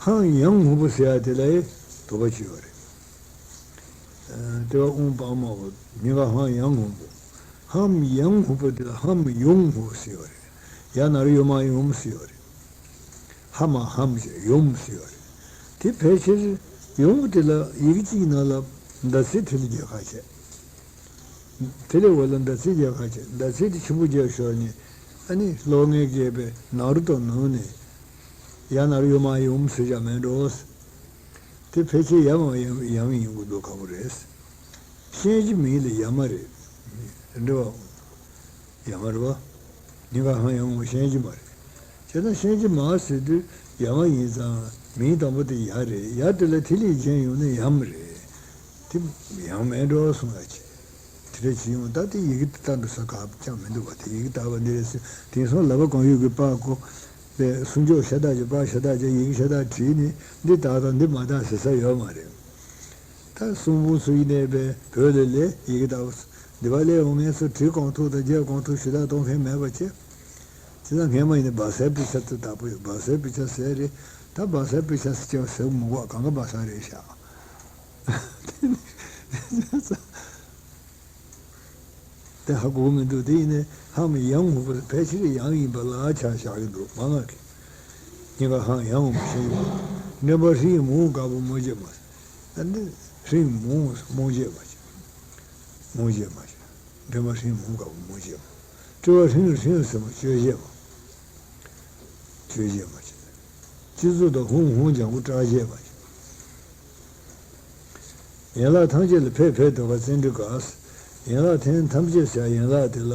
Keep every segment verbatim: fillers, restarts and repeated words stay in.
ཧཾ་ཡང་ཧུ་པོ་ཟེར་ཡ་དེ་ལ་ཡི་དོགས་པ་ཅིག་ཡོད་རེད། ཨ་ཏེ་བ་ཨུང་པ་མ་བོ་ཉི་ག་ཧཾ་ཡང་ཧུ་པོ། ཧཾ་ཡང་ཧུ་པོ་དེ་ལ་ཧཾ་ཡུང་ཧུ་ཟེར་ཡོད་རེད། ཡ་ན་རོ་ཡོ་མ་ཡུམ་ཟེར་ཡོད་རེད། ཧ་མ་ཧམ་ཟེར་ཡུམ་ཟེར་ཡོད་རེད། དེ་ཕལ་ཆེར་ཡུམ་དེ་ལ་ཡི་གེ་གཅིག་ནང་ལ་ཟླ་ཚེས་དེ་ལ་རྒྱལ་ཁ་བྱས། དེ་ལས་འོག་ལ་ཟླ་ཚེས་རྒྱལ་ཁ་བྱས། ཟླ་ཚེས་དེ་ཆེན་པོ་རྒྱལ་ཤོར་ནས་ཨ་ནི་གློག་བརྙན་རྒྱས་པའི་ན་རུ་ཏོ་ནང་ནས་ཡ་ན་རོ་ཡོ་མ་ཡུམ་ཟེར་བྱ་མེད་འགྲོ། དེ་ཕལ་ཆེར་ཡ་མ་ཡང་ཡང་ཡིན་དགོས་འདུག་ཁ་པོ་རེད། ཤན་གྱི་མིང་ལ་ཡ་མ་རེད། འདྲི་བ། ཡ་མ་རེད་བ། ཉི་ག་ཧ་ཡང་བ་ཤན་གྱི་མ་རེད། བྱས་ན་ཤན་གྱི་མ་ཟེར་དུས་ཡ་མ་ཡིན་ཙང་མིང་དང་པོ་དེ་ཡ་རེད། ཡ་དེ་ལ་ཐི་ལི་ཅན་ཡོང་ན་ཡམ་རེད། དེ་ཡང་མེད་འགྲོ་གསུང་ཡ་ཆེ། དེ་འདྲ་ཅིག་ཡོང་ད་དེ་ཡི་གེ་དེ་ལྟ་འགྲོ་ས་ག་ཅང་མི་འདུག་བ། དེ་ཡི་གེ་ལྟ་བ་འདི་རེད་ཟེར། དེང་སང་ལབ་པ་གང་ཡོད་ཀྱི་པགས་ཀོ། པའི་སུམ་ཅུ་ཤ་སྟག་ཅིག་པགས་ཤ་སྟག་ཅིག་ཡི་གེ་ཤ་སྟག་བྲིས་ནས་འདི་དག་དང་འདི་མ་དག་ཟེར་ས་ཡོད་མ་རེད། ད་གསུང་འབུམ་ཚུ་ཡིན་ནའི་པའི་བོད་ལ་ལས་ཡི་གེ་ལྟ་བུ་འདི་བ་ལས་འོང་ངེས་སུ་བྲིས་གང་ཐུབ་དང་རྒྱབ་གང་ཐུབ་ཞུ་དག་གཏོང་མཁན་མེད་པ་བྱས། དེ་ལ་སྔས་མ་ཡིན་ན་སྦ་སའི་པི་ཆ་ཚུ་དག་པོ་ཡོད། སྦ་སའི་པི་ཆ་ཟེར་རེད། ད་སྦ་སའི་པི་ཆ་ཟེར་ཀྱང་ཟེར་མི་དགོས། གང་ག་སྦ་ས་རེད་ཤག་དེ་ཧ་གོ་མི་འདུག་དེ་ཡིན་ནའི་ཧ་མ་ཡང་ཧུ་པོ་ཕལ་ཆེར་ཡང་ཡིན་པ་ལ་ཆ་བཞག་གི་འདུག་མ་ང་གི་ཉི་ག་ཧ་ཡང་ཧུ་པོ་ཤན་ཡིན། འདྲེན་པ་ཧྲིང་མོ་དཀར་པོ་མོ་བྱས་མ། ཨ་འདི་ཧྲིང་མོ་མོ་བྱས་མ་བྱས། མོ་བྱས་མ་བྱས། འདྲེན་པ་ཧྲིང་མོ་དཀར་པོ་མོ་བྱས་མ། སྤྲུལ་པ་ཧྲིང་ཧྲིང་ཟེར་མ་སྤྱོད་བྱས་མ། སྤྱོད་བྱས་མ་བྱས། སྤྱི་གཙུག་ཏུ་ཧཱུྃ་ཧཱུྃ་ལྗང་གུ་བཀྲ་བྱས་མ་བྱས། ཡན་ལག་ཐམས་ཅད་ལ་ཕེབས་ཕེབས་ཟློས་གར་བཙན་འབྲུག་ག་ཡན་ལག་ཐམས་ཅད་ཟེར་ཡན་ལག་དེ་ལ་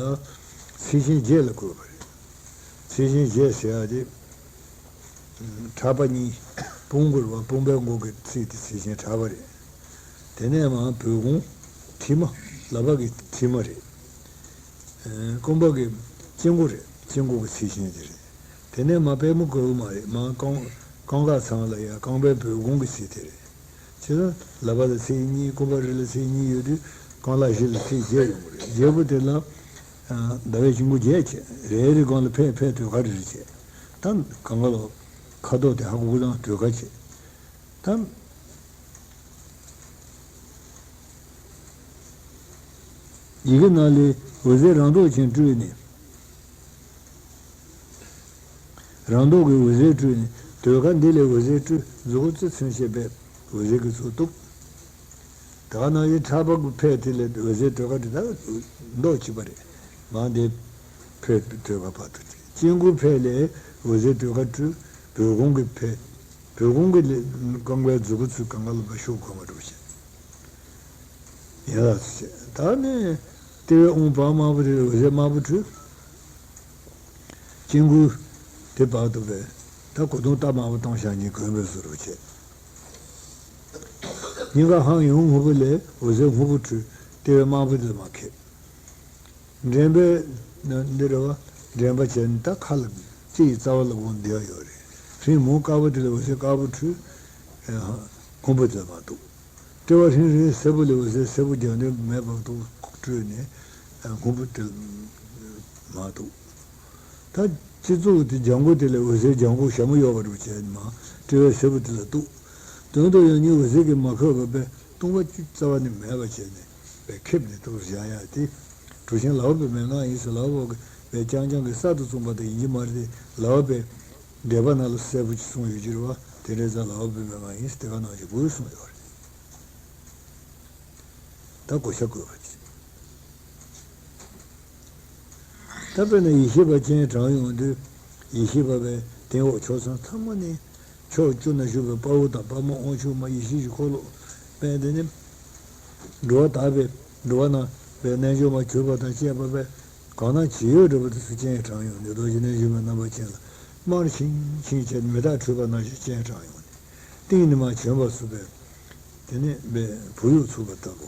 ཚིགས་ཆེན་བརྒྱད་ལ་བཀོད་པ་རེད། ཚིགས་ཆེན་བརྒྱད་ཟེར་ཡ་དེ། ཕྲག་པ་གཉིས། དཔུང་སྐོར་བ་དཔུང་པའི་མགོ་གི་ཚིགས་དེ་ཚིགས་ཆེན་ཕྲག་པ་རེད། དེ་ནས་མར་བོད་གུང་། མཁྲིས་མ། ལག་པ་གི་མཁྲིས་མ་རེད། རྐང་པ་གི་དཀྱིལ་འཁོར་རེད། དཀྱིལ་འཁོར་གི་ཚིགས་ཆེན་དེ་རེད། དེ་ནས་མར་པད་མོ་བཀོད་པ་མ་རེད། མར་རྐང་། རྐང་ཁག་ཚང་ལ་ཡ་རྐང་པའི་བོད་གུང་གི་ཚིགས་དེ་རེད། བྱས་ཙང་ལག་པ་ལ་ཚིགས་གཉིས། རྐང་པ་རེ་ལ་ཚིགས་གཉིས་ཡོད་དུས་རྐང་ལག་བཞི་ལ་ཚིགས་བརྒྱད་ཡོང་གི་རེད། བརྒྱད་པོ་དེ་ལ་ཟླ་བའི་དཀྱིལ་འཁོར་བརྒྱད་བྱས། རེ་རེ་སྒང་ལ་ཕེབས་ཕེབས་ཟློས་གར་རེ་རེ་བྱས། ད་གང་ག་ལོ། ཁ་དོག་དེ་ཧ་གོ་གི་དང་ཟློས་གར་བྱས། ད་ཡི་གེ་ནང་ལས་འོད་ཟེར་རང་མདོག་ཅན་སྤྲུལ་ནས། རང་མདོག་གི་འོད་ཟེར་སྤྲུལ་ནས། ཟློས་གར་འདི་ལས་འོད་ཟེར་སྤྲུལ། མཛུབ་གུ་རྩེ་ཚུན་ཆད་པས་འོད་ཟེར་གྱིས་ཚུར་གཏུབས། ད་ག་ནང་བཞིན་ཕྲག་པ་གི་ཕད་དེ་ལས་འོད་ཟེར་ཟློས་གར་དེ་ད་མདོག་གཅིག་པ་རེད། མར་འདི་ཕད་ཟློས་གར་བར་དུ་དེ་དཀྱིལ་འཁོར་ཕད་ལས་འོད་ཟེར་ཟློས་གར་སྤྲུལ། བོད་གུང་གི་ཕད། བོད་གུང་གི་ལས་རྐང་པའི་མཛུབ་གུ་ཚུར་གང་ག་ལ་ཕར་ཤུགས་གང་བ་འགྲོ་བྱེད། ཡན་ལག་ཚུ་བྱས། ད་ནི་ལྟེ་བའི་དབུང་པ་དམར་པོ་དེ་ལ་འོད་ཟེར་དམར་པོ་སྤྲུལ། དཀྱིལ་འཁོར་དེ་བར་དུ་བས། ད་གོས་ཐུང་རྟ་དམར་པོ་བཏང་བཞག་ཉིན་གོན་པའི་བཟོ་རུ་བྱས། སྙིང་ག་ཧང་ཡང་སྔོན་པོ་ལས་འོད་ཟེར་སྔོན་པོ་སྤྲུལ། ལྟེ་བའི་དམར་པོ་དེ་ལ་མར་ཁེབས། འདྲེན་པའི་འདི་རེད་བ། འདྲེན་པ་བྱས་ནས་ད་ཁ་ལ་ལྕེ་ཡི་རྩ་བ་ལ་དགོངས་བསྡད་ཡོད་རེད། ཧྲིང་མོ་དཀར་པོ་དེ་ལ་འོད་ཟེར་དཀར་པོ་སྤྲུལ། སྔོན་པོ་དེ་ལ་མར་གཏུགས། ལྟེ་བ་ཧྲིང་ཧྲིང་སེར་པོ་ལས་འོད་ཟེར་སེར་པོ་རྒྱབ་ནས་མེ་འབར་དུ་སྤྲུལ་ནས་སྔོན་པོ་དེ་ལ་མར་གཏུགས། ད་སྤྱི་གཙུག་དེ་ལྗང་གུ་དེ་ལས་འོད་ཟེར་ལྗང་གུ་ཞྭ་མོ་གཡོགས་པ་རུ་བྱས་ནས་མར་ལྟེ་བའི་སེར་པོ་དེ་ལ་གཏུགས། དོན་དུ་ཡང་སྙིང་འོད་ཟེར་གྱིས་མ་ཁེབས་པར་པས་སྟོང་པ་བཅུད་རྩ་བ་ནས་མེད་པ་བྱས་ནས་པས་ཁེབས་ནས་ཏོག་ཙམ་བཞག་ཡ་དེ། གྲུ་ཆེན་ལག་པའི་མན་ངག་ཡིན་ཟེར། ལག་པ་པས་རྐྱང་རྐྱང་གི་གསར་དུ་གསུངས་པ་དེ་ཡིན་གྱི་མ་རེད་དེ། ལག་པའི་འགྲེལ་པ་ནང་ལ་གསལ་པོ་ཅིག་གསུངས་ཡོད་ཀྱི་རེད་བ། དེ་འདྲའི་ཙང་ལག་པའི་མན་ངག་ཡིན་ཟེར་དེ་ག་ནང་བཞིན་དགོས་གསུངས་ཡོད་རེད། ད་གོ་ཆ་བགོས་པ་ཅིག་ད་དཔེར་ན་ཡེ་ཤེས་པ་སྤྱན་དྲངས་ཡོང་དུས། ཡེ་ཤེས་པ་པའི་སྟེང་འོག་ཕྱོགས་མཚམས་ཚང་མ་ནས། ཕྱོགས་བཅུ་ན་བཞུགས་པའི་དཔའ་བོ་དང་དཔའ་མོ་དབང་ཕྱུག་མ་ཡེ་ཤེས་ཀྱི་འཁོར་ལོ་པས་དེ་ནི། འགྲོ་བ་དག་པའི་འགྲོ་བ་ན་པའི་རྣལ་འབྱོར་མ་གྱུར་པ་དང་བཅས་པ་པས་གང་ན་ཇི་ཡོད་འདྲ་པོ་དེ་ཚུར་སྤྱན་དྲངས་ཡོང་ནས་རྡོ་རྗེ་རྣལ་འབྱོར་མའི་རྣམ་པ་ཅན་ལ་དམར་ཆིང་ཆིང་བྱས་ནས་མེ་སྟག་འཕྲོས་པ་ནང་བཞིན་སྤྱན་དྲངས་ཡོང་ནས། སྟེང་ནས་མར་བྱོན་པ་སོགས་པས་དེ་ནི་པའི་བུ་ཡུག་འཚུབས་པ་ལྟ་བུ།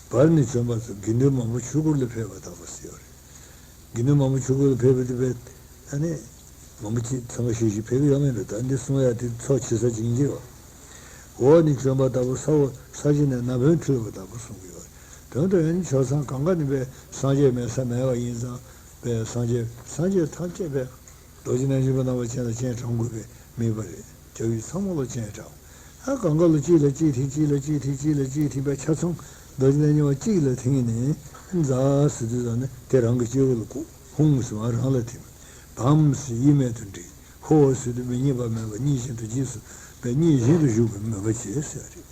བར་ནས་བྱོན་པ་སོགས་དགེ་འདུན་མང་པོ་ཆོས་སྐོར་ལ་ཕེབས་པ་ལྟ་བུ་ཟེར་བ་རེད། དགེ་འདུན་མང་པོ་ཆོས་སྐོར་ལ་ཕེབས་པ་དེ་བས་ཨ་ནི། མང་པོ་ཅིག་ཚང་མ་ཤེས་ཤེས་ཕེབས་ཀྱི་ཡོད་མེད་རེད། ད་འདི་གསུང་ཡ་དེ་ཚོགས་ཆེ་ས་ཅིག་ཡིན་གྱི་ཡོད། འོག་ནས་བྱོན་པ་ལྟ་བུ་ས་འོག་ས་གཞི་ནས་ན་བུན་འཕྲོས་པ་ལྟ་བུ་གསུང་གི་ཡོད་རེད། དོན་དུ་ཡང་ཕྱོགས་མཚམས་གང་ག་ནས་པའི་སངས་རྒྱས་མེད་ས་མེད་པ་ཡིན་ཙང་པའི་སངས་རྒྱས་སངས་རྒྱས་ཐམས་ཅད་པའི་རྡོ་རྗེ་རྣལ་འབྱོར་པ་རྣམ་པ་ཅན་ལ་སྤྱན་དྲངས་དགོས་པའི་དམིགས་པ་རེད། བྱ་བའི་ཚང་མ་ལ་སྤྱན་དྲངས། ཨ་གང་ག་ལ་གཅིག་ལ་གཅིག་ཐིམ་གཅིག་ལ་གཅིག་ཐིམ་གཅིག་ལ་གཅིག་ཐིམ་པའི་ཆ་ཚང་རྡོ་རྗེ་གདན་གཉིས་པ་གཅིག་ལ་ཐིམ་ནས་འཛག་ཟེར་དུས་ཙམ་ནས་དེ་རང་གི་སྤྱི་བོ་ལ་བཀུག་ཧཱུྃ་ཟེར་བ་རང་ལ་ཐིམ། བཾ་ཟེར་གཡེལ་མེད་དུ་འདྲེན། ཧོ་ཟེར་དུས་མི་སྙན་པ་མེད་པ་གཉིས་བཞིན་དུ་རྗེས་སུ་པའི་གཉིས་བཞིན་དུ་བཞུགས་པའི་མོས་པ་བྱེད་ཟེར་བ་རེད།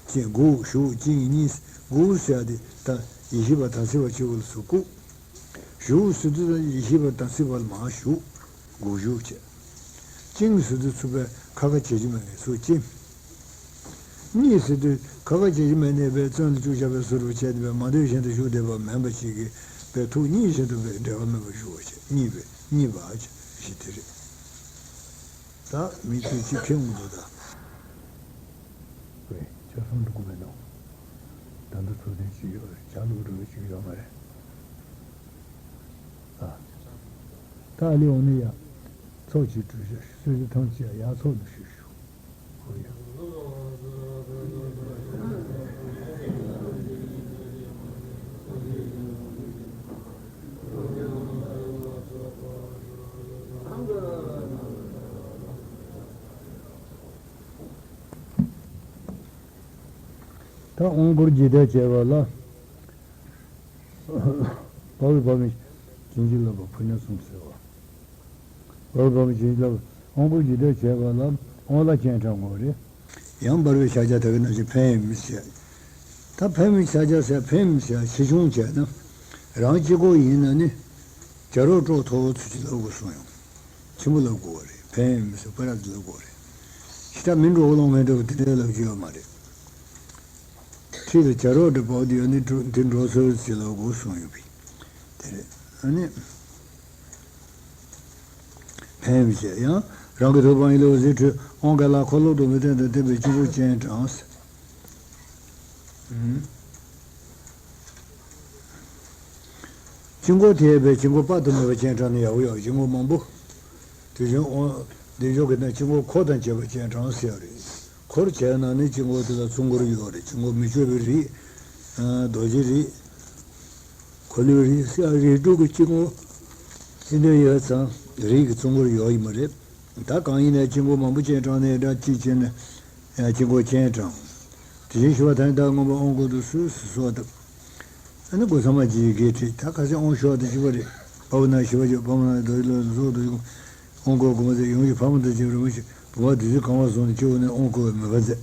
ཅེས་དགུག་གཞུག་བཅིངས་གཉིས། དགུག་ཟེར་ཡ་དེ་ད་ཡེ་ཤེས་པ་དམ་ཚིག་པ་སྤྱི་བོ་ལ་སོགས་བཀུག་གཞུག་ཟེར་དུས་ཡེ་ཤེས་པ་དམ་ཚིག་པ་ལ་མར་གཞུག་དགུག་གཞུག་བྱས། བཅིངས་ཟེར་དུས་ཚུགས་པའི་ཁ་ཁ་བྱེད་རྒྱུ་མེད་ངེས་སུ་བཅིངས། གཉིས་ཟེར་དུས་ཁ་ཁ་བྱེད་རྒྱུ་མེད་ནས་པའི་བཙོན་ལ་བཅུག་བཞག་པའི་བཟོ་འདྲ་བྱས་ཏེ་པའི་མ་འདོད་བཞིན་དུ་བཞུགས་བསྡད་པ་མིན་པ་ཞིག་གིས་པའི་ཐུགས་གཉིས་བཞིན་དུ་པའི་འབྲལ་བ་མེད་པར་བཞུགས་པ་བྱས། གཉིས་པའི་གཉིས་པ་བྱས་ཞེས་དེ་རེད། ད་མི་ཚོས་ཅི་ཁེངས་འདུག་ད། ཝེ། ཆ་ཚང་འགྲོ་གི་མེད་ནོ། ད་ལྟ་ཚོགས་ཐེངས་གཅིག་ཡོད་རེད། ཇ་བླུགས་འགྲོ་གི་གཅིག་ཡོད་མ་རེད། ཨ། ད་ཨ་ལི་འོང་ནི་ཡ། ཚོགས་ཀྱི་གྲུ་བཞི་སོ་སོ་ཐམས་ཅད་ཡར་ཚོགས་འདུ་ཤེས་ཞུ། ཧོ་ཡ། ད་དབང་བསྐུར་རྒྱས་བཏབ་བྱས་པ་ལ། དཔའ་བོས་དཔའ་མོའི་བྱིན་གྱིས་བརླབས་པ་ཕུལ་ན་གསུམ་ཟེར་བ། དཔའ་བོས་དཔའ་མོའི་བྱིན་གྱིས་བརླབས་པ་དབང་བསྐུར་རྒྱས་བཏབ་བྱས་པ་ལ་དབང་ལ་སྤྱན་དྲངས་དགོས་རེད། ཡང་འབར་བའི་ཕྱག་རྒྱ་ད་གིན་ནང་བཞིན་འཕེན་མི་བྱེད། ད་འཕེན་མི་ཕྱག་རྒྱ་ཟེར་འཕེན་མི་བྱེད་ཆེ་ཆུང་བྱས་ན། རང་གཅིག་པོ་ཡིན་ན་ནི། བྱ་རོག་ཀྲོག་ཐོག་ཚུལ་གྱིས་ལབ་དགོས་གསུངས་ཡོང་། ཆེན་པོ་ལབ་དགོས་པ་རེད། འཕེན་མི་ཟེར་པ་ར་དེ་ལབ་དགོས་རེད། ཤི་ད་མི་འགྲོ་བ་ལོང་མེད་འགྲོ་བ་དེ་འདྲའི་ལབ་རྒྱུ་ཡོད་མ་རེད། ཁྲིད་ལ་བྱ་རོག་འདྲ་པོ་དེ་ཡོད་ནི་འགྲོ་དེ་འགྲོ་སོ་ཟེར་ལབ་དགོས་གསུངས་ཡོད་པས། དེ་རེད། ཨ་ནི། འཕེན་མི་བྱེད་ཡང་། རང་གི་ཐུགས་ཕང་ཡིན་ལུགས་ཟེར་ཁྲོད་དབང་ག་ལ་འཁོར་ལོ་སྡོམ་པའི་རྟེན་དང་ལྡན་པའི་དཀྱིལ་འཁོར་སྤྱན་དྲངས། དཀྱིལ་འཁོར་དེ་ཡས་པའི་དཀྱིལ་འཁོར་དཔག་ཏུ་མེད་པ་སྤྱན་དྲངས་ནས་ཡག་པོ་ཡོད། དཀྱིལ་འཁོར་མང་པོ། དེ་བཞིན་དབང་བདེ་མཆོག་གི་ནང་དཀྱིལ་འཁོར་འཁོར་དང་བཅས་པ་སྤྱན་དྲངས་ཟེར་བ་རེད། འཁོར་བྱས་ན་ནི་དཀྱིལ་འཁོར་དེ་ལ་བཙུན་འཁོར་ཡོད་རེད། དཀྱིལ་འཁོར་མི་བསྐྱོད་པའི་རིགས། རྡོ་རྗེ་རིགས། འཁོར་ལོའི་རིགས། རིགས་དྲུག་གི་དཀྱིལ་འཁོར་ཕྱི་འདོན་ཡོད་ཙང་རིགས་ཀྱི་བཙུན་འཁོར་ཡོད་ཡིན་པ་རེད། ད་གང་ཡིན་ནའི་དཀྱིལ་འཁོར་མང་པོ་སྤྱན་དྲངས་ནས་འདྲ་གཅིག་བྱས་ནས་ཡང་དཀྱིལ་འཁོར་སྤྱན་དྲངས། དེ་བཞིན་གཤེགས་པ་ཐམས་ཅད་མངོན་པར་དབང་བསྐུར་དུ་གསོལ་ཟེར་གསོལ་བ་བཏབ། ཨ་ནི་སྒོ་ཚང་མ་ཇི་ཡི་གེ་ཁྲིད་ད་ཁ་སང་དབང་ཞུ་བ་དང་གཅིག་པ་རེད། དཔའ་བོ་རྣམས་ཞི་བར་གྱུར། དཔའ་མོ་རྣམས་རྡོ་རྗེ་ལ་སོགས་དུ་བཞུགས། དབང་བསྐུར་དགོངས་པ་མཛད། ཡུམ་གྱི་ཕག་མོ་དང་བཅས་པའི་རིན་པོ་ཆེ་བུམ་པ་བདུད་རྩིས་གང་བ་བཟུང་ནས་སྤྱི་བོ་ནས་དབང་བསྐུར་བའི་མོས་པ་མཛད།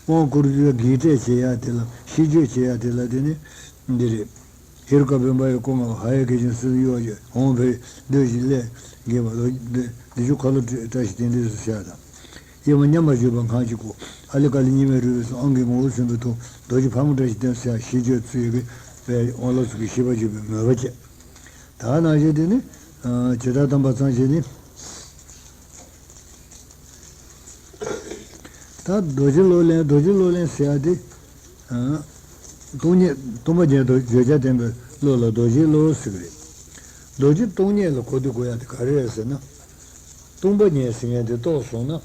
དབང་བསྐུར་དུས་ལ་བགེགས་བསྐྲད་བྱེད་ཡ་དེ་ལ་ཤིས་བརྗོད་བྱེད་ཡ་དེ་ལ་དེ་ནི་འདི་རེད། ཧེ་རུ་ཀ་སྤེན་པ་ཡི་སྐུ་ལྔ་པོ། ཧ་ཡ་གི་ཅན་སྲིད་གཡུ་བ་ཡི། འོང་བའི་འདོད་ཅིང་སླད་དགྱེས་པ་ལོ། འདི་ཆུ་ཁ་ལོ་བཀྲ་ཤིས་དེང་འདིར་གསལ་བྱ་དང་། ཡེ་མ་ཉམས་པར་གྱུར་པ་སྔགས་ཀྱི་སྐུ། ཨ་ལི་ཀ་ལི་གཉིས་མེད་རུས་པའི་གསུང་། ཨང་ཀི་ངོ་བོ་སྲིན་པོའི་ཐུགས། རྡོ་རྗེ་ཕག་མོ་བཀྲ་ཤིས་ལྡན་ཟེར་ཡ་ཤིས་བརྗོད་ཚུལ་གྱི་པའི་དབང་ལ་ཚུལ་གྱི་ཤིས་པར་གྱུར་པའི་མོས་པ་བཅས། ད་ནང་བཞིན་དེ་ནི་ཇི་ལྟར་བསྟན་པ་ཙམ་ཞིག་ནི། ད་རྡོ་རྗེ་གློག་ལེན། རྡོ་རྗེ་གློག་ལེན་ཟེར་ཡ་དེ། སྟོང་ཉིད་སྟོང་པ་ཉིད་དུ་བརྗོད་བྱ་བསྟན་པའི་བློ་ལ་རྡོ་རྗེའི་བློ་ཟེར་གི་རེད། རྡོ་རྗེ་སྟོང་ཉིད་ལ་གོ་བསྡུ་དགོས་ཡ་དེ་ག་རེ་རེད་ཟེར་ན། སྟོང་པ་ཉིད་ཟེར་མཁན་དེ་རྟོགས་སོང་ན།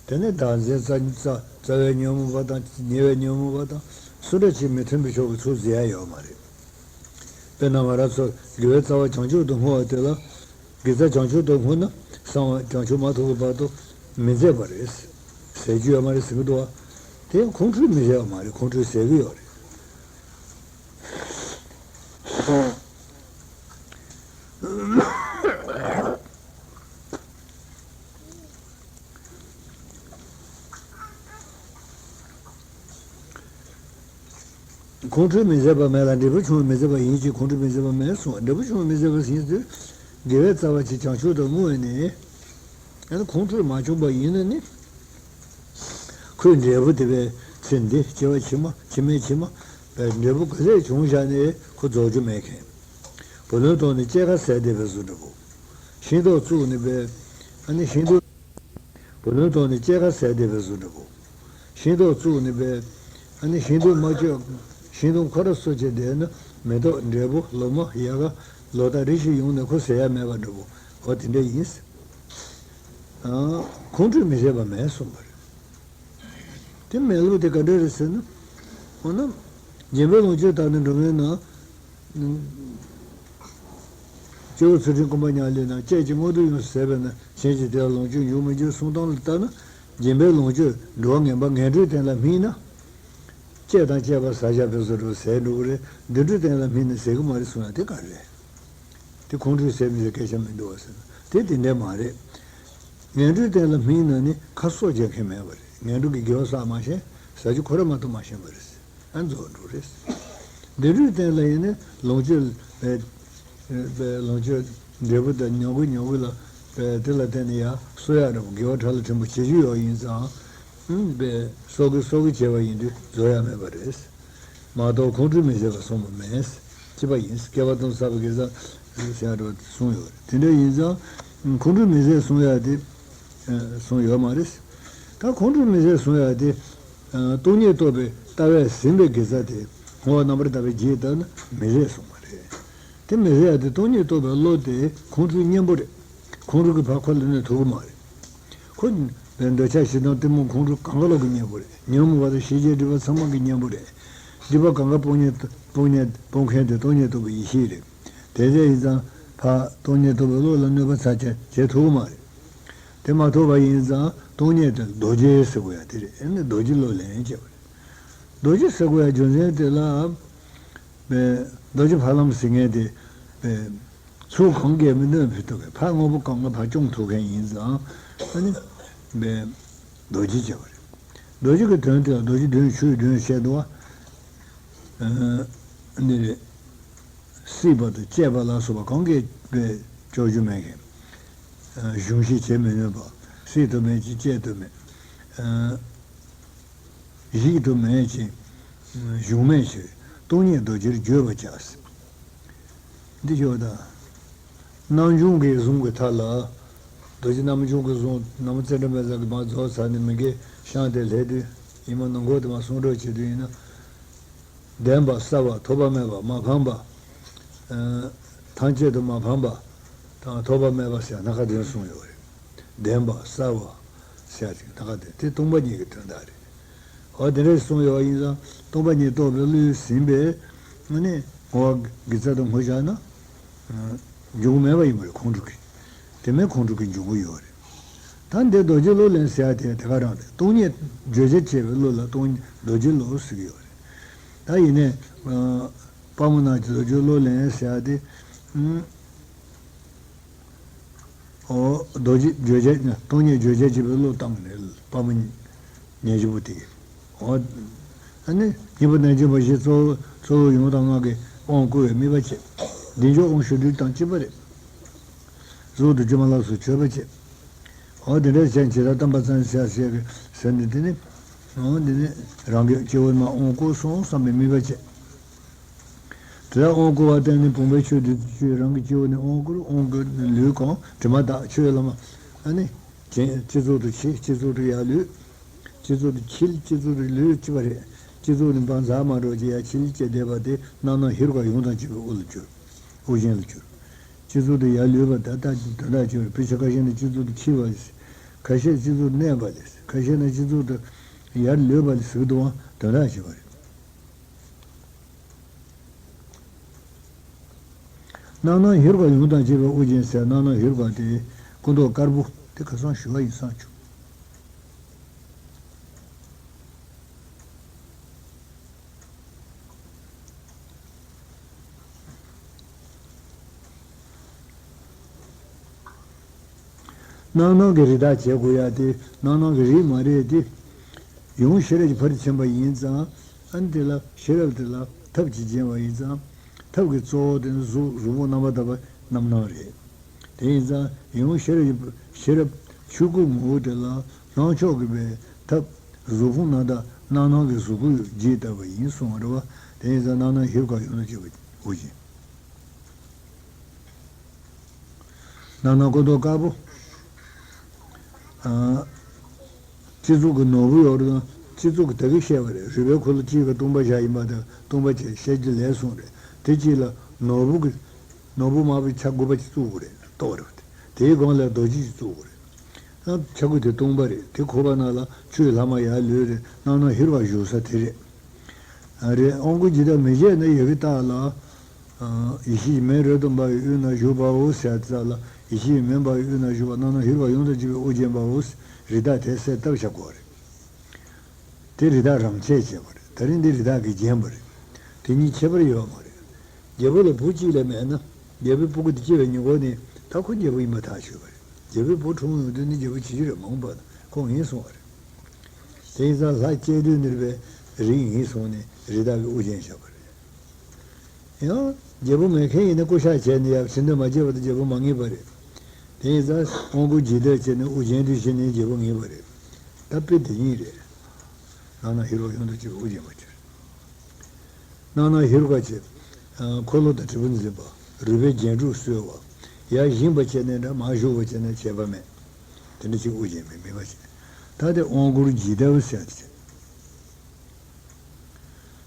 དེ་ནི་བདག་འཛིན་རྩ་རྩ་རྩ་བའི་ཉོན་མོངས་པ་དང་ཉེ་བའི་ཉོན་མོངས་པ་དང་སུ་འདྲ་ཅིག་མི་མཐུན་པའི་ཕྱོགས་ཀྱི་ཚུལ་འཛིན་ཡ་ཡོད་མ་རེད། དཔེར་ན་ང་རང་ཚོ་དགེ་བའི་རྩ་བ་བྱང་ཆུབ་ཏུ་བསྔོ་བ་དེ་ལ། དགེ་རྩ་བྱང་ཆུབ་ཏུ་བསྔོ་ན་གསང་བ་བྱང་ཆུབ་མ་ཐོབ་ཀྱི་བར་དུ་མི་མཛད་པ་རེད། ཟེར་རྒྱུ་ཡོད་མ་རེད་ཟེར་གྱི་འདུག་བ། དེ་ཁོང་ཁྲོས་མི་བཟད་པ་མ་རེད། ཁོང་ཁྲོས་ཟད་ཀྱི་ཡོད་རེད། ཁོང་ཁྲོས་མི་བཟད་པ་མེད་ལ་འབྲས་བུ་ཆུང་བ་མི་བཟད་པ་ཡིན་གྱི། ཁོང་ཁྲོས་མི་བཟད་པ་མེད་གསུངས། འབྲས་བུ་ཆུང་བ་མི་བཟད་པ་ཟིན་དུས་དགེ་བའི་རྩ་བ་ཆེ་བྱང་ཆུབ་ཏུ་བསྔོས་ནས། ཡང་ན་ཁོང་ཁྲོས་མ་བྱུང་བ་ཡིན་ན་ནི། ཁོའི་འབྲས་བུ་དེ་བས་ཚེ་འདི་སྐྱེ་བ་ཕྱི་མ་ཕྱི་མའི་ཕྱི་མ་བས་འབྲས་བུ་ག་ཚད་བྱུང་བཞག་ནས་ཁོ་རྫོགས་རྒྱུ་མེད་མཁན། བུ་ལོན་བཏང་ནས་སྐྱེས་སྐར་ཟས་བསྡད་པའི་བཟོ་འདྲ་པོ། ཤིང་ཏོག་བཙུགས་ནས་བས་ཨ་ནི་ཤིང་ཏོག་བུ་ལོན་བཏང་ནས་སྐྱེས་སྐར་ཟས་བསྡད་པའི་བཟོ་འདྲ་པོ། ཤིང་ཏོག་བཙུགས་ནས་བས། ཨ་ནི་ཤིང་ཏོག་མ་བཅོས། ཤིང་སྡོང་ཁོ་ར་གསོ་བྱས་བསྡད་ན་མེ་ཏོག་འབྲས་བུ་ལོ་མ་ཡལ་ག་ལོ་ཟླ་རེ་ཞིག་ཡོང་ནས་ཁོ་ཟད་ཡ་མེད་པ་འདྲ་པོ། འོ་དེ་འདྲ་ཡིན། ཨ། ཁོང་ཁྲོས་མི་བཟད་པ་མེད་གསུངས་པ་རེད། དེ་མེད་ལུགས་དེ་ག་འདྲ་རེད་ཟེར་ན། འོ་ན། སྦྱིན་པའི་ལོངས་སྤྱོད་དག་ནི་འགྲོ་བའི་ནང་། སྐྱེས་བུ་ཚུལ་ཁྲིམས་སྐུ་འབག་ཉག་གླིང་དང་། བཅས་ཀྱི་མངོན་མཐོ་ཡོངས་སུ་ཟད་པས་ན། གཞན་གྱིས་དེ་ལ་ལོངས་སྤྱོད་འབྱུང་མི་འགྱུར་གསུངས་སྟངས་ལ་ལྟར་ན། སྦྱིན་པའི་ལོངས་སྤྱོད་འགྲོ་བ་ངན་པ་ངན་འགྲོའི་རྟེན་ལ་སྨིན་ན། བཅས་དང་བཅས་པ་ཟ་བྱ་དཔེ་སོགས་འགྲོ་ཟད་འགྲོ་གི་རེད། བདེ་འགྲོའི་རྟེན་ལ་སྨིན་ན་ཟད་གི་མ་རེད་གསུངས་ཡ་དེ་ག་རེ་རེད། དེ་ཁོང་ཁྲོས་ཟད་མི་ཟད་སྐད་ཆ་མི་འདུག་བ་ཟེར་ན་དེ་དེ་འདྲ་མ་རེད། ངན་འགྲོའི་རྟེན་ལ་སྨིན་ན་ནི་ཁ་གསོ་བྱེད་མཁན་མེད་པ་རེད། ངན་འགྲོ་གི་དགེ་བ་བསགས་མ་ཤེས། ཟ་རྒྱུ་ཁོ་ར་མ་གཏོགས་མ་ཤེས་པ་རེད། ཨ་རྫོགས་འགྲོ་རེད། བདེ་འགྲོའི་རྟེན་ལ་ཡིན་ན་ལོངས་སྤྱོད་པའི་པའི་ལོངས་སྤྱོད་འབྲས་བུ་དང་ཉོ་གི་ཉོ་གི་ལ་པའི་དེ་ལ་བརྟེན་ནས་ཡ་གསོ་ཡག་རེད་པ། དགེ་བ་ཕྲ་ལ་ཕྲན་བུ་བྱེད་རྒྱུ་ཡོད་ཡིན་ཙང་། ཨུམ་པའི་གསོག་གི་གསོག་གི་བྱས་པ་ཡིན་དུས་རྫོགས་ཡག་མེད་པ་རེད། མ་གཏོགས་ཁོང་ཁྲོས་མི་ཟད་པ་གསུངས་པ་མེད། ཅི་པ་ཡིན། སྐལ་བ་དང་བསགས་པའི་དགེ་རྩ་ཟེར་ཡག་རེད་པ་གསུངས་ཡོད་རེད། དེ་འདྲ་ཡིན་ཙང་ཁོང་ཁྲོས་མི་ཟད་གསུང་ཡག་དེ་གསུངས་ཡོད་མ་རེད། ད་ཁོང་ཁྲོས་མི་ཟད་གསུང་ཡག་དེ། སྟོང་ཉིད་རྟོགས་པའི་ལྟ་བས་ཟིན་པའི་དགེ་རྩ་དེ་བསྔོ་བ་རྣམ་པར་དག་པས་རྒྱས་བཏབ་ན་མི་ཟད་གསུངས་པ་རེད། དེ་མི་ཟད་ཡག་དེ་སྟོང་ཉིད་རྟོགས་པའི་བློ་དེ་ཁོང་ཁྲོའི་གཉེན་པོ་རེད། ཁོང་ཁྲོ་གིས་ཕར་ཁོ་ལ་གནོད་ཐུབ་ཀྱི་མ་རེད། ཁོ་འདོད་ཆགས་ཞེ་སྡང་གཏི་མུག་ཁོང་ཁྲོ་གང་ག་ལོག་གི་གཉེན་པོ་རེད། ཉོན་མོངས་པ་དང་ཤེས་བྱའི་སྒྲིབ་པ་ཚང་མ་གི་གཉེན་པོ་རེད། སྒྲིབ་པ་གང་ག་སྤོང་ཉེན་སྤོང་ཉེན་སྤོང་མཁན་དེ་སྟོང་ཉིད་རྟོགས་པའི་ཡེ་ཤེས་རེད། དེ་འདྲ་ཡིན་ཙང་ཕར་སྟོང་ཉིད་རྟོགས་པའི་བློ་ལ་གནོད་པ་ཚ་བྱེད་བྱེད་ཐུབ་ཀྱི་མ་རེད། དེ་མ་ཐུབ་པ་ཡིན་ཙང་སྟོང་ཉིད་དེ་རྡོ་རྗེ་ཟེར་དགོས་ཡག་དེ་རེད། ཨ་ནི་རྡོ་རྗེ་བློ་ལེན་བྱས་པ་རེད། རྡོ་རྗེ་ཟེར་དགོས་ཡག་རྒྱུ་མཚན་དེ་ལ། པའི་རྡོ་རྗེ་ཕ་ལམ་ཟེར་མཁན་དེ་པའི་ཚུར་གང་གིས་མི་གནོད་ཕུད་ཐུབ་མཁན། ཕར་དངོས་པོ་གང་ག་ཕར་སྐྱོང་ཐུབ་མཁན་ཡིན་ཙང་། ཨ་ནི་པའི་རྡོ་རྗེ་བྱས་པ་རེད། རྡོ་རྗེ་གི་དོན་དེ་ལ་རྡོ་རྗེ་བདུན་ཆོས་བདུན་བཤད་འདུག་བ། འདི་རེད། སྲིད་པ་དང་བཅས་པ་ལ་སོགས་པ་གང་གིས་པའི་སྐྱོབ་རྒྱུ་མེད་མཁན། གཞུང་ཞིག་བྱེད་མི་ནུས་པ། སྲིད་དུ་མེད་ཅིང་བཅས་དུ་མེད། གཞིག་ཏུ་མེད་ཅིང་གཞུང་མེད་ཕྱིར། སྟོང་ཉིད་རྡོ་རྗེར་བརྗོད་པར་བྱ། འདི་ཞོག་དང་། རྣམ་འཇོམས་ཀྱི་གཟུངས་ཀྱི་མཐའ་ལ། རྡོ་རྗེ་རྣམ་འཇོམས་ཀྱི་གཟུངས་ནང་མ་ཙནྡྲ་མཉྫ་གིས་མར་རྫོགས་ཚར་ནས་མི་དགེ་བཤགས་ཏེ་སླེབས་དུས་ཡིན་མ་ནང་གོ་དེ་མ་གསུང་རོགས་བྱེད་དུས་ཡིན་ན། ལྡན་པ་གསལ་བ་ཐོགས་པ་མེད་པ་མ་ཕམ་པ། ཐམས་ཅད་དུ་མ་ཕམ་པ་དང་ཐོགས་པ་མེད་པ་ཟེར་སྣ་ཁ་བདུན་གསུངས་ཡོད་རེད། ལྡན་པ་གསལ་བ་ཟེར་ཅིག་སྣ་ཁ་བདུན་དེ་སྟོང་པ་ཉིད་ཀྱི་དོན་དག་རེད། འོ་དེ་འདྲ་གསུངས་ཡོད་པ་ཡིན་ཙང་སྟོང་པ་ཉིད་རྟོགས་པའི་བློས་ཟིན་པས་ཨ་ནི་བསྔོ་བ་དགེ་རྩ་དང་བསྔོ་བྱས་ན་འབྱུང་གི་མེད་པ་ཡིན་པ་རེད། ཁོང་ཁྲོ་གི། དེ་མིན་ཁོང་ཁྲོ་གི་འབྱུང་གི་ཡོད་རེད། ད་འདི་རྡོ་རྗེ་བློ་ལེན་ཟེར་ཡ་དེ་དེ་ག་རང་རེད། སྟོང་ཉིད་བརྗོད་བྱ་བྱེད་པའི་བློ་ལ་སྟོང་རྡོ་རྗེ་བློ་ཟེར་གི་ཡོད་རེད། ད་ཡིན་ནའི་དཔལ་མོ་རྣམས་ཀྱིས་རྡོ་རྗེ་བློ་ལེན་ཟེར་ཡ་དེ། ཨོ། རྡོ་རྗེ་བརྗོད་བྱ་སྟོང་ཉིད་བརྗོད་བྱ་བྱེད་པའི་བློ་བཏང་ནས་དཔལ་མོ་ཉེ་ཞི་པོ་དེ། ཨོ། ཨ་ནི་གཉིས་པོ་རྣལ་འབྱོར་པ་བཞི་གཙོ་བོ་གཙོ་བོ་ཡོངས་དང་ལྔ་གི་དབང་བསྐུར་བའི་དམིགས་པ་བྱེད། བདེ་མཆོག་དབང་ཕྱུག་ལུས་དང་གཅིག་པ་རེད། གཟུགས་དང་སྒྱུ་མ་ལ་སོགས་མཆོད་པ་བྱེད། འོ་དེ་འདྲ་བྱས་ཇི་ལྟར་བསྟན་པ་ཙམ་ཟེར་ཟེར་གི་ཟེར་ནས་དེ་ནི། འོ་འདི་ནི་རང་གི་སྐྱེ་བོ་མ་དབང་བསྐུར་སོང་བསམ་པའི་དམིགས་པ་བྱེད། དེ་ལྟར་དབང་བསྐུར་བ་བརྟེན་ནས་བུམ་པའི་ཆོས་འདི་ཚུ་ཆོས་རང་གི་སྐྱེ་བོ་ནི་དབང་བསྐུར་དབང་བསྐུར་ནས་ལུས་གང་དྲི་མ་དག་ཆོས་བླ་མ་ཨ་ནི། སྤྱི་སྤྱི་གཙུག་ཏུ་མཆི། སྤྱི་གཙུག་ཏུ་ཡར་ལུས། སྤྱི་གཙུག་ཏུ་མཆིལ། སྤྱི་གཙུག་ཏུ་ལུས་ཅི་བ་རེད། སྤྱི་གཙུག་ནི་བ་འཛག་མ་འགྲོ་ཅིག་ཡར་མཆིལ་བཅས་བསྡད་པ་དེ་རྣམ་སྣང་ཧེ་རུ་ཀ་ཡུམ་དང་བཅས་པའི་དབུ་ལ་གྱུར། དབུ་རྒྱན་ལ་གྱུར། སྤྱི་གཙུག་ཏུ་ཡར་ལུས་པ་ད་ལྟ་དོན་དག་ཅིག་རེད། དཔེ་ཆ་ཁ་ཤས་ནི་སྤྱི་གཙུག་ཏུ་མཆི་བ་ལས། ཁ་ཤས་སྤྱི་གཙུག་ཏུ་གནས་པ་ལས། ཁ་ཤས་ནི་སྤྱི་གཙུག་ཏུ་ཡར་ལུས་པ་ལས་ཟེར་གི་འདུག་པ་དོན་དག་ཅིག་རེད། རྣམ་སྣང་ཧེ་རུ་ཀ་ཡུམ་དང་བཅས་པའི་དབུ་རྒྱན་ཟེར། རྣམ་སྣང་ཧེ་རུ་ཀ་དེ་སྐུ་མདོག་དཀར་པོ་དེ་ཁ་སང་ཞུ་བ་ཡིན་བསམ་བྱུང་། རྣམ་སྣང་གི་རིགས་བདག་བྱེད་དགོས་ཡ་དེ་རྣམ་སྣང་གི་རིགས་མ་རེད་དེ། ཡུམ་ཤེས་རབ་ཀྱི་ཕ་རོལ་ཕྱིན་པ་ཡིན་ཙང་ཨ་ནི་དེ་ལ་ཤེས་རབ་དེ་ལ་ཐབས་ཀྱིས་བརྒྱན་པ་ཡིན་ཙང་ཐབས་ཀྱི་གཙོ་བོ་དེ་ནི་གཟུགས་གཟུགས་ཕུང་རྣམ་པར་དག་པའི་རྣམ་སྣང་རེད། དེ་ཡིན་ཙང་ཡུམ་ཤེས་རབ་ཀྱི་ཤེས་རབ་ཆོས་སྐུ་ངོ་བོ་དེ་ལ་སྣང་ཕྱོགས་ཀྱི་པའི་ཐབས་གཟུགས་ཕུང་རྣམ་དག་རྣམ་སྣང་གི་གཟུགས་སྐུ་རྒྱས་བཏབ་པ་ཡིན་གསུངས་པ་རེད་པ། དེ་ཡིན་ཙང་རྣམ་སྣང་ཧེ་རུ་ཀ་ཡུམ་དང་བཅས་པའི་དབུ་རྒྱན། རྣམ་སྣང་སྐུ་མདོག་དཀར་པོ། ཨ། སྤྱི་གཙུག་གི་ནོར་བུ་ཡོད་རེད་དང་སྤྱི་གཙུག་གི་ད་གིན་བཤད་པ་རེད། རུས་པའི་ཁུ་ལུ་གཅིག་གི་སྟོང་པ་བཞག་ཡིན་པ་དང་སྟོང་པ་བྱས་བཤད་རྒྱུ་ལས་གསུངས་རེད། དེ་གཅིག་ལ་ནོར་བུ་གི་ནོར་བུ་དམར་པོའི་ཆ་དགུ་པ་ཅིག་བཙུགས་དགོས་རེད། ཏོག་རེད་པ། དེའི་སྒང་ལ་རྡོ་རྗེ་ཅིག་བཙུགས་དགོས་རེད། ཨ། ཆ་དགུ་དེ་སྟོང་པ་རེད། དེ་ཁུག་པ་ནང་ལ་ཆོས་ལྷག་མ་ཡར་ལུས་རེད། རྣམ་སྣང་ཧེ་རུ་ཀ་བཞུགས་ས་དེ་རེད། ཨ་རེད། དབང་བསྐུར་ཇི་ལྟར་མི་བྱེད་ན་ཡི་གེ་ལྟར་ལ། ཡེ་ཤེས་མེ་རབ་ཏུ་འབར་བའི་དབུས་ན་བཞུགས་པའོ་ཟེར་ཙ་ལ། ཡེ་ཤེས་མེ་འབར་བའི་དབུས་ན་བཞུགས་པ་རྣམ་སྣང་ཧེ་རུ་ཀ་ཡོངས་སུ་གཅོད་པའི་དབུ་རྒྱན་པའོ། རི་དྭགས་དེ་གསལ་བཏབ་བཞག་གོ་རེད། དེ་རི་དྭགས་རང་ཆས་བྱས་པ་རེད། ད་རིང་འདི་རི་དྭགས་ཀྱིས་བརྒྱན་པ་རེད། དེ་གཉིས་ཁྱད་པར་ཡོད་མ་རེད། རྒྱལ་པོ་ལ་བུ་གཅིག་ལས་མེད་ན། རྒྱལ་པོའི་སྤུ་གུ་དེ་སྐྱེ་བའི་ཉིན་གུང་ནས་ད་ཁོ་རྒྱལ་པོ་ཡིན་པ་ཐག་ཆོད་པ་རེད། རྒྱལ་པོའི་བུ་འཁྲུངས་ཡོང་དུས་ནི་རྒྱལ་པོ་བྱེད་རྒྱུ་རེད་མ་འོངས་པ་ན་ཁོ་ངེས་སོང་བ་རེད། དེ་ཡིན་ཙང་ལྷ་བཅས་དུས་ནི་རི་བའི་རི་ངེས་སོང་ནས་རི་དྭགས་ཀྱི་དབུ་རྒྱན་བཞག་པ་རེད། ཡང་རྒྱལ་པོ་མེད་མཁན་ཡིན་ན་སྐུ་ཤ་བྱས་ནས་ཡང་ཕྱི་འདོད་མ་བྱས་པ་དང་རྒྱལ་པོ་མ་ངེས་པ་རེད། དེ་ཡིན་ཙང་དབང་བསྐུར་ཇི་ལྟར་བྱས་ནས་དབུ་རྒྱན་དུ་བྱས་ནས་རྒྱལ་པོ་ངེས་པ་རེད། ད་དཔེ་དེ་གཉིས་རེད། རྣམ་སྣང་ཧེ་རུ་ཀ་ཡོངས་སུ་གཅོད་པའི་དབུ་རྒྱན་པ་ཅིག་རེད། རྣམ་སྣང་ཧེ་རུ་ཀ་བྱས། འཁོར་ལོ་དང་དྲིལ་བུ་འཛིན་པ། རུས་པའི་རྒྱན་དྲུག་གསོལ་བ། ཡར་བཞེངས་པ་བྱས་ནས་འདྲ་མར་བཞུགས་པ་བྱས་ནས་བྱས་པ་མེད། དེ་འདྲ་ཅིག་དབུ་རྒྱན་མེད་མིན་པ་བྱས། ད་དེ་དབང་བསྐུར་ཇི་ལྟ་བུ་ཟེར་ཏེ།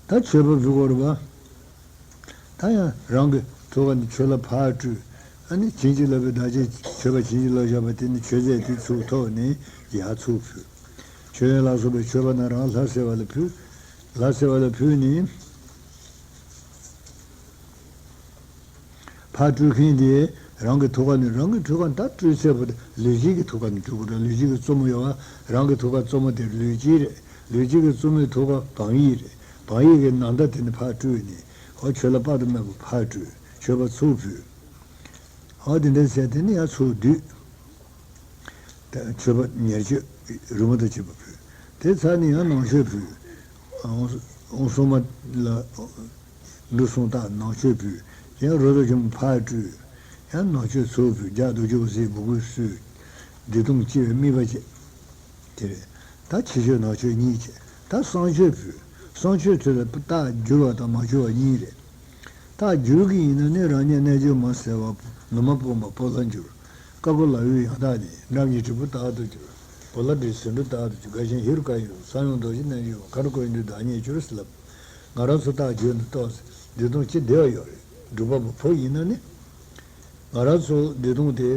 ད་མཆོད་པ་ཕུལ་དགོས་རེད་པ། ད་ཡང་རང་གི་ཐུགས་ཀ་ནས་མཆོད་ལྷ་ཕར་སྤྲུལ། ཨ་ནི་བྱིན་གྱིས་བརླབས་པའི་བདག་ཅག་མཆོད་པ་བྱིན་གྱིས་བརླབས་བཞག་པ་དེ་ནི་མཆོད་རྫས་དེ་ཚུར་ཐོགས་ནས་ཡར་ཚུར་ཕུལ། མཆོད་ཡོན་ལ་སོགས་པའི་མཆོད་པ་རྣམས་རང་ལྷ་སེར་བ་ལ་ཕུལ། ལྷ་སེར་བ་ལ་ཕུལ་ནས། ཕར་སྤྲུལ་མཁན་དེ་རང་གི་ཐུགས་ཀ་ནས། རང་གི་ཐུགས་ཀ་ད་སྤྲུལ་ཚད་པོ་དེ་ལུས་ཅན་གྱི་ཐུགས་ཀ་ནས་སྤྲུལ་དགོས་རེད། ལུས་ཅན་གྱི་རྩུབ་མོ་ཡོད་པ། རང་གི་ཐུགས་ཀ་རྩུབ་མོ་དེ་ལུས་ཅན་རེད། ལུས་ཅན་གྱི་རྩུབ་མོའི་ཐུགས་ཀ་བམ་ཡིག་རེད། བམ་ཡིག་གི་ནམ་ཟླ་དེ་ནས་ཕར་སྤྲུལ་ནས་ཨོ་མཆོད་ལྷ་དཔག་ཏུ་མེད་པ་ཕར་སྤྲུལ། མཆོད་པ་ཚུར་ཕུལ། ཨོ་དེ་འདྲ་བྱས་དེ་ནས་ཡར་ཚུར་བསྡུས། ད་མཆོད་པ་ཉེར་སྤྱོད་རོལ་མོ་དང་བཅས་པ་ཕུལ། དེ་ཚར་ནས་ཡང་ནང་མཆོད་ཕུལ། ཨོང་སྲུང་མ་ལ་འབྲུ་གསུམ་བཏགས་ནང་མཆོད་ཕུལ། ཡང་རོ་ཏོ་ཆེན་པོ་ཕར་སྤྲུལ། ཡང་ནང་མཆོད་ཚུར་ཕུལ། ལྗགས་རྡོ་རྗེ་འོད་ཟེར་འབུལ་དགོས་གསོལ། བདེ་སྟོང་སྤྱི་བའི་དམིགས་པ་བཅས། དེ་རེད། ད་ཕྱི་མཆོད་ནང་མཆོད་གཉིས་བྱས། ད་གསང་མཆོད་ཕུལ། གསང་མཆོད་དེ་ལ་རྟགས་བསྒྱུར་བ་དང་མ་བསྒྱུར་བ་གཉིས་རེད། རྟགས་བསྒྱུར་གྱི་ཡིན་ན་ནི། རང་ཉིད་རྣལ་འབྱོར་མ་ཟེར་བ་པོ། ནུ་མ་སྤུངས་པ་པོ་ལྷར་འགྱུར། ཀ་ཀོ་ལ་ཡུལ་ཡང་དག་ནི། འགྲམ་གྱི་དྲིལ་བུ་རྟག་ཏུ་འགྱུར། བོ་ལ་བྲིས་ཟེའུ་འབྲུ་རྟག་ཏུ་འགྱུར། དགའ་ཆེན་ཧེ་རུ་ཀ་ཡི་གསང་ཡུམ་རྡོ་རྗེ་རྣལ་འབྱོར་མ། མཁའ་འགྲོ་ཀུན་འདུས་བདག་ཉིད་འགྱུར་ཟེར་ལབ། ང་རང་ཚོ་རྟགས་བསྒྱུར་ནས་གཏོགས། བདེ་སྟོང་སྤྱི་བདེ་བ་ཡོད་རེད། སྒྲུབ་པ་པོ་བུ་ཡིན་ན་ནི། ང་རང་ཚོ་བདེ་སྟོང་དེ་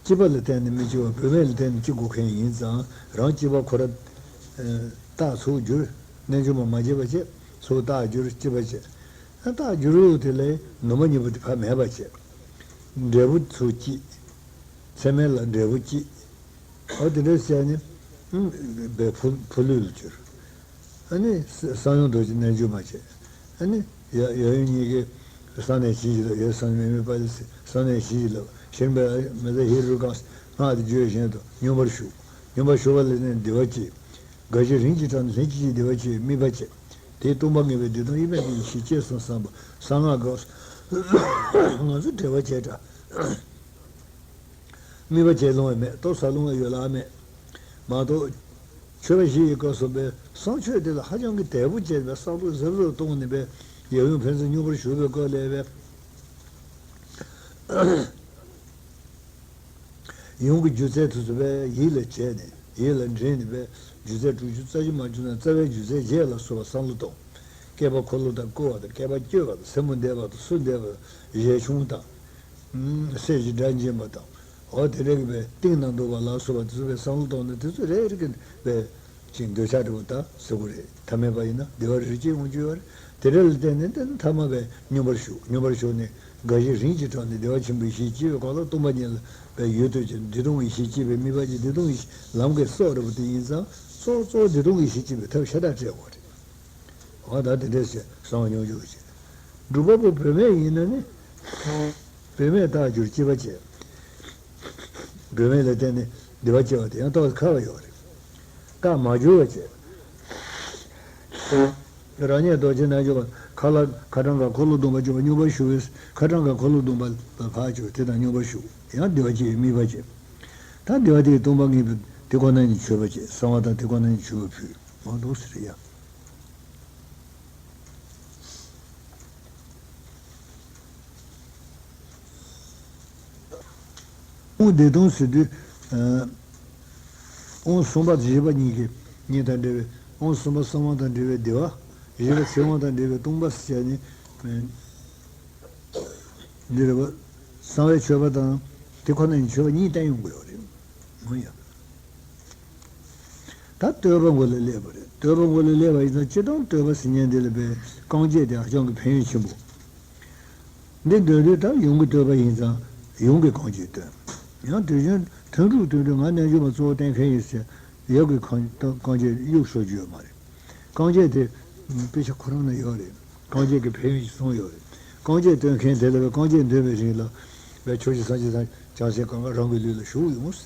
སྤྱི་པ་ལ་བརྟེན་ནས་མི་སྐྱེ་བར་བུད་མེད་ལ་བརྟེན་ནས་སྐྱེ་དགོས་མཁན་ཡིན་ཙང་། རང་སྐྱེ་བ་ཁོ་ར་རྟགས་ཚུར་བསྒྱུར། རྣལ་འབྱོར་མ་མ་སྐྱེས་པ་བྱས། ཚུར་རྟགས་བསྒྱུར་སྐྱེ་བ་བྱས། ཨ་རྟགས་བསྒྱུར་ཡོད་དེ་ལས་ནུ་མ་གཉིས་པོ་དེ་ཕར་མེད་པ་བྱས། འབྲས་བུ་ཚུར་སྐྱེས། ཚད་མེད་ལ་འབྲས་བུ་སྐྱེས། ཨོ་དེ་འདྲ་བྱས་ནས་ཨུམ་པའི་ཕོ་ཕོ་ལུས་ལ་གྱུར། ཨ་ནི་གསང་ཡུམ་རྡོ་རྗེ་རྣལ་འབྱོར་མ་བྱས། ཨ་ནི་ཡ་ཡ་ཡུམ་གཉིས་ཀས་གསང་གནས་བྱིན་གྱིས་བརླབས། ཡ་གསང་མེ་མེ་པ་ལ་གསང་གནས་བྱིན་གྱིས་བརླབས། ཤེར་པའི་མེ་ཏ་ཧེ་རུ་ཀ་སྔགས་དེ་བརྗོད་བཞིན་དུ་སྙོམས་པར་ཞུགས། སྙོམས་པར་ཞུགས་པ་ལ་ནི་བདེ་བ་སྐྱེས། དགའ་བཞི་རིམ་གྱིས་བགྲངས་ནས་ལྷན་ཅིག་སྐྱེས་བདེ་བ་སྐྱེས་དམིགས་པ་བྱས། དེས་སྟོང་པ་ངེས་པའི་བདེ་སྟོང་དབྱེར་མེད་པའི་ཡེ་ཤེས་སྐྱེས་སོང་བསམ་པ་གསང་སྔགས་སྐབས་སུ་ང་ཚོ་བྲེལ་བ་བྱས་འདྲ། དམིགས་པ་བྱས་ལོང་བ་མེད། ལྟོ་ཟ་ལོང་བ་ཡོད་ལ་མེད་མ་གཏོགས། མཆོད་པ་བཞི་ཡི་སྐབས་སུ་པའི་གསང་མཆོད་དེ་ལ་ཧ་ཅང་གི་དལ་པོ་བྱས་པའི་བསམ་བློ་གཟབ་གཟབ་གཏོང་ནས་པའི་ཡབ་ཡུམ་ཕན་ཚུན་སྙོམས་པར་ཞུགས་པའི་སྐབས་ལ་པའི་ཡུམ་གྱི་སྒྱུ་རྩལ་དེ་ཚོ་པའི་ཡིད་ལ་བྱས་ནས། ཡིད་ལ་དྲན་ནས་པའི་སྒྱུ་རྩལ་དྲུག་ཅུ་རྩ་བཞི་མ་བསྒྱུར་ན་རྩ་བའི་སྒྱུ་རྩལ་བརྒྱད་ལ་སོགས་པ་བསམ་བློ་གཏོང་། བསྐལ་པ་འཁོར་ལོ་དང་བསྐོར་བ་དང་། བསྐལ་པ་བསྐྱོད་པ་དང་། སེན་མོ་འདེབས་པ་དང་། སུ་འདེབས་པ་དང་། བཞད་ཆུང་དང་། གསེར་གྱི་སྒྲ་འབྱིན་པ་དང་། འོ་དེ་འདྲ་གི་པའི་ཏིང་ནང་འདུག་པ་ལ་སོགས་པ་དེ་ཚོ་པའི་བསམ་བློ་གཏོང་ནས་དེ་ཚོ་རེ་རེ་གི་པའི་ཅིག་འདོད་ཆགས་འདྲ་པོ་ད་ཟེར་དགོས་རེད། ཐ་མལ་པ་ཡིན་ན་བདེ་བ་རེ་རེ་སྐྱེ་ཡོང་རྒྱུ་ཡོད་རེད། དེ་འདྲ་ལ་བརྟེན་ནས་དེ་ནི་ཐ་མ་པའི་སྙོམས་པར་ཞུགས། སྙོམས་པར་ཞུགས་ནས་དགའ་བཞི་རིམ་གྱིས་བགྲངས་ནས་བདེ་བ་ཆེན་པོའི་ཡེ་ཤེས་སྐྱེ་བའི་སྐབས་ལ་སྟོང་པ་ཉིད་ལ་པའི་ཡུལ་དུ་བྱས་བདེ་སྟོང་ཡེ་ཤེས་སྐྱེ་བའི་དམིགས་པ་ཅིག་བདེ་སྟོང་ཡེ་ཤེས་ལམ་གྱི་སྲོག་འདྲ་པོ་དེ་ཡིན་ཙང་། གཙོ་བོ་གཙོ་བོ་བདེ་སྟོང་ཡེ་ཤེས་སྐྱེ་བའི་ཐབས་ཤ་སྟག་སྤྲད་དགོས་རེད། འོ་ད་དེ་འདྲས་བྱས་གསང་བ་སྙོམས་འཇུག་བྱས། སྒྲུབ་པ་པོ་བུད་མེད་ཡིན་ན་ནི། བུད་མེད་རྟགས་བསྒྱུར་སྐྱེ་བ་བྱས། བུད་མེད་ལ་བརྟེན་ནས་བདེ་བ་སྐྱེ་བ་དེ་ཡང་ཏོག་ཙམ་ཁག་པོ་ཡོད་རེད། རྟགས་མ་བསྒྱུར་བ་བྱས། རང་ཉིད་རྡོ་རྗེ་རྣལ་འབྱོར་པ། ཁ་ལ་ཁ་གྲངས་ཀ་འཁོར་ལོ་སྡོམ་པ་བཅུ་པ་སྙོམས་པར་ཞུགས་པས། ཁ་གྲངས་ཀ་འཁོར་ལོ་སྡོམ་པ་ལ་ཕར་བཅུག་དེ་དང་སྙོམས་པར་ཞུགས། ཡང་བདེ་བ་སྐྱེ་བའི་དམིགས་པ་བྱས། ད་བདེ་བ་དེས་སྟོང་པ་ངེས་པའི་དེ་ཁོ་ན་ཉིད་མཆོད་པ་བྱས། གསང་བ་དང་དེ་ཁོ་ན་ཉིད་མཆོད་པ་ཕུལ། མ་འདུག་ཟེར་ཡ། དབང་བདེ་སྟོང་ཟེར་དུས། ཨ། དབང་གསུམ་པ་བཞི་པ་གཉིས་ཀྱི་གཉིས་དང་འབྲེལ་བའི། དབང་གསུམ་པ་གསང་བ་དང་འབྲེལ་བའི་བདེ་བ། བཞི་པ་ཚེ་དབང་དང་འབྲེལ་བའི་སྟོང་པ་ཟེར་ནས། འདི་རེད་པ། གསང་བའི་མཆོད་པ་དང་དེ་ཁོ་ན་ཉིད་མཆོད་པ་གཉིས་བསྟན་ཡོང་གི་ཡོད་རེད། འོ་ཡ། ད་བསྟོད་པ་མགོ་ལ་སླེབས་པ་རེད། བསྟོད་པ་མགོ་ལ་སླེབས་པ་ཡིན་ཙང་སྤྱིར་བཏང་བསྟོད་པ་ཟེར་མཁན་འདི་ལ་པའི་རྐང་རྗེས་དེ་ཧ་ཅང་གི་ཕན་ཡོན་ཆེན་པོ། འདི་འདོད་འདོད་ལྟར་ཡུམ་གྱི་བསྟོད་པ་ཡིན་ཙང་ཡུམ་གྱི་རྐང་རྗེས་བསྟོད། ཡང་དུས་རྒྱུན་ཐུན་དྲུག་དུས་དྲུག་ང་རྣལ་འབྱོར་པ་གཙོ་བོ་བསྟེན་མཁན་ཡིན་ཟེར་ཡབ་ཀྱི་རྐང་རྐང་རྗེས་གཡུག་ཤོར་རྒྱུ་ཡོད་མ་རེད། རྐང་རྗེས་དེ་དཔེ་ཆ་ཁོ་རང་ན་ཡོད་རེད། རྐང་རྗེས་ཀྱི་ཕན་ཡོན་ཞིག་གསུངས་ཡོད་རེད། རྐང་རྗེས་བསྟོད་མཁན་དེ་ལ་བས་རྐང་རྗེས་འདོན་པའི་རིང་ལ་བས་ཕྱོགས་བཅུའི་སངས་རྒྱས་དང་བྱང་སེམས་གང་ག་རང་གི་ལུས་ལ་ཞུགས་ཡོང་།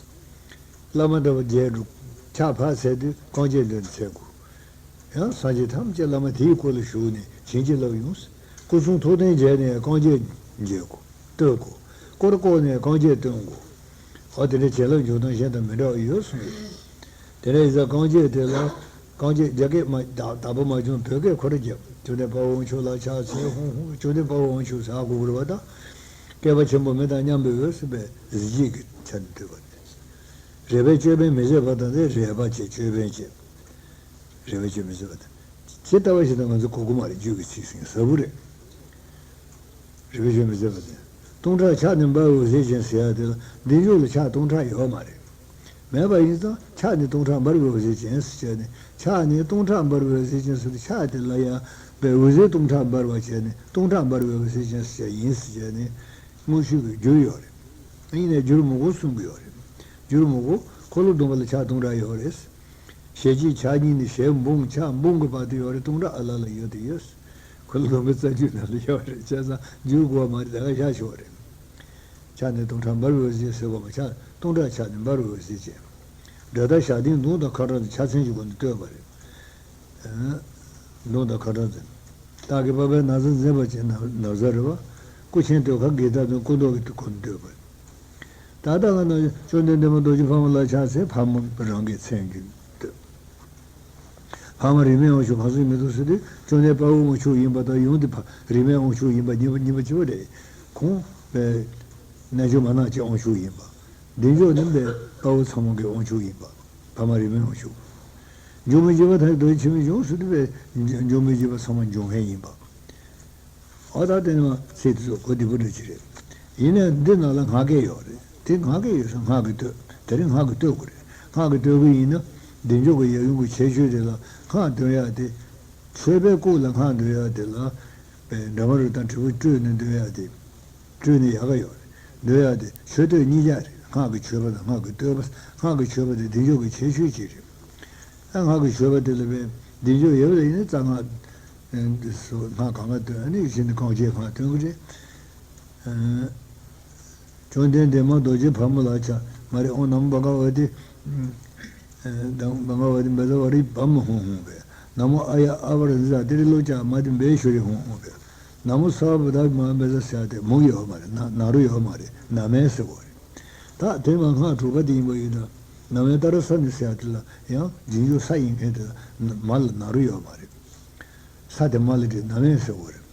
བླ་མ་འདྲ་བ་མཇལ་འགྲོ། ཕྱག་ཕར་འཚལ་དུས་རྐང་རྗེས་འདོན་ནས་འཚལ་དགོས། ཡང་སངས་རྒྱས་ཐམས་ཅད་བླ་མ་དེའི་སྐུ་ལ་ཞུགས་ནས་བྱིན་གྱིས་བརླབས་ཡོང་། སྐུ་གསུང་ཐུགས་རྟེན་མཇལ་ནས་རྐང་རྗེས་མཇལ་དགོས། བསྟོད་དགོས། སྐོར་བསྐོར་ནས་རྐང་རྗེས་བསྟོད་དགོས། འོ་དེ་འདྲའི་བྱིན་རླབས་འཇུག་སྟངས་གཞན་དང་མི་འདྲ་བ་ཡོད་གསུངས་ཡོད། དེ་འདྲ་ཡིན་ཙང་རྐང་རྗེས་དེ་ལ་རྐང་རྗེས་རྒྱ་སྐད་མ་བདག་བདག་པོ་མ་བྱུང་བོད་སྐད་ཁོ་རང་རྒྱབ། བཅོམ་ལྡན་དཔའ་བོ་དབང་ཕྱུག་ལ་ཕྱག་འཚལ་ཧཱུྃ་ཧཱུྃ། བཅོམ་ལྡན་དཔའ་བོ་དབང་ཕྱུག་ཟེར་ཧ་གོ་དགོས་རེད་པ། ད་བསྐལ་པ་ཆེན་པོ་མི་དང་མཉམ་པའི་འོད་ཟེར་བའི་གཟི་བརྗིད་ཀྱི་ཆ་ནས་བསྟོད་པ་རེད། རལ་པའི་ཅོད་པན་མི་བཟད་པ་དང་དེ་རལ་པ་བཅས་ཅོད་པན་བཅས། རལ་པའི་ཅོད་མི་བཟད་པ་དང་། ཇི་ལྟ་བ་ཞིག་དང་ང་ཚོ་གོ་གི་མ་རེད། རྒྱུད་ཀྱི་ཚིག་ཟིན་ཟབ་པོ་རེད། རལ་པའི་ཅོད་མི་བཟད་པ་དེ། སྟོང་ཕྲག་ཕྱག་ནི་འབར་བའི་འོད་ཟེར་ཅན་ཟེར་ཡ་དེ་ལ་འདི་འཇོག་ལ་ཕྱག་སྟོང་ཕྲག་ཡོད་མ་རེད། མེད་པ་ཡིན་ཙང་ཕྱག་ནི་སྟོང་ཕྲག་འབར་བའི་འོད་ཟེར་ཅན་ཟེར་བྱས་ནས་ཕྱག་ནི་སྟོང་ཕྲག་འབར་བའི་འོད་ཟེར་ཅན་ཟེར་ཏེ་ཕྱག་དེ་ལ་ཡང་པའི་འོད་ཟེར་སྟོང་ཕྲག་འབར་བ་བྱས་ནས་སྟོང་ཕྲག་འབར་བའི་འོད་ཟེར་ཅན་ཟེར་བྱས་ཡིན་ཟེར་བྱས་ནས་དངོས་ཤུགས་ཀྱི་འགྱུར་ཡོད་རེད། ཡིན་ནའི་འགྱུར་མི་དགོས་གསུང་གི་ཡོད་རེད། འགྱུར་མི་དགོས། འཁོར་ལོ་སྡོམ་པ་ལ་ཕྱག་སྟོང་ཕྲག་ཡོད་རེད། ཞལ་གཅིག་ཕྱག་གཉིས་ནི་ཞལ་འབུམ་ཕྱག་འབུམ་གྱི་བར་དུ་ཡོད་རེད། སྟོང་ཕྲག་ཨ་ལ་ལ་ཡོད་དེ་ཡོད། འཁོར་ལོ་སྡོམ་པའི་རྩ་རྒྱུད་ནང་ལ་ཡོད་རེད། བྱས་ཙང་འགྱུར་དགོས་པ་མ་རེད། ད་ག་ཤ་ཤོར་རེད། ཕྱག་ནི་སྟོང་ཕྲག་འབར་བའི་འོད་ཟེར་ཟེར་བ་མ་ཕྱག་སྟོང་ཕྲག་ཕྱག་ནི་འབར་བའི་འོད་ཟེར་ཅན། སྒྲ་དང་ཞག་བདུན་མདུང་དང་ཁ་དྲག་ཏུ་ཕྱག་མཚན་གྱི་སྒོ་ནས་བསྟོད་པ་རེད། མདུང་དང་ཁ་དྲག་ཏུ། སྟག་གི་པགས་པའི་ན་བཟའ་འཛིན་པ་ཅན་ན་བཟའ་རེད་པ། སྐུ་ཆེན་ཟློས་གར་གྱི་ད་དུང་སྐུ་མདོག་གི་སྐུ་མདོག་པ། ད་ལྟ་ང་ན་བཅོམ་ལྡན་འདས་མ་རྡོ་རྗེ་ཕག་མོ་ལ་ཕྱག་འཚལ། ཕག་མོ་རང་གི་མཚན་གྱིས་བསྟོད། ཕག་མོ་རིས་མེད་དབང་ཕྱུག་གང་ཟག་མི་འདུག་ཟེར་དུས་བཅོམ་ལྡན་དཔའ་བོའི་དབང་ཕྱུག་ཡིན་པ་དང་ཡུམ་དེ་ཕ་རིས་མེད་དབང་ཕྱུག་ཡིན་པ་གཉིས་པ་གཉིས་པ་གཅིག་པ་རེད། ཁོང་རྣལ་འབྱོར་མ་ནག་ཅིག་དབང་ཕྱུག་ཡིན་པ། བདེ་མཆོག་ནི་དཔའ་བོ་ཚང་མ་གི་དབང་ཕྱུག་ཡིན་པ། ཕག་མོ་རིས་མེད་དབང་ཕྱུག་འབྱུང་པོའི་བཞི་པ་ཐམས་ཅད་རྡོ་རྗེ་ཆེན་པོའི་འབྱུང་ཟེར་དུས་པས་འབྱུང་པོའི་བཞི་པ་ཚང་མ་འབྱུང་མཁན་ཡིན་པ། འོ་ད་དེ་ནི་ཚིག་དེ་ཚོ་གོ་བདེ་པོ་འདྲ་ཅིག་རེད། ཡིན་ནའི་འདི་ནང་ལ་སྔགས་སྐད་ཡོད་རེད། དེ་སྔགས་སྐད་ཡོད་ས་སྔགས་ཀྱི་བསྟོད། དེ་རིང་སྔགས་ཀྱི་བསྟོད་དགོས་རེད། སྔགས་ཀྱི་བསྟོད་ཀྱི་ཡིན་ན་བདེ་མཆོག་གི་ཡབ་ཡུམ་གྱི་ཁྱད་ཆོས་དེ་ལ་སྔགས་འདོན་ཡག་དེ། མཆོད་པའི་སྐོར་ལ་སྔགས་འདོན་ཡག་དེ་ལ། པས་འདྲ་མ་རུ་དང་དྲིལ་བུ་སྤྲོས་ནས་འདོན་ཡག་དེ། སྤྲོས་ནས་ཡག་ག་ཡོད་རེད། འདོན་ཡག་དེ་མཆོད་བསྟོད་གཉིས་ཆ་རེད། སྔགས་ཀྱི་མཆོད་པ་དང་སྔགས་ཀྱི་བསྟོད་པ། སྔགས་ཀྱི་མཆོད་པ་དེ་བདེ་མཆོག་གི་ཁྱད་ཆོས་གཅིག་རེད། ཨ་སྔགས་ཀྱི་མཆོད་པ་དེ་ལ་བས་བདེ་མཆོག་ཡོད་པ་ལ་ཡིན་ན་རྩ་སྔགས། ཨ་འདི་སོ་སྔགས་གང་ག་བཏོན། ཨ་ནི་གཞི་ནས་རྐང་རྗེས་སྔགས་བཏོན་གི་རེད། ཨ་བཅོམ་ལྡན་འདས་མ་རྡོ་རྗེ་ཕག་མོ་ལ་ཕྱག་མ་རེད། ཨོ་ན་མོ་བྷ་ག་ཝ་ཏི། ཨ་བྷ་ག་ཝ་ཏི་བཛྲ་ཝཱ་རི་བྷ་མ་ཧཱུྃ་ཧཱུྃ་བས། ན་མོ་ཨཱ་ཡ་ཨཱ་བྷ་ར་ཛ་ཏི་རི་ལོ་ཀྱ་མ་ཏི་བེ་ཤྭ་རི་ཧཱུྃ་ཧཱུྃ་བས། ན་མོ་སརྦ་བདྷ་མ་བཛྲ་ཟེར་ཡ་དེ་མུ་ཡོད་མ་རེད། ན་ན་རོ་ཡོད་མ་རེད། ན་མེ་ཟེར་བ་རེད། ད་དེ་མ་སྔགས་དྲུག་པ་དེ་ཡིན་པ་ཡིན་ན། ན་མེ་ཏཱ་ར་ས་ནི་ཟེར་ཡ་དེ་ལ་ཡང་རྗེས་འཇུག་ས་ཡིན་མཁན་དེ་ལ་མ་ལ་ན་རོ་ཡོད་མ་རེད། ས་དེ་མ་ལ་དེ་ན་མེ་ཟེར་བ་རེད།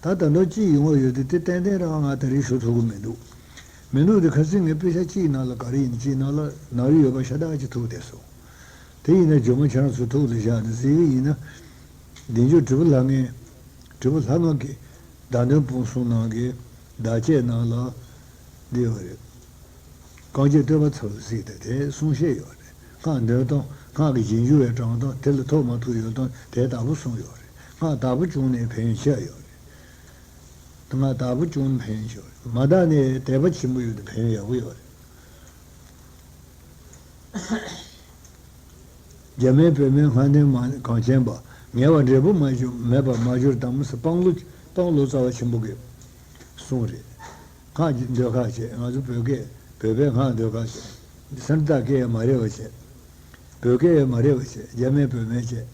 ད་ད་ལྟ་ཅི་ཡོང་བ་ཡོད་དེ་དེ་ཏན་ཏན་རང་ང་ད་རེས་ཞུ་ཐུབ་ཀྱི་མི་འདུག་མི་འདུག་དེ་ཁ་སང་ངས་དཔེ་ཆ་གཅིག་ནང་ལ་ག་རེ་ཡིན་གཅིག་ནང་ལ་ན་རོ་ཡོད་པ་ཤ་སྟག་ཅིག་ཐུག་བསྡད་སོང་། དེ་ཡིན་ན་ཇོ་མོ་ཁྱེད་རང་ཚོ་ཐུགས་ལ་བཞག་ནས་གཟིགས་ཀྱི་ཡིན་ན། བདེ་མཆོག་དྲིལ་བུ་ལྷ་ལྔའི། དྲིལ་བུ་ལྷ་ལྔ་གི་བརྡ་དོན་སྤུངས་གསུམ་ནང་གི་བརྡ་བཅད་ནང་ལ་འདི་ཡོད་རེད། རྐང་རྗེས་བསྟོད་པ་ཚར་ལ་གཟིགས་ཏེ་དེ་གསུང་བཤད་ཡོད་རེད། སྔགས་འདོན་སྟངས། སྔགས་ཀྱི་རྗེས་འཇུག་པའི་དྲང་སྟངས། དེ་ལ་ཐོག་མ་ཐུག་ཡོད་སྟངས་དེ་ལྟ་བུ་གསུངས་ཡོད་རེད། སྔགས་ལྟ་བུ་བྱུང་ནས་ཕན་ཡོན་ཆེ་བ་ཡོད་རེད། སྔགས་ལྟ་བུ་བྱུང་ནས་ཕན་ཡོན་ཆེ་བ་རེད། མ་དག་ནས་དད་པ་ཆེན་པོ་ཡོད་དུས་ཕན་ཡོན་ཡག་པོ་ཡོད་རེད། རྒྱ་མིའི་བུད་མེད་སྔ་ལྡན་མ་གངས་ཅན་པ། ངལ་བ་འབྲས་བུ་མ་གྱུར་མེད་པར་མ་གྱུར་ཏམ་ཟེར་སྤང་ལོ་སྤང་ལོ་ཙཱ་བ་ཆེན་པོ་གི་གསུང་རེད། སྔགས་ཀྱི་ཟློས་གར་བྱེད། ང་ཚོ་བོད་སྐད་བོད་པའི་སྔགས་ཟློས་གར་བྱེད། སེམས་ཐག་སྐད་ཡང་མ་རེད་པ་བྱེད། བོད་སྐད་ཡང་མ་རེད་པ་བྱེད། རྒྱ་མིའི་བུད་མེད་བྱེད།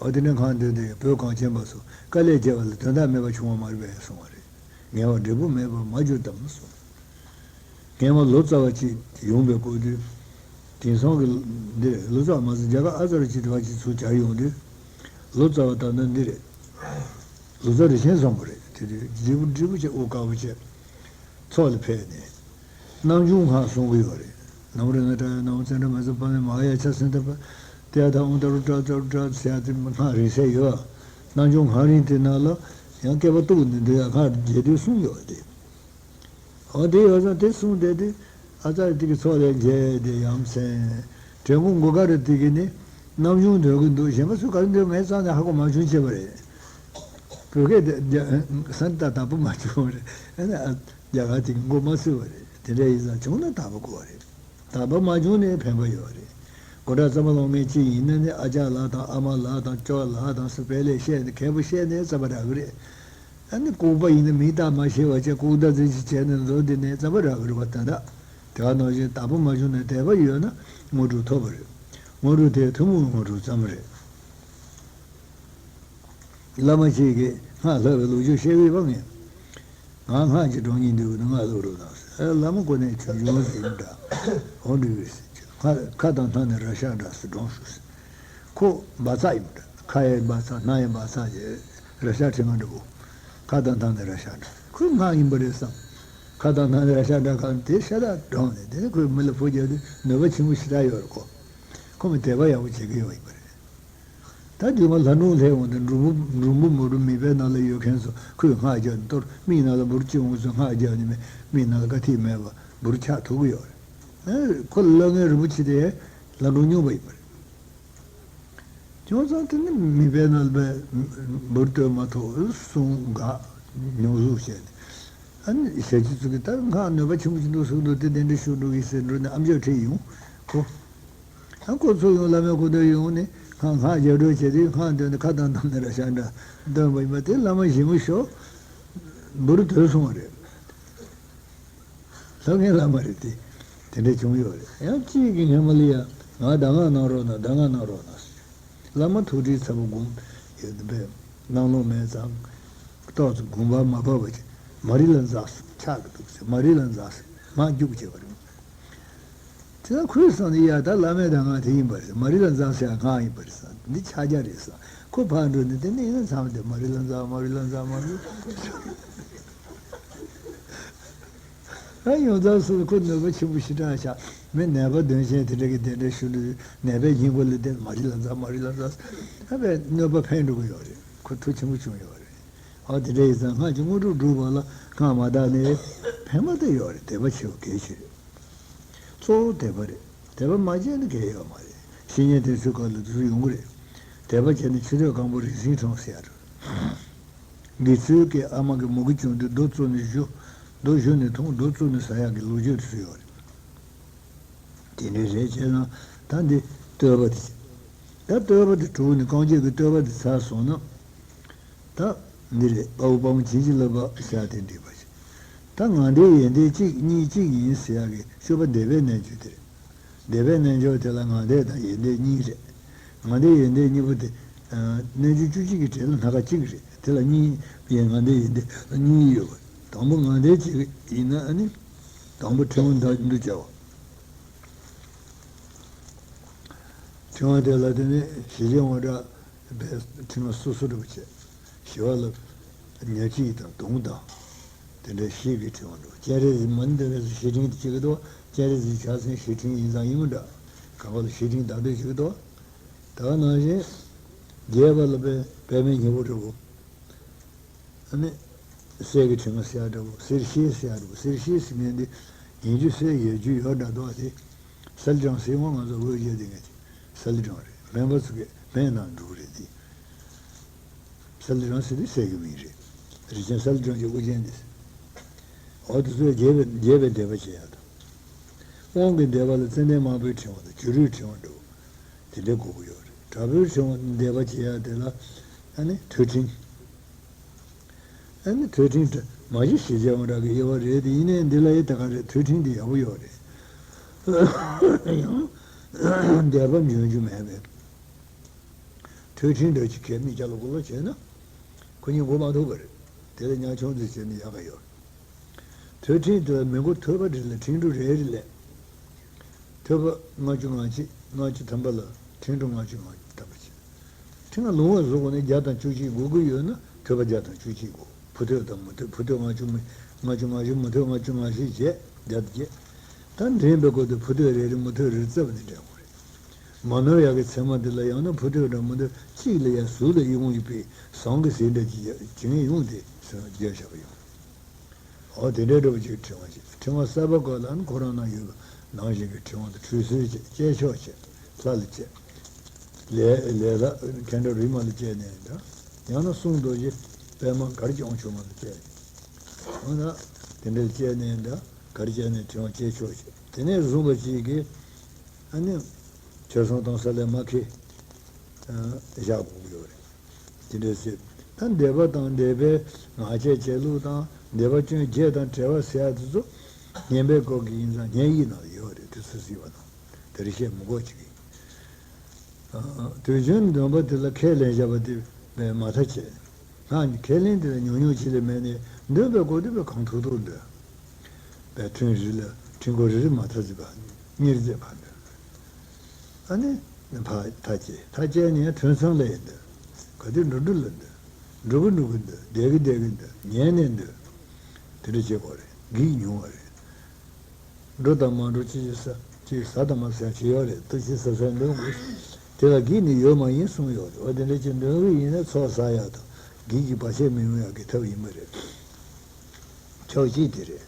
འོ་དེ་ནས་སྔགས་འདོན་དུས་བོད་གངས་ཅན་པ་ཚོ་དཀའ་ལས་བརྒྱབ་པ་ལ་དོན་དག་མེད་པ་བྱུང་བ་མ་རེད་པས་གསུང་བ་རེད། ངལ་བ་འབྲས་བུ་མེད་པར་མ་གྱུར་ཏམ་གསུངས། སྔོན་མ་ལོ་ཙཱ་བ་གཅིག་ཡོང་བའི་སྐོར་དུས། དེང་སང་གི་འདི་རེད། ལོ་ཙཱ་མ་ཟད་རྒྱ་གར་ཨ་ཙརྱ་གཅིག་དེ་བ་གཅིག་ཚུར་གྱར་ཡོང་དུས། ལོ་ཙཱ་བ་ད་ལྟ་འདི་རེད། ལོ་ཙཱ་རིན་ཆེན་བཟང་པོ་རེད། དེ་དུས་འབྲས་བུ་འབྲས་བུ་བྱས་དབུ་དཀར་པོ་བྱས། ཚོགས་ལ་ཕེབས་ནས། རྣམ་འབྱུང་སྔགས་གསུང་གི་ཡོད་རེད། ན་མོ་རཏྣ་ཏྲཱ་ཡ། ན་མོ་ཙཎྜ་མ་ཛ་པཱ་ལ། མ་ཧཱ་ཡ་ཙྪ་སན་ཏ་པ། ཏདྱ་ཐཱ། ཨོཾ་ཏཱ་རུ་ཏྲ་ཏཱ་རུ་ཏྲ་ཟེར་ཡ་དེ་སྔགས་རིང་བསྲེལ་ཡོད། རྣམ་འབྱུང་སྔགས་རིང་དེ་ནང་ལ་ཡང་བསྐལ་པ་སྟུག་ནས་འདོན་ཡ་སྔགས་རྒྱས་བསྡུས་གསུངས་ཡོད་དེ། འོ་དེ་ཡོད་ཙང་དེ་གསུངས་བསྡད་དུས་ཨ་ཙརྱ་དེ་གི་ཚོགས་ལ་མཇལ་ཏེ་ཡ་མཚན། དྲན་སྐུ་མགོ་དཀར་ར་དེ་གི་ནི་རྣམ་འབྱུང་འདོན་གི་འདུག་གཞན་པ་ཚོས་ག་རེ་འདོན་ངས་རྩ་ནས་ཧ་གོ་མ་བྱུང་བྱས་པ་རེད། བོད་སྐད་དེ་རྒྱ་ས་ད་དག་པོ་མ་བྱུང་བ་རེད། ཨ་ནི་ཨ་རྒྱ་གར་དེ་གི་མགོ་མ་ཚོས་པ་རེད། དེ་འདྲ་ཡིན་ཙང་བྱུང་ན་དག་པོ་དགོས་པ་རེད། དག་པོ་མ་བྱུང་ནའི་ཕན་པ་ཡོད་རེད། སྐུ་དྲག་གཙང་པ་སློབ་མཁན་གཅིག་ཡིན་ན་ནི་ཨ་ཅག་ལགས་དང་ཨ་མ་ལགས་དང་ཅོག་ལགས་དང་སུ་དཔེ་ལས་བཤད་ནས་མཁས་པོ་བཤད་ནས་རྩ་བ་རག་གི་རེད། ཨ་ནི་ལྐུགས་པ་ཡིན་ན་མིང་རྟགས་མ་ཤེས་པ་བྱས་ལྐུགས་རྟགས་རྫུན་ཞིག་བྱས་ནས་འགྲོ་འདི་ནས་རྩ་བ་རག་གི་རེད་བ། ད་ད་དེ་ག་ནང་བཞིན་དག་པོ་མ་བྱུང་ན་དད་པ་ཡོད་ན་དངོས་གྲུབ་ཐོབ་པ་རེད། དངོས་གྲུབ་དེ་ཐུན་མོང་དངོས་གྲུབ་ཙམ་རེད། བླ་མ་གཅིག་གིས་སྔགས་ལྷབ་པའི་ལོ་རྒྱུས་བཤད་ཀྱི་ཡོད་པ་ངས། ང་སྔགས་ཀྱི་སྒྲུང་ཉན་དུས་ན་སྔགས་ལྷབ་རོགས་གནང་ཟེར། ཨ་བླ་མ་ཁོ་ནས་ཆུང་ཆུང་ཟིན་འདྲ། འོ་འདྲ་ཡོད་ཟེར་གྱི། ཁ་ཁ་དང་སྣ་ནས་ར་ཤ་འདྲ་ཟེར་སྒྲུང་ཞུ་ཟེར། ཁོ་འབག་ཚ་ཡིན་འདྲ། ཁ་ཡི་འབག་ཚ་སྣ་ཡི་འབག་ཚ་ཞེས་ར་ཤ་ཕྲེང་བ་འདྲ་བོ། ཁ་དང་སྣ་ནས་ར་ཤ་འདྲ། ཁོས་སྔགས་ཡིན་པ་རེད་བསམ། ཁ་དང་སྣ་ནས་ར་ཤ་འདྲ་གང་དེ་ཤ་སྟག་སྒྲུང་ནས་དེ་ནས་ཁོས་མི་ལ་ཕོ་རྒྱག་དུས་ནུས་པ་ཆེན་པོ་ཞེ་དྲག་ཡོད་རེད་ཁོ། ཁོ་མི་དད་པ་ཡག་པོ་བྱེད་ཀྱི་ཡོད་ཡིན་པ་རེད། ད་རྒྱུ་མ་ལྷ་སྒྲུང་ལྷའི་འོང་དུས་འབྲུམ་བུ་འབྲུམ་བུ་མོ་འབྲུམ་མིད་པའི་ནང་ལ་ཡོད་མཁན་ཚོ་ཁོས་སྔགས་རྒྱག་ནས་གཏོར། མིག་ནང་ལ་འབུར་གཅིག་འོང་ཚོ་སྔགས་རྒྱག་ནས་མིག་མིག་ནང་ལ་དཀའ་ཐིག་མེད་པ་འབུར་ཆགས་ཐུབ་ཀྱི་ཡོད་རེད། ཁོ་ལ་སློབ་མཁན་རིན་པོ་ཆེ་དེ་ལྷ་སྒྲུང་སྨྱོན་པ་ཡིན་པ་རེད། ཁྱོད་ཚང་དེ་ནི་མིད་པའི་ནང་ལ་འབུར་གཏོར་མ་ཐུབ་གསུང་དགག་མྱོང་གཟུགས་བྱས་ནས། ཨ་ནི་ཞལ་གྱི་ཚུལ་གྱིས་ད་སྔགས་ནུས་པ་ཆེན་པོ་ཅིག་འདུག་གསུངས་འདུག་དེ་དེ་འདྲ་ཞུ་འགྲོ་གི་ཟེར་འགྲོ་ནས་ཨམ་ཅོག་ཁྲིད་ཡོང་ཁོ། ཨ་ཁོ་ཚོ་ཡོང་བླ་མའི་སྐུ་མདུན་ཡོང་ནས་སྔགས་སྔགས་རྒྱག་འགྲོ་བྱས་དུས་སྔགས་འདོན་ནས་ཁ་དང་སྣ་ནས་ར་ཤ་འདྲ་འདོན་པ་ཡིན་པ་དེ་བླ་མ་ཞིམ་པོ་ཤོག་འབུར་དོད་སོང་བ་རེད། ལྷ་ངན་བླ་མ་རེད་དེ། དེ་འདྲ་བྱུང་ཡོད་རེད། ཡང་གཅིག་གིས་སྔ་མ་ལ་ཡ་ང་གདམས་ངག་གནང་རོགས་གནང་གདམས་ངག་གནང་རོགས་གནང་ཟེར། བླ་མ་ཐུགས་ཁྲལ་ཚ་པོ་སྒོམ་ཡོད་དེ་བས་གནང་ལོང་མེད་ཙང་། ཏོག་ཙམ་དགོངས་པ་མ་བབས་པ་ཅིག་མ་རི་ལ་འཛག་ཟེར་ཆགས་ཀྱི་འདུག་ཟེར། མ་རི་ལ་འཛག་ཟེར་མ་རྒྱུག་བྱས་པ་རེད། དེ་ལ་ཁོས་བསམ་ནས་ཡ་ད་བླ་མའི་གདམས་ངག་དེ་ཡིན་པ་རེད། མ་རི་ལ་འཛག་ཟེར་ཡ་སྔགས་ཡིན་པ་རེད་བསམ། འདི་ཕྱག་རྒྱ་རེད་བསམ། ཁོ་ཕར་འགྲོ་ནས་དེ་ནས་ཡིན་ན་མཚམས་དེ་མ་རི་ལ་འཛག་མ་རི་ལ་འཛག་མ་རི། ཨ་ཡོངས་གྲགས་སུ་ཁོ་ནུས་པ་ཆེན་པོ་ཞེ་དྲག་ཤག་མི་ནད་པ་གདོན་ཞེན་དེ་འདྲ་གི་དེ་འདྲ་ཞུ་འདུག་ནད་པའི་སྙིང་པོ་ལ་བསྟེན་མ་རི་ལ་འཛག་མ་རི་ལ་འཛག་ཨ་བས་གནོད་པ་ཕན་འགྲོ་གི་ཡོད་རེད། ཁོ་མཐུ་ཆེན་པོ་བྱུང་ཡོད་རེད། ཨ་དེ་འདྲ་ཡིན་ཙང་སྔགས་ཀྱི་དངོས་གྲུབ་སྒྲུབ་པ་ལ་སྔགས་མ་བཏགས་ནས་ཕན་པ་དེ་ཡོད་རེད། དད་པ་ཆེ་བ་གལ་ཆེ་རེད། གཙོ་བོ་དད་པ་རེད། དད་པ་མ་བྱས་ན་གལ་ཡོད་མ་རེད། བཤེས་གཉེན་དེ་ཚོའི་སྐབས་ལ་དེ་ཚོ་ཡོང་གི་རེད། དད་པ་བྱས་ན་ཆུ་ཚོད་གང་པོ་རིན་ཆེན་འཁྲུངས་ཟེར་ཡ་རེད། དགེ་ཚུལ་གྱི་ཨ་མ་གི་མུ་གེ་བྱུང་དུས་རྡོ་བཙུགས་ནས་བཞུ། རྡོ་བཞུ་ནས་འཐུང་། རྡོ་བཙུགས་ནས་ཟ་ཡག་གི་ལོ་རྒྱུས་དེ་ཚོ་ཡོད་རེད། དེ་འདྲའི་རེད་བྱས་ན་ད་འདི་བསྟོད་པ་དེ། ད་བསྟོད་པ་དེ་གྲུབ་ནས་རྐང་རྗེས་ཀྱི་བསྟོད་པ་དེ་ཚར་སོང་ན། ད་འདི་རེད། དཔའ་བོ་དཔའ་མོ་བྱིན་གྱིས་བརླབས་པ་ཞེས་དེ་འགྲིག་པ་ཞིག་ད་ངང་འདས་ཡོན་ཏན་གཅིག་གཉིས་གཅིག་ཡིན་ཟེར་ཡག་གི་སྤྱོད་པ་འདས་པའི་རྣལ་འབྱོར་དེ་རེད། འདས་པའི་རྣལ་འབྱོར་དེ་ལ་ངང་འདས་དང་ཡོན་ཏན་གཉིས་རེད། ངང་འདས་ཡོན་ཏན་གཉིས་པོ་དེ། རྣལ་འབྱོར་བཅུ་གཅིག་གི་གྲས་ལ་སྣ་ཁ་གཅིག་རེད། དེ་ལ་གཉིས་ཡིན། ངང་འདས་ཡོན་ཏན་གཉིས་ཡོད་པ། དང་པོ་ངང་འདས་གཅིག་ཡིན་ན་ཨ་ནི། དང་པོ་ཕྲེང་བ་འདུ་བྱ་བ། ཕྲེང་བ་དེ་ལ་དེ་ནས་ཞི་བྱེད་དབང་དྲག་པའི་ཕྲེང་བ་སོ་སོ་འདྲ་པོ་བྱས། ཞི་བ་ལ་ཉ་གཅིག་དང་དུང་དང་། དེ་འདྲའི་ཞི་བའི་ཕྲེང་བ་འདྲ་པོ། སྤྱན་རས་གཟིགས་མ་ཎི་འདོན་པའི་ཞི་ཕྲེང་དེ་བྱེད་ཀྱི་འདུག་སྤྱན་རས་གཟིགས་ཕྱག་མཚན་ཞི་ཕྲེང་ཡིན་ཙང་ཡིན་པ་འདྲ། གང་ག་ལ་ཞི་ཕྲེང་བདག་འདོད་བྱེད་ཀྱི་འདུག་ད་ག་ནང་བཞིན། རྒྱས་པ་ལ་པད་པད་མའི་སྙིང་པོ་འདྲ་པོ། ཨ་ནི། གསེར་གྱི་ཕྲེང་བ་ཟེར་ཡག་འདྲ་པོ། གསེར་ཞེས་ཟེར་ཡག་འདྲ་པོ། གསེར་ཞེས་ཟེར་མཁན་འདི་ཡིན་རྒྱུ་གསེར་ཡོད་རྒྱུ་ཡོད་འདྲ་འདུག་སྟེ། གསལ་སྒྲོན་ཟེར་འོང་། ང་ཚོ་བོད་ཡིག་དེ་ངས་གསལ་སྒྲོན་རེད། སྨན་པ་ཚོ་གིས་སྨན་ནང་འགྲོ་གི་རེད་དེ། གསལ་སྒྲོན་ཟེར་དུས་གསེར་གྱི་མིང་རེད། རིན་ཆེན་གསལ་སྒྲོན་གྱི་དབུ་ཅན་དེ། འོ་དེ་ཚོས་རྒྱས་པའི་རྒྱས་པའི་འདས་པ་བྱེད་ཡག་དང་། དབང་གི་འདས་པ་ལ་ཙནྡན་དམར་པོའི་ཕྲེང་བ་དང་བྱུ་རུའི་ཕྲེང་བ་འདྲ་པོ། དེ་འདྲའི་དགོས་ཀྱི་ཡོད་རེད། དྲག་པོའི་ཕྲེང་བ་འདས་པ་བྱེད་ཡག་དེ་ལ་ཨ་ནི་ཐོད་ཕྲེང་། ཨ་ནི་ཐོད་ཕྲེང་དུ་མ་གཞི་ཞི་བྱེད་དབང་དྲག་གི་དབྱེ་བ་རེད་དེ། ཡིན་ནའི་འདི་ལ་ཡི་ད་ག་རེ་ཐོད་ཕྲེང་དེ་ཡག་པོ་ཡོད་རེད། ཡང་འདས་པ་འབྱོན་རྒྱུ་མེད་པས། ཐོད་ཕྲེང་འདྲ་ཅིག་གས་མི་སྐྱ་ལོ་གོ་ལོ་བྱས་ན་ཁོ་གཉིས་མགོ་མ་ཐུག་པ་རེད། དེ་ལ་ཉག་ཆུང་ཙིག་བྱས་ན་ཡག་ག་ཡོད། ཐོད་ཕྲེང་དེ་ལ་མི་མགོ་ཐོད་པ་རེ་ལ་ཕྲེང་དྲུག་རེ་རེ་ལས། ཐོད་པ་ལྔ་བཅུ་ང་གཅིག་ལྔ་བཅུ་ཐམ་པ་ལ་ཕྲེང་དྲུག་ལྔ་བཅུ་ང་གཅིག་ཐམ་པ་བྱས། ཕྲེང་བ་ལུང་བ་བཟོ་དགོས་ན་བརྒྱ་དང་བཅུ་གཅིག་དགོས་ཀྱི་ཡོད་ན་ཐོད་པ་བརྒྱ་དང་བཅུ་གཅིག་དགོས། ཕུ་ཐོད་དང་མུ་ཐོད། ཕུ་ཐོད་ལྔ་བཅུ་མི་ལྔ་བཅུ་ང་བཅུ། མུ་ཐོད་ལྔ་བཅུ་ང་བཞི་བྱས་བརྒྱ་དང་བརྒྱད། ད་འདྲེན་པའི་སྐོར་དུ་ཕུ་ཐོད་རེ་རེ་མུ་ཐོད་རེ་རེ་བརྩེགས་པ་ནས་འདྲེན་དགོས་རེད། མ་ནོར་ཡག་གི་ཚད་མ་འདི་ལ་ཡང་ན་ཕུ་ཐོད་དང་མུ་ཐོད་གཅིག་ལ་ཡང་ཟུར་ལ་དབྱེ་བ་ཡོད་པའི་ཟངས་ཀྱི་ཟེར་འདྲ་ཅིག་ཡང་ཡོང་སྟེ་བརྗོད་བཞག་པ་ཡོང་། འོ་དེ་འདྲའི་འདྲ་པོ་ཅིག་ཕྲེང་བ་ཅིག་ཕྲེང་བ་གསར་པ་སྐོར་ལ་ནི་ཁོ་རང་ན་ཡོད་པ་ནང་བཞིན་གྱི་ཕྲེང་བ་དང་ཁྲུས་གསོལ་བཅས་བཅས་ཆོག་བཅས་ལྷ་ལ་བཅས། ལས་ལས་ལྷ་མཁའ་འགྲོ་རིག་མ་ལ་བཅས་ནས་འདྲ། ཡང་ན་གསུང་རྡོ་རྗེ་ པདྨ་གར་སྐྱོང་ཆུང་མ་ལ་བཅས། འོ་ན་དེ་འདྲ་བཅས་ནས་འདྲ་གར་བཅས་ནས་དྲན་བཅས་ཆོག་ཅིག་དེ་ནས་བཟུང་བ་ཅིག་གིས་ཨ་ནི་ཆོས་སྲུང་གཏོང་ས་ལས་མ་ཁེ་བཞག་དགོས་ཀྱི་ཡོད་རེད། དེ་འདྲ་ཟེར། ད་འདས་པ་དང་འདས་པའི་ངག་བཅད་བཅད་ལུགས་དང་འདས་པ་སྐྱོན་བརྗེད་དང་བྲལ་བ་ཟེར་ཡ་དེ་ཚོ་ཉན་པའི་སྐོར་གྱི་ཡིན་ཙང་ཉན་ཡིག་ནང་ལ་ཡོད་རེད། དེ་ཚོ་གཟིགས་པ་དང་དེ་རིགས་བཤད་མི་དགོས་ཅིག་ཡིན། དུས་རྒྱུན་འདོན་པ་དེ་ལ་ཁས་ལེན་བྱ་བ་དེ་མ་མཐའ་བྱས། ང་ཁས་ལེན་དེ་ལ་ཉུང་ཉུང་ཅིག་ལས་མེད་ནས་འདོན་པའི་སྐོར་དེ་བས་གང་ཐུབ་ཐུབ་འདོན། པའི་ཐུན་རེ་ལ་ཕྲེང་སྐོར་རེ་རེ་མ་མཐའ་བརྩིས་པ་གཉིས་བརྩེགས་ཕར་འདོན། ཨ་ནི་ཕར་མཐའ་བཅད། མཐའ་བཅད་ནས་ཐུན་མཚམས་ལ་ཡི་འདོན། ག་དུས་འགྲོ་འགྲོ་ལ་འདོན། འགྲོ་གི་འགྲོ་གི་འདོན། བསྡད་གི་བསྡད་གི་འདོན། ཉལ་ནས་འདོན། དེ་འདྲ་བྱེད་དགོས་རེད། འགྱིག་ཉུང་བ་རེད། འགྲོ་དང་མ་འགྲོ་ཅི་ཅི་ཟ་ཅི་ཟ་དང་མ་ཟ་ཅི་ཡོད་རེད། ཏུ་ཅི་ཟ་ཟ་འདོན་དགོས། དེ་ལ་འགྱིག་ནི་ཡོད་མ་ཡིན་གསུངས་ཡོད་རེད། འོ་དེ་འདྲ་ཅིག་འདོན་གི་ཡིན་ན་ཚོགས་བསགས་ཡག་དང་འགྱིག་གི་བར་ཆད་མི་ཡོང་ཡག་གི་ཐབས་ཡིན་པ་རེད། ཕྱོགས་གཅིག་དེ་རེད།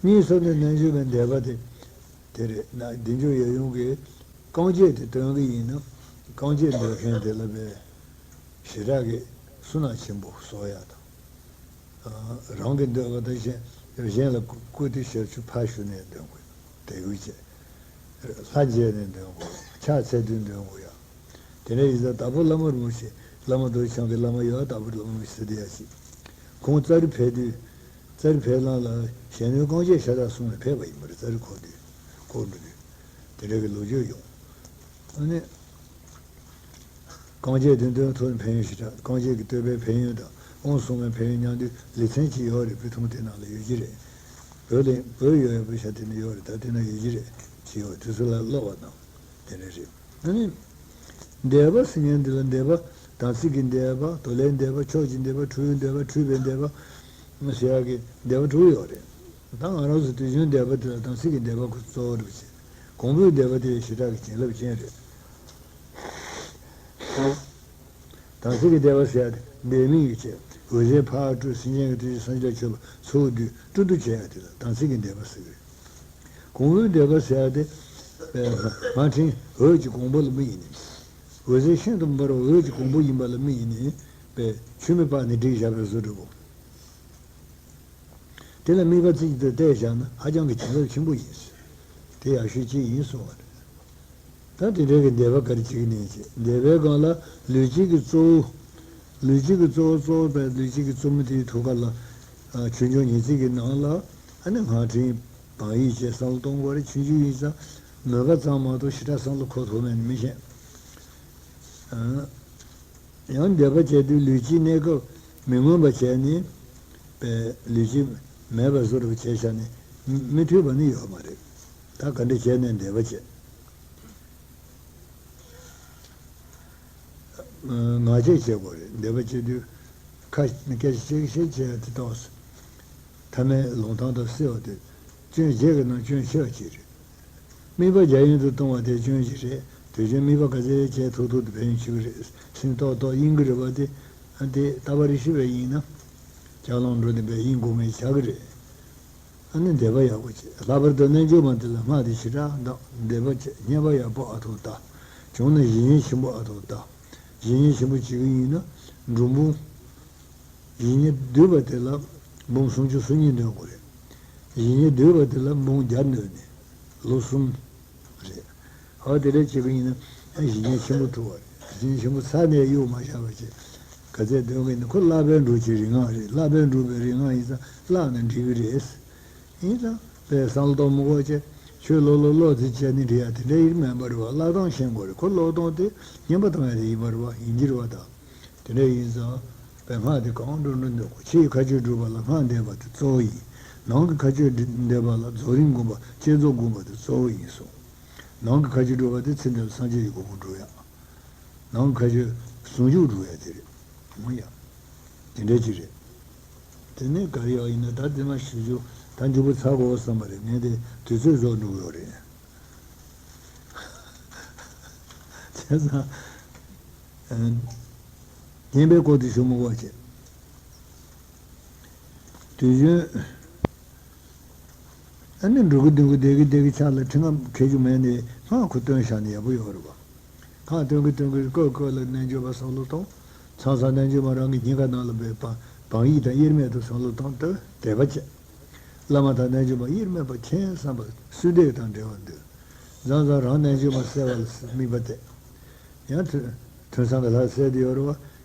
གཉིས་སུ་ནི་རྣལ་འབྱོར་པའི་འདས་པ་དེ་དེ་རེད། ན་བདེ་འབྱུང་ཡབ་ཡུམ་གྱི་རྐང་རྗེས་དེ་སྟོན་གི་ཡིན་ན་རྐང་རྗེས་འདོན་མཁན་དེ་ལ་བས་ཞེ་དྲག་གི་བསོད་ནམས་ཆེན་པོ་གསོག་ཡག་དང་། རང་གི་འདོད་པ་དང་གཞན་གཞན་ལ་བསྐུར་དུས་ཞབས་ཞུ་ཕར་ཞུ་ནས་འདོན་དགོས། དད་གུས་བྱས། ལྷ་མཇལ་ནས་འདོན་དགོས། ཕྱག་འཚལ་དུས་འདོན་དགོས་ཡ། དེ་འདྲ་ཡིན་ཙང་དྭགས་པོ་བླ་མ་རིན་པོ་ཆེ་བླ་མ་རྡོ་རྗེ་འཆང་གི་བླ་མ་ཡོད། དྭགས་པོ་བླ་མ་རིན་པོ་ཆེ་ཟེར་དེ་ཡ་ཞིག་ཁོང་ཙཱ་རི་ཕེབས་དུས་ཙཱ་རི་ཕེབས་ལམ་ལ་གཞོན་ནུའི་རྐང་རྗེས་ཤ་སྟག་གསུམ་ལ་ཕེབས་པ་ཡིན་པ་རེད། ཙཱ་རི་འཁོར་དུས་འཁོར་འགྲོ་དུས་དེ་འདྲ་གི་ལོ་རྒྱུས་ཡོང་། ཨ་ནི། རྐང་རྗེས་དེ་འདོན་ཐུབ་ན་ཕན་ཡོན་ཞེ་དྲག་རྐང་རྗེས་ཀྱི་བསྟོད་པའི་ཕན་ཡོན་དང་དབང་གསུང་བའི་ཕན་ཡོན་མཉམ་དུ་ལེ་ཚན་གཅིག་ཡོད་རེད། བོད་ཐུང་དེ་ནང་ལ་ཡོད་ཀྱི་རེད། བོད་ལ་བོད་ཡོད་ཡོད་པའི་ཤ་དེ་ནི་ཡོད་རེད། ད་དེ་ན་ཡོད་ཀྱི་རེད། ཅི་ཡོད་དུས་ཚོད་ལ་ཀློག་པ་དང་དེ་འདྲ་རེད། ཨ་ནི། འདས་པ་ཟེར་མཁན་འདི་ལ་འདས་པ་དམ་ཚིག་གི་འདས་པ་མདོ་ལས་འདས་པ་ཕྱོགས་ཀྱི་འདས་པ་འཁྲུལ་བའི་འདས་པ་འཁྲུལ་པའི་འདས་པ་ཟེར་ཡག་གི་འདས་པ་དྲུག་ཡོད་རེད། ད་ང་རང་ཚོ་དུས་རྒྱུན་འདས་པ་དེ་ལ་དམ་ཚིག་གི་འདས་པ་ཁོ་གཙོ་བོ་རེད་པ་བྱས། གོང་བུའི་འདས་པ་དེ་ཞེ་དྲག་གི་བྱིན་རླབས་ཅན་རེད། དམ་ཚིག་གི་འདས་པ་ཟེར་ཡ་དེ་འདས་མིན་གྱི་ཆེད་འོད་ཟེར་ཕར་སྤྲོས་སེམས་ཅན་གྱི་དོན་བྱེད་སངས་རྒྱས་ལ་མཆོད་པ་ཚོགས་བསྡུས་སྤྲོ་བསྡུ་བྱེད་ཡ་དེ་ལ་དམ་ཚིག་གི་འདས་པ་ཟེར་གི་རེད། གོང་བུའི་འདས་པ་ཟེར་ཡ་དེ་པའི་མ་ཕྲེང་འོད་ཀྱི་གོང་བུ་ལ་དམིགས་ནས། འོད་ཟེར་ཤིན་ཏུ་འབར་བ་འོད་ཀྱི་གོང་བུ་ཡིན་པ་ལ་དམིགས་ནས་པའི་ཆུ་མིག་སྤར་ནས་བསྒྲིགས་བཞག་པའི་བཟོ་འདྲ་བོ། དེ་ལ་དམིགས་པ་ཙམ་གྱིས་བལྟས་བཞག་ན་ཧ་ཅང་གི་བྱིན་རླབས་ཆེན་པོ་ཡིན། དེ་ཡག་ཤོས་གཅིག་ཡིན་གསུངས་པ་རེད། ད་དེ་འདྲའི་གི་འདས་པ་ག་རེ་བྱེད་ཀྱི་ནས་བྱེད། འདས་པའི་སྒང་ལ་ལུས་བྱད་ཀྱི་གཙོ་བོ། ལུས་བྱད་ཀྱི་གཙོ་བོ་གཙོ་བོ་པའི་ལུས་བྱད་ཀྱི་གཙོ་མོ་དེའི་ཐུགས་ཀ་ལ། ཆོས་འབྱུང་ཉི་ཚེ་གི་ནང་ལ་ཨ་ནི་སྔགས་ཕྲེང་བག་ཡིག་བཅས་བསམ་བློ་གཏོང་དགོས་རེད། ཆུང་ཆུང་ཡིན་ཙང་མོས་པ་ཙམ་མ་གཏོགས་ཞེ་དྲག་བསམ་བློ་འཁོར་ཐུབ་མེད་ནི་མི་ཤེས། ཡང་འདས་པ་བྱས་དུས་ལུས་ཀྱི་གནས་སྐབས་མི་མངོན་པ་བྱས་ནས་པའི་ལུས་ཀྱི་མེད་པ་བཟོ་འདྲ་བྱས་བཞག་ནས་མི་མཐུན་པ་ནི་ཡོད་མ་རེད། ད་ག་འདྲ་བྱས་ནས་འདས་པ་བྱས། ངག་བཅད་བྱེད་དགོས་རེད། འདས་པ་བྱེད་དུས་ཁ་སྐད་ཆ་བཤད་བཤད་བྱས་དེ་ཏོག་ཙམ་ཐ་མའི་ལུང་སྟོང་དང་བསྲེ་བ་དེ་སྐྱོན་བརྒྱད་ཀྱི་ནང་སྐྱོན་ཆེ་བ་གཅིག་རེད། དམིགས་པ་རྒྱ་ཡན་དུ་གཏོང་བ་དེ་སྐྱོན་གཅིག་རེད། དུས་རྒྱུན་དམིགས་པ་ག་ཚད་བྱས་ཐུབ་ཐུབ་དུ་བེད་སྤྱོད་བྱེད་ཀྱི་རེད། སེམས་ཏོག་ཏོག་གཡེང་གི་རེད་བ། དེ་དེ་ལྟ་བ་རེ་ཞིག་བས་ཡིན་ན་ལྕགས་ལམ་འགྲོ་དེ་བས་གཡེང་དགོས་མེད་ཆགས་ཀྱི་རེད། ཨ་ནི་འདས་པ་ཡག་པོ་བྱེད། ལྷག་པར་དུ་རྣལ་འབྱོར་མ་དེ་ལ་སྔགས་དེ་ཞེ་དྲག་འདག་འདས་པ་བྱེད། སྙན་པ་ཡག་པོ་ཨ་ཐོག་ལྟ། བྱུང་ན་གཞི་ཉེན་ཆེན་པོ་ཨ་ཐོག་ལྟ། གཞི་ཉེན་ཆེན་པོ་བྱེད་ཀྱི་ཡིན་ན་འབྲུ་འབུམ། གཞི་ཉེན་བསྡུས་པ་དེ་ལ་འབུམ་སུམ་ཅུ་སོ་གཉིས་འདོན་དགོས་རེད། གཞི་ཉེན་བསྡུས་པ་དེ་ལ་འབུམ་བརྒྱ་འདོན་ནས་ལོ་གསུམ། རེད། ཨ་དེ་འདྲ་བྱེད་ཀྱི་ཡིན་ན་ཨ་གཞི་ཉེན་ཆེན་པོ་ཐུག་པ་རེད། གཞི་ཉེན་ཆེན་པོ་ཚར་ནས་གཡུག་མ་བཞག་པ་བྱས། ག་ཚད་འདོན་གྱི་ཡིན་ན་ཁོ་བསླབ་པའི་འབྲུ་གི་རིག་སྔགས་རེད། བསླབ་པའི་འབྲུ་པའི་རིག་སྔགས་ཡིན་ཙང་བསླབ་ན་འགྲིག་གི་རེད། ཡིན་ཙང་པས་བསམ་བློ་གཏོང་མི་དགོས་བྱས་ཆོས་ཀློག་ཀློག་ཀློག་ཚིག་བྱས་ནས་འགྲིག་ཡ་དེ་འདྲ་ཡིན་མེད་པ་རེད་བ། བསླབ་སྟངས་ཤེས་དགོས་རེད། ཁོ་ཀློག་སྟངས་དེ་སྙན་པ་གཏོང་ཡ་དེ་ཡིན་པ་རེད་བ། ཡིན་གྱི་རེད་བ། ད་དེ་འདྲ་ཡིན་ཙང་པས་སྔགས་དེ་གང་འགྲོ་འགྲོ་འདོན་དགོས། ཕྱི་ཡི་མཁའ་སྤྱོད་སྒྲུབ་པ་ལ་སྔགས་བཟླས་པ་དེ་གཙོ་བོ་ཡིན། ནང་གི་མཁའ་སྤྱོད་བཟླས་པ་ལ་རྫོགས་རིམ་བསྒོམ་པ་བསྐྱེད་རྫོགས་བསྒོམ་པ་དེ་གཙོ་བོ་ཡིན་གསུངས། ནང་གི་མཁའ་སྤྱོད་སྒྲུབ་པ་དེ་ཚེ་འདི་ལ་སངས་རྒྱས་ཀྱི་གོ་འཕང་སྒྲུབ་ཡག་ནང་གི་མཁའ་སྤྱོད་ཟུང་འཇུག་སྒྲུབ་ཡག་དེ་རེད། འོ་ཡ། དེ་འདྲ་ཅིག་རེད། དེ་ནས་ག་རེ་ཡག་ཡིན་ན་ད་དེ་མ་ཞུ་རྒྱུ་ད་མཇུག་པ་ཚར་དགོས་བསམ་པ་རེད། ངས་དེ་དུས་ཚོད་རྫོགས་འགྲོ་གི་ཡོད་རེད། བྱས་ཙང་། ཨ། བདེན་པའི་སྐོར་དེ་ཞུ་མི་དགོས་བྱས། དུས་རྒྱུན། ཨ་ནི་འགྲོ་གི་འདུག་གི་བསྡད་གི་བསྡད་གི་ཆ་ལ་ཁྲི་ང་ཁེ་རྒྱུ་མེད་ནས་སྔགས་ཁུ་སྟོན་བཞག་ནས་ཡག་པོ་ཡོད་རེད་བ། སྔགས་སྟོན་གི་སྟོན་གི་བསྐོར་བསྐོར་ལ་རྣལ་འབྱོར་པ་བསམ་བློ་གཏོང་། ཚང་ས་རྣལ་འབྱོར་པ་རང་གི་སྙིང་ག་ནང་ལ་འབེབས་པ། བག་ཡིད་དང་དབྱེར་མེད་དུ་བསམ་བློ་བཏང་སྟེ་དད་པ་བྱེད། བླ་མ་དང་རྣལ་འབྱོར་པ་དབྱེར་མེད་པར་མཁྱེན་བསམ་པ་བསོད་བདེ་དང་འབྲེལ་བར་འདོད། མཚམས་མཚམས་རང་རྣལ་འབྱོར་མ་གསལ་བ་ལ་དམིགས་པ་གཏད། ཡང་ཐོས་ཐོས་བསམ་གྱི་ལྷ་གསལ་དུ་ཡོད་རེད་བ།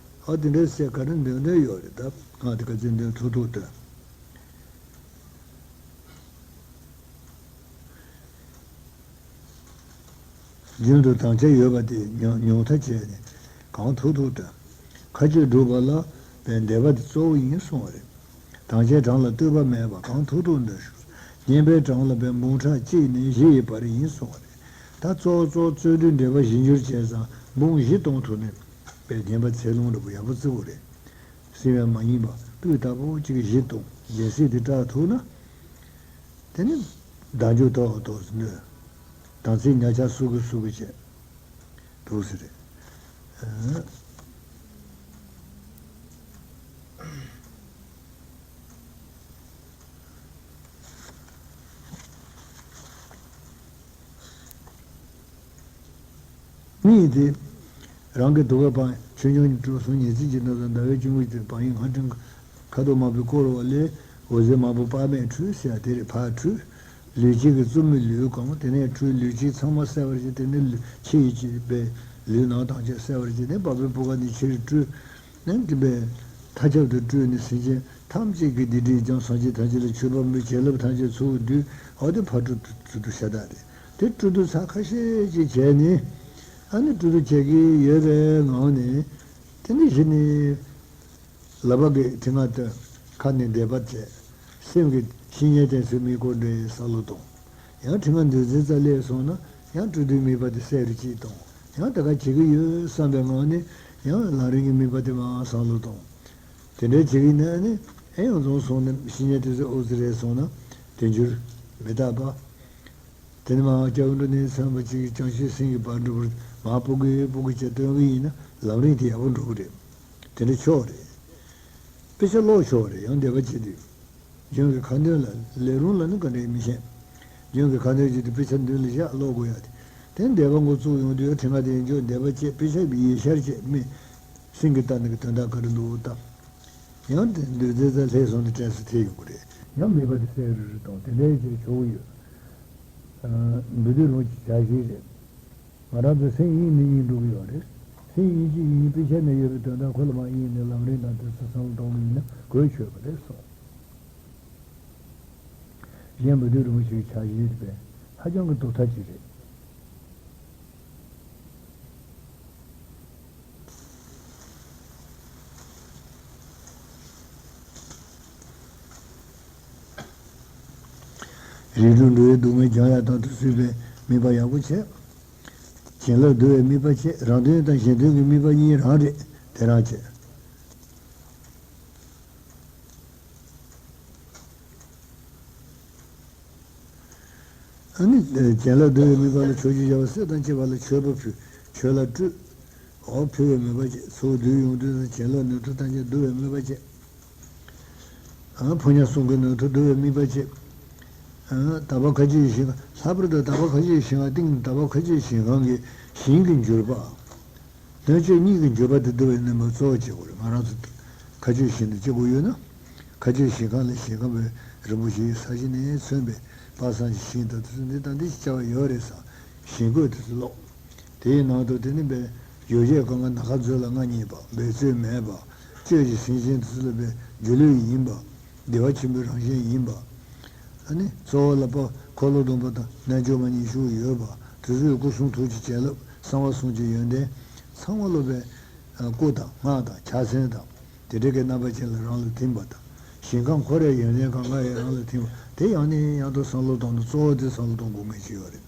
ཨ་དེ་འདྲའི་སེ་ག་རེ་འདོན་འདོན་ཡོད་རེད་ད། ང་དེ་ག་ཚོད་འདོན་ཐུབ་ཐུབ་འདོན། རྒྱུན་དུ་དམ་བཅའ་ཡོད་པ་དེ་ཉུང་ཉུང་མཐའ་བྱས་ནས་གང་ཐུབ་ཐུབ་དང་། མཁའ་སྤྱོད་སྒྲུབ་པ་ལ་བའི་འདོད་པ་དེ་གཙོ་བོ་ཡིན་གསུངས་པ་རེད། དམ་བཅའི་གྲངས་ལ་ལྟོས་པ་མེད་པར་གང་ཐུབ་ཐུབ་འདོན་ཤོག་བསྙེན་པའི་གྲངས་ལ་བའི་འབུམ་ཕྲག་གཅིག་ནས་བཞི་ཡི་བར་ཡིན་གསུངས་པ་རེད། ད་གཙོ་བོ་གཙོ་བོ་རྩོད་དུས་འདོད་པ་གཞི་འགྱུར་བྱས་ཙང་འབུམ་བཞི་གཏོང་ཐུབ་ནས་བའི་བསྙེན་པ་ཚད་ལོངས་འདྲ་པོ་ཡག་པོ་བརྩི་དགོས་རེད། སྲིད་པའི་མ་ཡིན་པ་སྤུས་དག་པོ་གཅིག་གི་གཞི་གཏོང་སྦྱིན་སྲེག་དེ་བསྒྲགས་ཐུབ་ན། དེ་ནི་བདག་འཇུག་ཐོག་ཐོག་ནས་དམ་ཚིག་ཉག་ཆ་སུ་གི་སུ་གི་བྱས་འདུག་ཟེར་རེད། གཉིས་ཏེ། རང་གི་དུ་བ་སྤང་ཆོས་འབྱུང་གི་གྲོགས་སུ་ཉེར་འཚེ་གྱི་རྣམ་ཐར་ཟླ་བའི་སྐྱེ་དགུའི་དེ་བག་ཡིད་ངང་སྤྲིན་ཁ་དོག་དམར་པོའི་བསྐོར་བ་ལས་འོད་ཟེར་དམར་པོ་དཔག་མེད་འཕྲོས་ཟེར་ཡ་དེ་རེད། ཕར་འཕྲོས། ལུས་དཀྱིལ་གྱི་གཙུག་མའི་ལུས་གང་དེ་ནས་འཕྲོས་ལུས་དཀྱིལ་ཚང་མ་གསལ་བར་བྱས་དེ་ནས་ལུས་ཕྱི་ཡི་ཅི་པའི་ལུས་ནང་དང་བཅས་གསལ་བར་བྱས་ནས་པགས་པའི་བུ་ག་ནས་ཕྱིར་སྤྲུལ། ནས་དེ་པའི་མཐའ་ཁྱབ་ཏུ་སྤྲུལ་ནས་སེམས་ཅན་ཐམས་ཅད་ཀྱི་སྡིག་སྒྲིབ་སྦྱངས་སངས་རྒྱས་ཐམས་ཅད་ལ་མཆོད་པ་འབུལ་བྱིན་རླབས་ཐམས་ཅད་ཚུར་བསྡུས། འོ་དེ་ཕར་སྤྲུལ་དུ་ཚུར་དུ་ཤ་སྟག་རེད། དེ་སྤྲུལ་དུ་ཚར་ཁ་ཤས་ཅིག་བྱས་ནས། ཨ་ནི་སྤྲུལ་དུ་བྱེད་ཀྱི་ཡོད་པའི་ངང་ནས། དེ་ནི་གཞི་ནས་ལག་པ་གི་མཐིལ་ང་སྟོན། ཁ་ནས་འདེབས་པ་བྱས། སེམས་ཀྱི་བཤེས་གཉེན་བསྟེན་ཚུལ་དམིགས་སྐོར་འདྲའི་བསམ་བློ་གཏོང་། ཡང་མཐིལ་ང་འདོད་སེམས་རྩ་སླེབས་སོང་ན་ཡང་སྤྲུལ་དུས་དམིགས་པ་དེ་གསལ་རུ་ཅིག་གཏོང་། ཡང་དེ་ག་བྱེད་ཀྱི་ཡོད་བསམ་པའི་ངང་ནས་ཡང་ལམ་རིམ་གྱི་དམིགས་པ་དེ་མར་བསམ་བློ་གཏོང་། དེ་འདྲའི་བྱེད་ཀྱི་ན་ནི་ཨེ་ཡང་བཟུང་སོང་ནས་བཤེས་གཉེན་དེ་ཚོ་ཨོ་ཙི་རེད་སོང་ན་དེ་འགྱུར་མི་རྟག་པ། དེ་ནི་མ་སྐྱབས་འགྲོ་ནས་ཚངས་པ་གཅིག་བྱང་ཆུབ་སེམས་ཀྱི་བར་འགྲོ་བར་མ་སྤུ་གུའི་སྤུ་གུ་བཅས་སྟོན་གྱི་ཡིན་ན་ལམ་རིམ་དེ་ཡག་པོ་འགྲོ་གི་རེད། དེ་འདྲ་ཆོག་རེད། དཔེ་ཆ་ཀློག་ཆོག་རེད། ཡང་འདོད་པ་བྱེད་དུས། རྒྱུན་གྱི་ཁ་འདོན་ལ་ལས་རུང་ལ་ནི་ག་འདྲའི་མི་ཤེས། རྒྱུན་གྱི་ཁ་འདོན་བྱེད་དུས་དཔེ་ཆ་མདུན་ལ་བཞག་ཀློག་དགོས་ཡ་དེ། དེ་འདོད་པ་འགོ་བཙུགས་ཡོང་དུས་ཡང་ཕྲེང་བ་དེ་ཡིན་ཆོག་འདོད་པ་བྱེད་དཔེ་ཆ་ཡིད་ཤར་བྱེད་མི། སེམས་ཀྱི་ལྟ་ནི་གི་དོན་དག་ག་རེ་འདུག་ལྟ། ཡང་དེ་འདོད་རྫས་རྩ་ལྷས་སོང་དུས་དྲན་སུ་ཐེ་ཡོང་གི་རེད། ཡང་མེད་པ་དེ་གསལ་རུ་རུ་དང་དེ་འདྲའི་ཅིག་ཆོག་གི་ཡོད། འབུལ་སྡུད་ལོངས་ཀྱི་བྱ་བཞིན་རེད། ང་རང་ཚོའི་སེམས་གཡེང་ནས་གཡེང་འགྲོ་གི་ཡོད་རེད། སེམས་གཡེང་གཅིག་གཡེང་དཔེ་ཆ་ནས་ཡོད་པའི་དོན་དག་ཁོ་ལ་མ་གཡེང་ནས་ལམ་རིམ་དང་དུས་སུ་བསམ་བློ་གཏོང་གི་ཡིན་ན་གོས་ཆོད་པ་རེད་གསུངས། གཞན་འབུལ་སྡུད་ལོངས་ཀྱི་བྱ་བཞིན་རེད་པས་ཧ་ཅང་གི་སྡུག་ཐབས་ཅིག་རེད། རིགས་དྲུག་འགྲོ་བའི་སྡུག་བསྔལ་སྦྱང་ཡག་དང་དུས་གསོད་པའི་དམིགས་པ་ཡག་པོ་བྱས། བྱིན་རླབས་བསྡུ་བའི་དམིགས་པ་བྱས། རང་དོན་དང་གཞན་དོན་གྱི་དམིགས་པ་གཉིས་རང་རེད། དེ་རང་བྱས། ཨ་ནི་བྱིན་རླབས་བསྡུ་བའི་དམིགས་པ་ལ་ཕྱོགས་བཅུའི་རྒྱལ་བ་སྲས་དང་བཅས་པ་ལ་མཆོད་པ་ཕུལ། མཆོད་ལ་སྤྲུལ། འོ་ཕུལ་བའི་དམིགས་པ་བྱས། ཚུར་བསྡུས་ཡོང་དུས་སུ་བྱིན་རླབས་ནུས་མཐུ་ཐམས་ཅད་བསྡུ་བའི་དམིགས་པ་བྱས། ཨ་ཕོ་ཉ་གསུམ་གྱི་ནང་དུ་བསྡུ་བའི་དམིགས་པ་བྱེད། ཨ་དག་པ་མཁའ་སྤྱོད་ཀྱི་ཞིང་ཁམས། ལྷག་པར་དུ་དག་པ་མཁའ་སྤྱོད་ཀྱི་ཞིང་ཁམས་སྟེང་དུ་དག་པ་མཁའ་སྤྱོད་ཀྱི་ཞིང་ཁམས་ཀྱི་ཞིང་གི་འགྱུར་བ། སྣོད་བཅུད་གཉིས་ཀྱི་འགྱུར་བ་དེ་བསྡུ་བའི་རྣམ་པ་གཙོ་བོ་བྱེད་དགོས་རེད། ང་རང་ཚོ་མཁའ་སྤྱོད་ཞིང་དུ་སྐྱེ་དགོས་ཡོད་ན། མཁའ་སྤྱོད་ཞིང་ཁམས་ལ་ཞིང་ཁམས་པའི་རིན་པོ་ཆེའི་ས་གཞི་ནས་མཚོན་པའི་དཔག་བསམ་གྱི་ཞིང་དང་དེ་ཚོ་འདི་དང་འདི་ཞིག་བྱ་བ་ཡོད་རེད་བསམ་ཞིང་བཀོད་དེ་ཚོ་ཀློག་དེའི་ནང་དུ་དེ་ནི་པའི་ཡོ་བྱད་གང་ག་ན་ཁ་མཛོད་ལ་མངའ་བརྙེས་པ་འབད་རྩོལ་མེད་པ་སྤྱོད་ཀྱི་སེམས་ཅན་དེ་ཚོ་ལ་པའི་སྒྱུ་ལུས་ཡིན་པ་བདེ་བ་ཆེན་པོའི་རང་བཞིན་ཡིན་པ། ཨ་ནི་གཙོ་བོ་ལ་པ་འཁོར་ལོ་སྡོམ་པ་དང་རྣལ་འབྱོར་མ་གཉིས་ཞུགས་ཡོད་པ་དེ་ཚོའི་སྐུ་གསུང་ཐུགས་ཀྱི་བྱིན་རླབས་གསང་བ་གསུམ་གྱི་ཡོན་ཏན་ཚང་མ་ལོ་པའི་སྐུ་དང་སྔགས་དང་ཕྱག་མཚན་དང་། དེ་འདྲ་གི་རྣམ་པ་ཅན་ལ་རང་ལ་ཐིམ་པ་དང་། ཞིང་ཁམས་འཁོར་བའི་ཡོན་ཏན་གང་ག་ཡང་རང་ལ་ཐིམ་པ་དེ་ཡང་ནས་ཡང་དུ་བསམ་བློ་བཏང་ན་གཙོ་བོ་དེ་བསམ་བློ་གཏོང་དགོས་ངེས་ཅིག་ཡོད་རེད།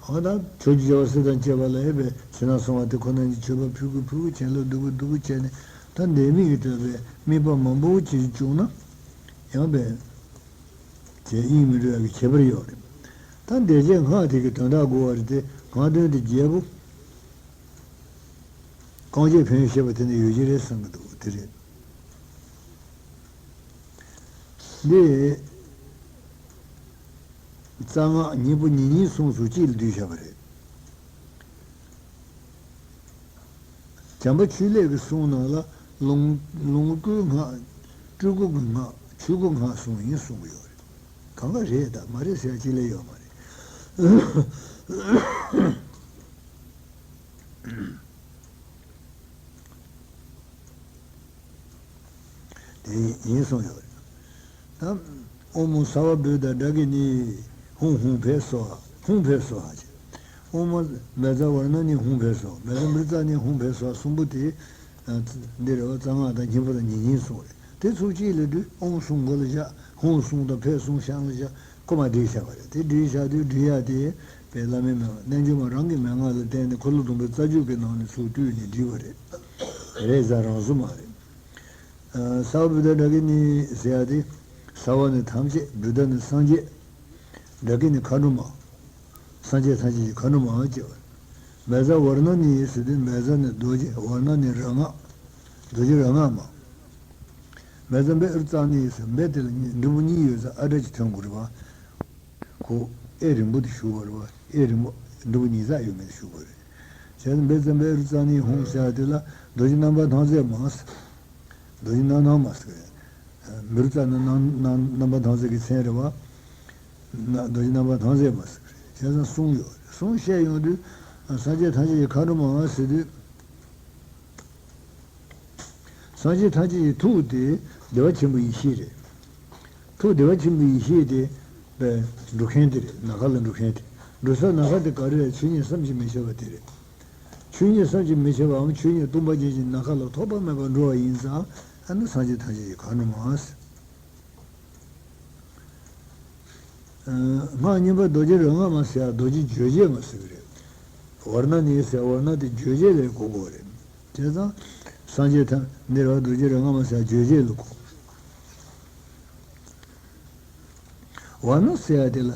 འོ་ད་ཕྱོགས་བཅུའི་རྒྱལ་བ་སྲས་དང་བཅས་པ་ལ་ཡོད་པའི་ཕྱི་ནང་གསང་བ་དེ་ཁོ་ན་ཉིད་མཆོད་པ་ཕུལ་དགོས་ཕུལ་དགོས་བྱས་ལ་སྡུག་པོ་སྡུག་པོ་བྱས་ནས་ད་འདས་མིག་གིས་ཐོས་པའི་དམིགས་པ་མང་པོ་ཅིག་བྱུང་ན་ཡང་པའི་དེ་དབྱིངས་མི་འགྲོ་ཡག་གི་ཁྱད་པར་ཡོད་རེད། ད་འདས་རྗེས་སྔགས་དེ་གི་དོན་དག་དགོས་པ་རེད་དེ་སྔགས་དོན་དེ་རྒྱས་པོ། རྐང་རྗེས་ཕན་ཡོན་བཤད་པ་དེ་ནི་ཡོད་ཀྱི་རེད་བསམ་གྱི་འདུག་དེ་རེད། འདི། རྩ་སྔགས་སྙིང་པོ་ཉིད་གཉིས་གསུངས་སུ་གཅིག་ལ་བསྡུས་བཞག་པ་རེད། བྱམས་པ་ཆོས་ལེགས་ཀྱི་གསུང་ནང་ལ་ ལོངས་ལོངས་སྐུའི་སྔགས། སྤྲུལ་སྐུ་གི་སྔགས། ཆོས་སྐུ་སྔགས་གསུམ་ཡིན་གསུང་གི་ཡོད་རེད། གང་ག་རེད་དང་མ་རེད་ཟེར་ཡ་གཅིག་ལས་ཡོད་མ་རེད། དེ་ཡིན་གསུངས་ཡོད་རེད། ད་ཨོཾ་ས་བ་བོད་དང་སྒྲ་གི་ནི། ཧཱུྃ་ཧཱུྃ་ཕཊ་སྭཱ་ཧཱ། ཧཱུྃ་ཕཊ་སྭཱ་ཧཱ་ཅེས། ཨོཾ་བཛྲ་ཝར་ཎ་ནི་ཧཱུྃ་ཕཊ་སྭཱ་ཧཱ། བཛྲ་མུདྲ་ཙ་ནི་ཧཱུྃ་ཕཊ་སྭཱ་ཧཱ། གསུམ་པོ་དེ་འདི་རེད་བ། རྩ་སྔགས་དང་སྙིང་པོ་དང་ཉེ་སྙིང་གསུམ་རེད། དེ་ཚོ་གཅིག་ལ་བསྡུས། ཨོཾ་གསུམ་མགོ་ལ་བཞག་ཧཱུྃ་གསུམ་དང་ཕཊ་གསུམ་ཤངས་ལ་བཞག་ཁོ་མ་བསྒྲིལ་བཞག་པ་རེད། དེ་བསྒྲིལ་བཞག་དུས་བསྒྲིལ་ཡ་དེ་པའི་བླ་མའི་མོས་པ་རྣལ་འབྱོར་མ་རང་གི་མན་ངག་ལ་བརྟེན་ནས་འཁོར་ལོ་སྡོམ་པའི་རྩ་རྒྱུད་ཀྱི་ནང་ནས་ཚུར་བཏུས་ནས་བསྒྲིལ་བ་རེད། རེད་ཟེར་རང་བཟོ་མ་རེད། ས་བ་བུདྡྷ་ཌཱ་ཀི་ནི་ཟེར་ཡ་དེ། ས་བ་ནི་ཐམས་ཅད། བུདྡྷ་ནི་སངས་རྒྱས། ཌཱ་ཀི་ནི་མཁའ་འགྲོ་མ། སངས་རྒྱས་ཐམས་ཅད་ཀྱི་མཁའ་འགྲོ་མ་ཅེས་པ། བཛྲ་ཝར་ཎ་ནི་ཟེར་དུས་བཛྲ་ནི་རྡོ་རྗེ། ཝར་ཎ་ནི་རང་སྔགས། རྡོ་རྗེ་རང་སྔགས་མ། བཛྲ་མེ་ཨུར་ཙ་ནི་ཟེར། མེ་དེ་ལ་གཉིས་འབྲུ་པོ་གཉིས་ཡོད་ས་ཨ་འདྲ་ཅིག་ཐོན་དགོས་རེད་བ། ཁོ་ཨེ་རིང་པོ་དེ་ཞུ་བ་རེད་བ། ཨེ་རིང་པོ་འབྲུ་པོ་ཉིས་བརྩེགས་ཡོད་མེད་དེ་ཞུ་དགོས་རེད། བྱས་ཙང་བཛྲ་མེ་ཨུར་ཙ་ནི་ཧཱུྃ་ཟེར་ཡ་དེ་ལ་རྡོ་རྗེ་རྣམ་པར་སྣང་མཛད་མ་ཟེར། རྡོ་རྗེ་རྣམ་སྣང་མ་ཟེར། མེ་ཨུར་ཙ་ནི་རྣམ་རྣམ་རྣམ་པར་སྣང་མཛད་ཀྱི་མཚན་རེད་བ། ན་རྡོ་རྗེ་རྣམ་པར་སྣང་མཛད་མ་ཟེར། བྱས་ཙང་གསུངས་ཡོད་རེད། གསུངས་བཤད་ཡོང་དུས་སངས་རྒྱས་ཐམས་ཅད་ཀྱི་མཁའ་འགྲོ་མ་ཟེར་དུས། སངས་རྒྱས་ཐམས་ཅད་ཀྱི་ཐུགས་དེ་བདེ་བ་ཆེན་པོའི་ཡེ་ཤེས་རེད། ཐུགས་བདེ་བ་ཆེན་པོའི་ཡེ་ཤེས་དེ་བས་འགྲོ་མཁན་དེ་རེད། ནམ་མཁའ་ལ་འགྲོ་མཁན་དེ། འགྲོ་ས་ནམ་མཁའ་དེ་ག་རེ་རེད། ཆོས་ཉིད་བསམ་གྱིས་མི་ཁྱབ་པ་དེ་རེད། ཆོས་ཉིད་བསམ་གྱིས་མི་ཁྱབ་པའམ་ཆོས་ཉིད་སྟོང་པ་ཉིད་ཀྱི་ནམ་མཁའ་ལ་ཐོགས་པ་མེད་པར་འགྲོ་བ་ཡིན་ཙང་། ཨ་ནི་སངས་རྒྱས་ཐམས་ཅད་ཀྱི་མཁའ་འགྲོ་མ་ཟེར། སྔགས་གཉིས་པ་རྡོ་རྗེ་རང་སྔགས་མ་ཟེར་ཡ་རྡོ་རྗེ་བརྗོད་བྱེད་མ་ཟེར་གི་རེད། ཝར་ཎ་ནི་ཟེར་ཝར་ཎ་དེ་བརྗོད་བྱེད་ལ་གོ་དགོས་རེད། བྱས་ཙང་། སངས་རྒྱས་ཐ་འདིར་བ་རྡོ་རྗེ་རང་སྔགས་མ་ཟེར་ཡ་བརྗོད་བྱེད་ལ་གོ། ཝར་ཎ་ཟེར་ཡ་དེ་ལ་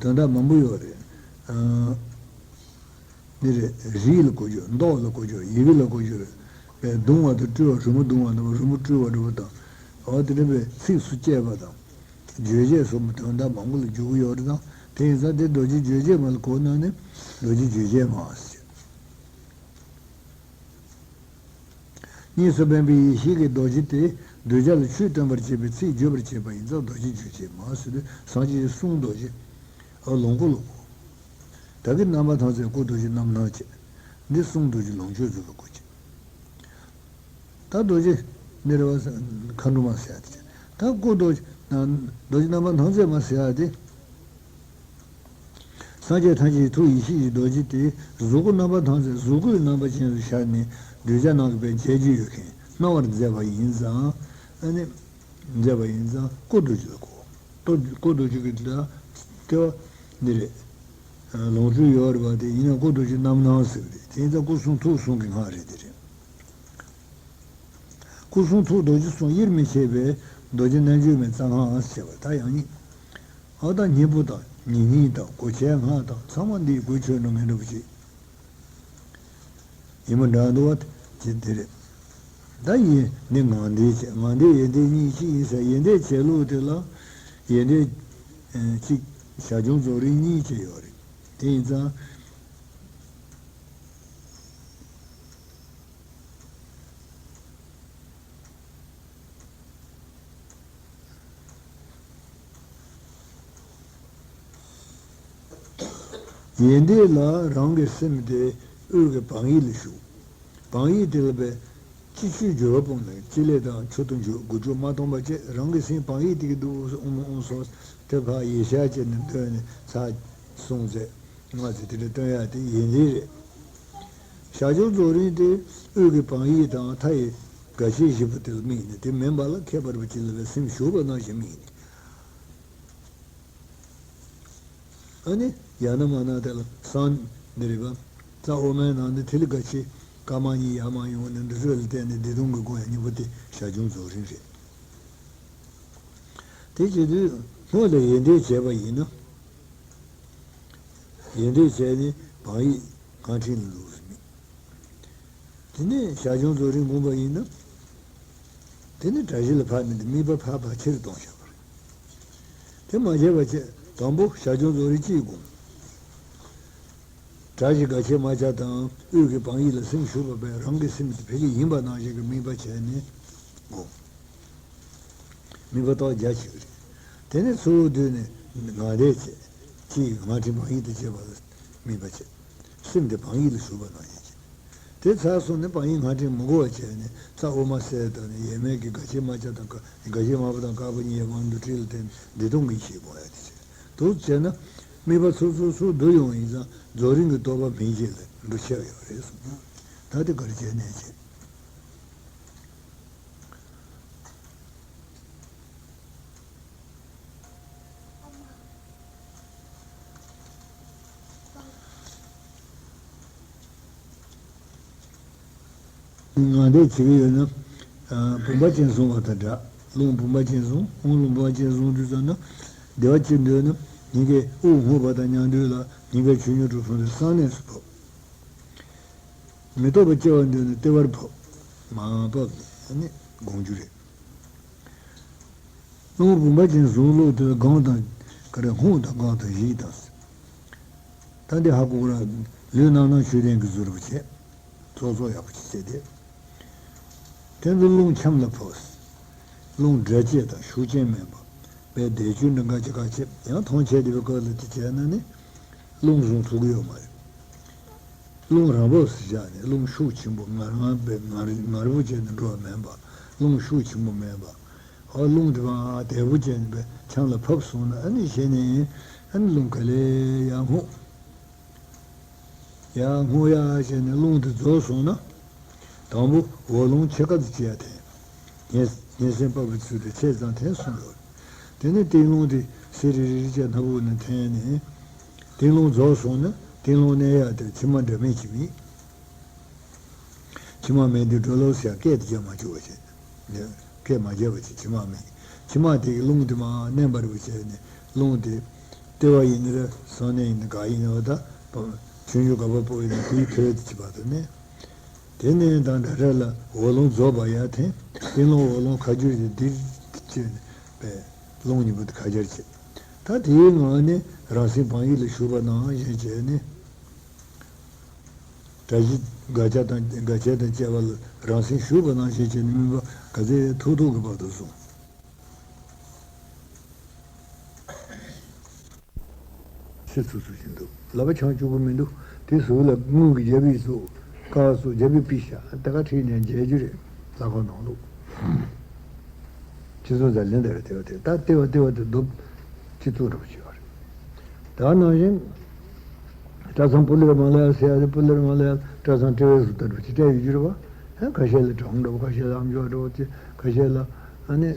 དོན་དག་མང་པོ་ཡོད་རེད། འདི་རེད། རིགས་ལ་གོ་རྒྱུ། མདོག་ལ་གོ་རྒྱུ། ཡི་གེ་ལ་གོ་རྒྱུ་རེད། པས་གདུང་བ་དང་སྤྲུལ་བ། རི་མོ་གདུང་བ་དང་རི་མོ་སྤྲུལ་བ་འདྲ་པོ་དང་། འོ་དེ་འདྲ་པའི་ཚིགས་སུ་བཅད་པ་དང་། བརྗོད་བྱེད་སོགས་པའི་དོན་དག་མང་པོ་ལ་འཇུག་གི་ཡོད་རེད་དང་། དེ་ཡིན་ཙང་དེ་རྡོ་རྗེ་བརྗོད་བྱེད་མ་ལ་གོ་ན་ནི་རྡོ་རྗེ་བརྗོད་བྱེད་མ་ཟེར། གཉིས་སུ་འབེན་པའི་ཡེ་ཤེས་ཀྱི་རྡོ་རྗེ་དེ་གདུལ་བྱ་ལ་ཆོས་སྟོན་པར་བྱེད་པའི་ཚིག་བརྗོད་པར་བྱེད་པ་ཡིན་ཙང་རྡོ་རྗེ་བརྗོད་བྱེད་མ་ཟེར་དུས་སངས་རྒྱས་ཀྱི་གསུང་རྡོ་རྗེ། ཨ་ལོངས་སྐུ་ལ་གོ། ད་གིན་རྣམ་པར་ཐམས་ཅད་སྐུ་རྡོ་རྗེ་རྣམ་སྣང་བྱེད། འདི་གསུང་རྡོ་རྗེ་ལོངས་སྤྱོད་རྫོགས་པའི་སྐུ་བྱེད། ད་རྡོ་རྗེ་འདི་རེད་བ། མཁའ་འགྲོ་མ་ཟེར་ཡ་དེ་བྱེད། ད་སྐུ་རྡོ་རྗེ་རྣམ་རྡོ་རྗེ་རྣམ་པར་སྣང་མཛད་མ་ཟེར་ཡ་དེ། སངས་རྒྱས་ཐམས་ཅད་ཀྱི་ཐུགས་ཡེ་ཤེས་ཀྱི་རྡོ་རྗེ་དེ་གཟུགས་སྐུ་རྣམ་པར་ཐམས་ཅད་གཟུགས་སྐུའི་རྣམ་པ་ཅན་དུ་ཤར་ནས་གདུལ་བྱ་རྣམས་ཀྱི་བས་མཇལ་རྒྱུ་ཡོད་མཁན་སྣང་བར་མཛད་པ་ཡིན་ཙང་། ཨ་ནི། མཛད་པ་ཡིན་ཙང་སྐུ་རྡོ་རྗེ་ལ་གོ། སྐུ་རྡོ་རྗེ་གི་ལ་ལྟེ་བ་འདི་རེད། ལོངས་སྤྱོད་ཡོད་རེད་པ། དེ་ཡིན་ན་སྐུ་རྡོ་རྗེ་རྣམ་སྣང་ཟེར་གི་རེད། དེ་ཡིན་ཙང་སྐུ་གསུང་ཐུགས་གསུང་གི་སྔགས་རེད། དེ་རེད། སྐུ་གསུང་ཐུགས་རྡོ་རྗེ་གསུམ་དབྱེར་མི་ཕྱེད་པའི་རྡོ་རྗེ་རྣལ་འབྱོར་མའི་རྩ་སྔགས་ཟེར་བ་ད་ཡང་སྙིང་། ཨ་དང་སྙིང་པོ་དང་ཉེ་སྙིང་དང་གོ་ཆའི་སྔགས་དང་ཚང་མ་འདིའི་སྒོས་ཆོས་འགྲོ་ངེས་འགྲོ་བ་ཅིག་ཡིན་པ་འདྲ་འདུག་བ། དེ་དེ་རེད། ད་ཡིན་འདི་ངག་འདས་བྱས། ངག་འདས་ཡོན་ཏན་གཉིས་གཅིག་ཡིན་ཟེར། ཡོན་ཏན་བྱེད་ལུགས་དེ་ལ་ཡོན་ཏན་གཅིག་ཞར་བྱུང་རྫོགས་རིམ་གཉིས་བཅས་ཡོད་རེད། དེ་ཡིན་ཙང་། ཡོན་ཏན་ལ་རང་གི་སེམས་དེ་དབུས་ཀྱི་བག་ཡིད་ལ་ཞུགས། བག་ཡིད་དེ་ལ་བས་ཅི་ཆོས་སྦྱོར་བ་སྤངས་ནས་ཅི་ལས་དང་མཆོག་ཏུ་འགྱུར་དགུ་བཅུ་མ་སྟོང་པ་བཅས་རང་གི་སེམས་བག་ཡིད་དེ་གི་འདུག་ཨོཾ་ཨོཾ་སོ་དེ་ཕར་ཡེ་ཤེས་བྱས་ནས་བཏོན་ནས་ཚར་སོང་ཚེ། སྔགས་ཚིག་དེ་འདྲ་བཏོན་ཡག་དེ་ཡོན་ཏན་རེད། ཞར་བྱུང་རྫོགས་རིམ་དེ་དབུས་ཀྱི་བག་ཡིད་དང་མཐའ་ཡི་དགའ་ཞེན་བཞི་པོ་དེ་ལ་དམིགས་ནས་དེ་མིན་པ་ལ་ཁྱད་པར་བ་ཅི་ལ་བའི་སེམས་ཞུགས་པ་ནང་བཞིན་དམིགས་ནས། ཨ་ནི་ཡང་ན་མ་ན་དེ་ལ་སང་འདི་རེད་པ། རྩ་འོག་མའི་ནང་ནས་ཐིག་ལེ་འགའ་ཞིག་དཀར་དམར་གཉིས་ཡར་མར་ཡོང་ནས་འདི་ཚོ་ལ་བརྟེན་ནས་བདེ་སྟོང་གི་སྒོ་ཡང་སྙིང་པོ་དེ་ཞར་བྱུང་རྫོགས་རིམ་རེད། དེ་བྱེད་དུས་སྔོན་ལ་ཡོན་ཏན་བྱས་པ་ཡིན་ན། ཡོན་ཏན་བྱས་ནས་བག་ཡིད་སྔགས་ཕྲེང་ལ་འདུག་སེ་དམིགས། དེ་ནས་ཞར་བྱུང་རྫོགས་རིམ་བསྒོམས་པ་ཡིན་ན། དེ་ནས་དགྲ་གཞི་ལ་ཕར་མིན་ཏེ་དམིགས་པ་ཕར་ཕར་ཆེ་རུ་གཏོང་བཞག་པ་རེད། དེ་མ་བྱས་པ་བྱས་དང་པོ་ཞར་བྱུང་རྫོགས་རིམ་གཅིག་བསྒོམས། གྲྭ་བཞི་དགའ་ཆེན་མ་ཆ་དང་དབུས་ཀྱི་བང་ཡིག་ལ་སེམས་ཞུགས་པ་བས་རང་གི་སེམས་དེ་ཕ་གི་ཡིན་པ་ནང་བཞིན་གྱི་དམིགས་པ་བྱས་ནས་བསྒོམ། དམིགས་པ་རྟོགས་རྒྱ་ཆེ་བ་རེད། དེ་ནས་ཚུར་བསྡུས་ནས་ངག་བཟླས་བྱས། གཅིག་ངག་ཕྲེང་བང་ཡིག་ཏུ་བྱེད་པ་ལ་དམིགས་པ་བྱས། སེམས་དེ་བང་ཡིག་ལ་ཞུགས་པ་ནང་བཞིན་བྱས། དེ་ཚར་སོང་ནས་བང་ཡིག་ངག་ཕྲེང་མི་དགོས་པ་བྱས་ནས་རྩ་དབུ་མ་གསལ་དང་ནས་ཡས་མས་ཀྱི་དགའ་ཆེན་མ་ཆ་དང་དགའ་ཆེན་མ་པ་དང་དཀར་པོ་གཉིས་ཡས་མ་འདུ་འཕྲིན་ལ་བརྟེན་བདེ་སྟོང་གི་ཡེ་ཤེས་སྒོམ་ཡ་དེ་བྱས། དུ་བྱས་ན། དམིགས་པ་ཚུར་ཚུར་ཚུར་བསྡུ་ཡོང་ཡིན་ཙང་རྫོགས་རིམ་གྱི་རྟོགས་པ་མིན་གྱི་ལས་འགྲོ་ཆེ་བ་ཡོད་རེད་གསུངས། ད་དེ་གར་བྱས་ནས་བྱས། ངག་བཟླས་བྱེད་ཀྱི་ཡོད་ན། ཨ། བུམ་པ་ཅན་བཟུང་བ་དང་འདྲ། རླུང་བུམ་པ་ཅན་བཟུང་། རླུང་བུམ་པ་ཅན་བཟུང་དུས་ཙམ་ན། བདེ་བ་ཅན་འདོད་ན། སྙིང་གའི་དབུགས་སྔོ་བ་དང་མཉམ་དུ་ལ་སྙིང་གའི་ཆུ་རྙོག་དྲུག་སོང་སྟེ་གསང་གནས་སུ་ཕབ། མི་རྟོག་པ་སྐྱེ་བར་འདོད་ན་ལྟེ་བར་ཕབ། མར་ཕབ་ནས་ནི་སྒོམ་རྒྱུ་རེད། རླུང་བུམ་པ་ཅན་བཟུང་ལུགས་དེ་སྒང་དང་ག་རེ་སྔོ་དང་སྒང་དང་བཞི་དང་། ད་འདི་ཧ་གོ་ར། ལུས་རྣམ་སྣང་ཆོས་ལྡན་གྱི་གཟུགས་རུ་བྱས། ཙོག་ཙོག་ཡག་པོ་ཅིག་བྱས་ཏེ། དེ་ཚོ་རླུང་ཆམ་ལ་ཕོག། རླུང་འདྲ་བཅས་དང་ཤུགས་ཅན་མིན་པ། དཔེ་བཟླས་བརྗོད་འདི་འགའ་ཅིག་ཁ་ཕྱེ་ཡང་མཐོང་ཆེ་བསྡད་པའི་སྐབས་ལ་དེ་བྱས་ན་ནི། རླུང་བཟུང་ཐུབ་ཀྱི་ཡོད་མ་རེད། རླུང་རང་བབས་སུ་བཞག་ནས་རླུང་ཤུགས་ཆེན་པོ་ངར་ངར་པའི་ངར་ངར་པོ་བྱས་ནས་འགྲོ་བ་མིན་པ། རླུང་ཤུགས་ཆེན་པོ་མིན་པ། ཨ། རླུང་དེ་བ་དལ་པོ་བྱས་ནས་པའི་ཆང་ལ་ཕབ་སོང་ན་ཨ་ནི་གཞི་ནས་ཨ་ནི་རླུང་ག་ལེ་ཡར་སྔོ། ཡར་སྔོ་ཡར་བྱས་ནས་རླུང་དེ་རྫོགས་སོང་ན། དང་པོ་འོག་རླུང་ཕྱེད་ཀ་ཙམ་བྱས་ཡར་འཐེན། ངན་ངན་སེམས་དཔའ་བོའི་ཚུལ་དུ་ཆེ་ཙམ་འཐེན་གསུངས་ཡོད། དེ་ནས་སྟེང་རླུང་དེ་སེ་རི་རི་རི་བྱས་སྣ་བུག་ནས་འཐེན་ནས། སྟེང་རླུང་རྫོགས་སོང་ན་སྟེང་རླུང་གནས་ཡག་དེར་མཆི་མ་འདྲ་མིན་གྱི་མིན། མཆི་མ་མེད་དུས་གྲོ་ལོག་ཟེར་ཡག་སྐད་དེ་རྒྱབ་མ་བཅུག་པ་བྱས། སྐད་མ་རྒྱབ་པ་བྱས་མཆི་མ་མེད། མཆི་མ་དེ་གི་རླུང་དེ་མར་མནན་པར་བྱས་ནས་རླུང་དེ། ལྟེ་བ་ཡིན་ན་རེད། གསང་གནས་ཡིན་ན་ག་ཡིན་ན་རེད། ད་ཆུང་ཆུང་ག་པར་སྤོ་ཡིན་ན་དེའི་ཕེ་རེ་དེ་བྱེད་པ་དང་ནས། དེ་ནས་དང་འདྲ་འདྲ་ལ་འོག་རླུང་རྫོགས་པ་ཡར་འཐེན། སྟེང་རླུང་འོག་རླུང་ཁ་སྦྱོར་གྱིས་འདིར་བྱས་ནས་པའི་རླུང་གཉིས་པོ་དེ་ཁ་སྦྱར་བྱེད། ད་དེའི་ངང་ནས་རང་སེམས་བང་ཡིག་ལ་ཞུགས་པ་ནང་བཞིན་བྱས་ནས། གྲྭ་བཞི་དགའ་ཆེན་དང་དགའ་ཆེན་དང་བཅས་པ་ལ་རང་སེམས་ཞུགས་པ་ནང་བཞིན་བྱས་ནས་དམིགས་པ་ག་ཚད་ཐུབ་ཐུབ་ཀྱི་བར་དུ་བཟུང་། ཚེ་ཚུགས་ཚུགས་བཞིན་འདུག་ལག་པ་འཆང་བཅུག་གི་མི་འདུག་དེ་ཟུར་ལ་དངུལ་གྱི་རྒྱབ་ཡིག་བཙུགས། དཀར་བཙུགས། རྒྱབ་ཡིག་པི་ཤ་དེ་ག་ཁྲིད་ནས་མཇལ་རྒྱུ་རེད། ལྷ་ཁང་ནང་ལོགས། ཁྱེད་ཚོ་ཛ་ལན་དེ་རེད། དེ་བ་དེ་ད་ལྟེ་བ་ལྟེ་བ་དེ་རྡོ་སྤྱི་གཙུག་འདྲ་པོ་ཅིག་ཡོད་རེད། ད་ནང་བཞིན། གྲྭ་ཚང་སྤུ་ལེར་མ་ལ་ཡ་ཟེར་ཡ་དེ་སྤུ་ལེར་མ་ལ་ཡ་གྲྭ་ཚང་སྤྲེའུ་ཟུར་ལྟ་འགྲོ་ཅི་སྤྲད་ཡོད་རྒྱུ་རེད་བ། ཧན་ཁ་ཤས་ལ་གྲོང་འདྲ་བོ། ཁ་ཤས་ལ་ཨམ་ཅོག་འདྲ་བོ། ཅི་ཁ་ཤས་ལ་ཨ་ནི་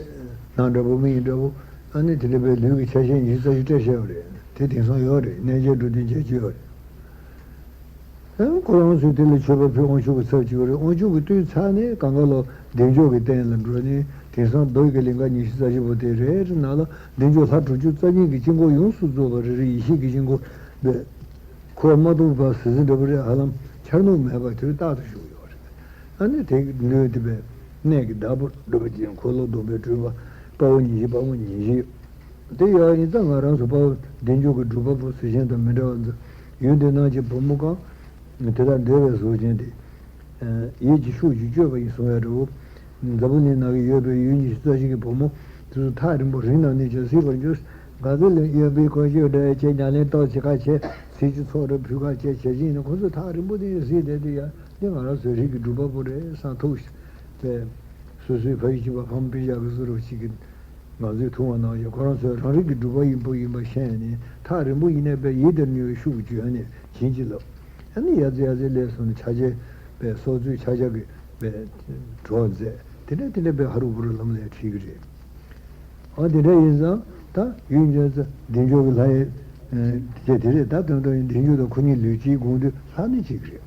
ནང་འདྲ་བོ་མི་ཡིན་འདྲ་བོ། ཨ་ནི་དེ་འདྲ་བའི་ལུས་ཀྱི་ཆ་ཤས་ཉི་ཤུ་རྩ་བཞི་སྤྲད་བཞག་ཡོད་རེད། དེ་དེང་སང་ཡོད་རེད། གནས་མཇལ་འགྲོ་དུས་མཇལ་རྒྱུ་ཡོད་རེད། ཨ་ཁོ་རང་ཚོས་དེ་ལ་མཆོད་པ་ཕུལ། དབང་ཕྱུག་གི་ཚབ་བྱེད་ཀྱི་རེད། དབང་ཕྱུག་གི་བཏུས་ཚར་ནས་གང་ག་ལོ་བདེ་མཆོག་གི་རྟེན་ལ་འགྲོ་ནས་དེང་སང་རྡོ་ཡི་གི་ལིང་ག་ཉི་ཤུ་རྩ་བཞི་པོ་དེ་རེད། ནང་ལ་བདེ་མཆོག་ལྷ་དྲུག་ཅུ་རྩ་གཉིས་ཀྱི་དཀྱིལ་འཁོར་ཡོངས་སུ་རྫོགས་པ་རེ་རེ་ཡེ་ཤེས་ཀྱི་དཀྱིལ་འཁོར་འདི། ཁོ་མ་གཏོགས་པ་ཟི་ཟི་འདྲ་པོ་རེད། ཧ་ལམ་འཆར་ནུབ་མེད་པ་དེ་རྟག་ཏུ་བཞུགས་ཡོད་རེད། ཨ་ནི་དེ་གི་མདུན་དེ་པའི་གནས་ཀྱི་བདག་པོ་འགྲོ་བ་ཅན་འཁོར་ལོ་སྡོམ་པའི་སྤྲུལ་པ་དཔའ་བོ་ཉི་ཤུ། དཔའ་བོ་ཉི་ཤུ་དེ་ཡོད་ཡིན་ཙང་ང་རང་ཚོ་དཔའ་བོ་བདེ་མཆོག་གི་སྒྲུབ་པ་པོ་ཟེར་མཁན་དང་མི་འདྲ་བ་འདི། ཡོན་ཏན་སྣ་ལྔའི་བུ་མོ་གང་། དེ་དག་འདོད་པའི་གཟུགས་ཅན་ཏེ། ཡིད་ཀྱི་ཤུགས་ཀྱིས་བསྐྱོད་པ་ཡིན་གསུང་ཡ་འདྲ་བོ། འཛམ་བུ་གླིང་ནང་གི་ཡོད་པའི་ཡུལ་ཉི་ཤུ་རྩ་བཞི་གི་བུ་མོ་དེ་ཚོ་ཐག་རིང་པོ་རིང་ནང་ནས་ཀྱང་གཟིགས་པར་འགྱུར། ག་ཚོད་ལ་གཡོན་པའི་ཁོ་ཤོད་འདྲ་བྱས། ཉ་ལེན་ཏོག་ཅིག་ཁ་བྱས། ཚིལ་གྱི་ཚོགས་འདྲ་ཕུལ་ཁ་བྱས་བྱས་ཀྱིན་ནི་ཁོ་ཚོ་ཐག་རིང་པོ་དེ་གཟིགས་བསྡད་དུས་ཡ། འདི་ང་རང་ཚོའི་རིགས་ཀྱི་སྒྲུབ་པ་པོ་རེད་བསམ་ཐུག་པས། སོ་སོའི་ཕ་ཡུལ་གཅིག་པ་ཕ་མ་སྤུན་ཀྱག་གི་བཟོ་འདྲ་བོ་ཅིག་གིས། ང་ཚོས་མཐོང་བ་ནང་བཞིན་ཁོ་རང་ཚོའི་རང་རིགས་ཀྱི་སྒྲུབ་པ་ཡིན་པོ་ཡིན་པ་ཤེས་ནས། ཐག་རིང་པོ་ཡིན་ནའི་པའི་ཡིད་དུ་མྱོང་བའི་ཤུགས་ཀྱིས་བྱོན་ནས་བྱིན་གྱིས་བརླབས། ཨ་ནི་ཡ་ཙི་ཡ་ཙི་སླེབས་སོང་ནས་ཕྱག་རྒྱའི་པའི་སྲོག་རྩོལ་ཕྱག་རྒྱ་གི་པའི་གྲོགས་མཛད། དེ་འདྲ་དེ་འདྲ་པའི་ཧ་རུ་བུ་རུ་ལམ་ལ་ཁྲིད་ཀྱི་རེད། ཨ་དེ་འདྲ་ཡིན་ཙང་ད་ཡུལ་འཇོན་ཚེ་བདེ་མཆོག་གི་ལྷ་ཡི་དེ་དེ་རེད། ད་དོན་དུ་ཡིན་བདེ་མཆོག་དང་ཁོ་གཉིས་ལུས་གཅིག་དགོངས་དུས་ལྷ་ནི་གཅིག་རེད།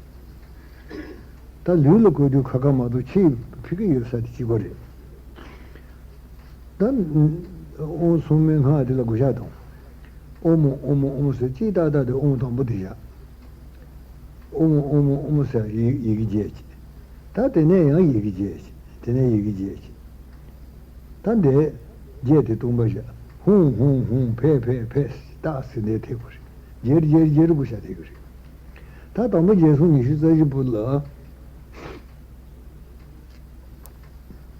ད་ལུས་ལ་བཀོད་དུས་ཁ་ཁ་མ་གཏོགས་ཕྱི་ཡི་ཕི་ཀ་ཡོད་ས་དེ་གཅིག་པ་རེད། ད་དབང་སྲུང་མའི་སྔགས་དེ་ལ་བགོ་བཤའ་བཏང་། ཨོཾ་ཨོཾ་ཨོཾ་ཟེར་གཅིག་ཏག་ཏག་དེ་ཨོཾ་དང་པོ་དེ་བཞག་ཨོཾ་ཨོཾ་ཨོཾ་ཟེར་ཡི་ཡི་གེ་བརྒྱད་ཅིག་ད་དེ་ནས་ཡང་ཡི་གེ་བརྒྱད་ཅིག་དེ་ནས་ཡི་གེ་བརྒྱད་ཅིག་ད་འདས་བརྒྱད་དེ་སྟོང་པ་བཞག་ཧཱུྃ་ཧཱུྃ་ཧཱུྃ་ཕཊ་ཕཊ་ཕཊ་ཏག་ཟེར་འདས་ཐེབས་པ་རེད། རྒྱལ་རྒྱལ་རྒྱལ་བགོ་བཤའ་ཐེབས་ཀྱི་རེད། ད་དང་པོ་རྒྱལ་སྲུང་ཉི་ཤུ་རྩ་བཞི་པོ་ལ།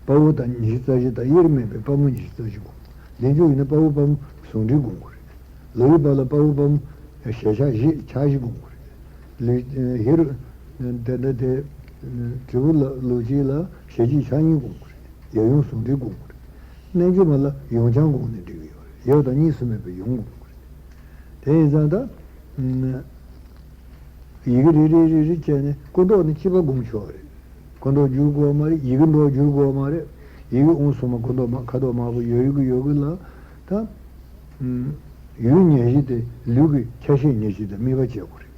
དཔའ་བོ་དང་ཉི་ཤུ་རྩ་བཞི་དང་དབྱེར་མེད་པའི་དཔའ་མོ་ཉི་ཤུ་རྩ་བཞི་དགོས། ལས་འཇུག་ཡིན་ན་དཔའ་བོ་དཔའ་མོ་ཟུང་འབྲེལ་དགོས་དགོས་རེད། ལོ་ཡི་བར་ལ་དཔའ་བོ་དཔའ་མོ་ཞལ་ཕྱག་བཞི་ཕྱག་བཞི་དགོས་དགོས་རེད། ལུས་ཧེ་རུ་དེ་འདྲ་དེ་དྲིལ་བུ་ལ་ལོ་གཅིག་ལ་ཞལ་གཅིག་ཕྱག་གཉིས་དགོས་དགོས་རེད། ཡབ་ཡུམ་ཟུང་འབྲེལ་དགོས་དགོས་རེད། རྣལ་འབྱོར་མ་ལ་ཡུམ་ཆེན་དགོངས་ནས་འགྲིག་གི་ཡོད་རེད། ཡབ་དང་གཉིས་སུ་མེད་པའི་ཡུམ་དགོས་དགོས་རེད། དེ་ཡིན་ཙང་ད། ཡི་གེ་རེ་རེ་རེ་རེ་བྱས་ནས་སྐུ་མདོག་ནི་གཅིག་པ་སྒོམ་ཆོག་རེད། སྐུ་མདོག་བསྒྱུར་དགོས་མ་རེད། ཡི་གེ་མདོག་བསྒྱུར་དགོས་མ་རེད། ཡི་གེ་ཨོཾ་སོ་མ་སྐུ་མདོག་མ་ཁ་དོག་དམར་པོ་ཡོད་ཡོད་ཀྱི་ཡོད་ཀྱི་ལ། ད་ཡུལ་ཉེར་བཞི་དེ་ལུས་ཀྱི་ཆ་ཤས་ཉེར་བཞི་དང་དམིགས་པ་བྱེད་དགོས་རེད།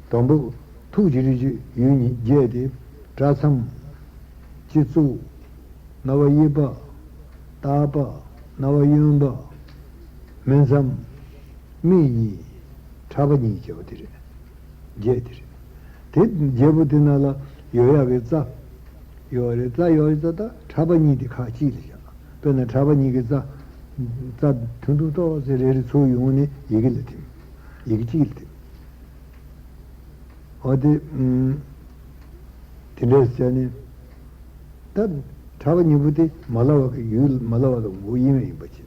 དང་པོ་ཐུགས་ཀྱི་རིགས་ཀྱི་ཡུལ་ཉིད་བརྒྱད་དེ། སྐྲ་མཚམས། སྤྱི་གཙུག་རྣ་བ་གཡས་པ། ལྟག་པ། རྣ་བ་གཡོན་པ། སྨིན་མཚམས། སྨད་གཉིས། ཕྲག་པ་གཉིས་བྱས་པ་དེ་རེད། བརྒྱད་དེ་རེད། དེ་བརྒྱད་པོ་དེ་ནང་ལ་ཡོད་ཡག་གི་རྩ་ཡོད་རེད། རྩ་ཡོད་རེད། རྩ་ད་ཕྲག་པ་གཉིས་དེ་ཁག་གཅིག་ལ་བཞག་དཔེར་ན་ཕྲག་པ་གཉིས་ཀྱི་རྩ། རྩ་ཐུང་ཐུང་ཏོག་ཙེ་རེ་རེ་ཚུར་ཡོང་ནས་ཡི་གེ་ལ་ཐིམ། ཡི་གེ་གཅིག་ལ་ཐིམ། འོ་དེ། དེ་འདྲ་བྱས་ནས། ད་ཕྲག་པ་གཉིས་པོ་དེ་མ་ལ་བ་གི་ཡུལ་མ་ལ་བ་དང་ངོ་བོ་དབྱེར་མེད་ཡིན་པ་བྱས།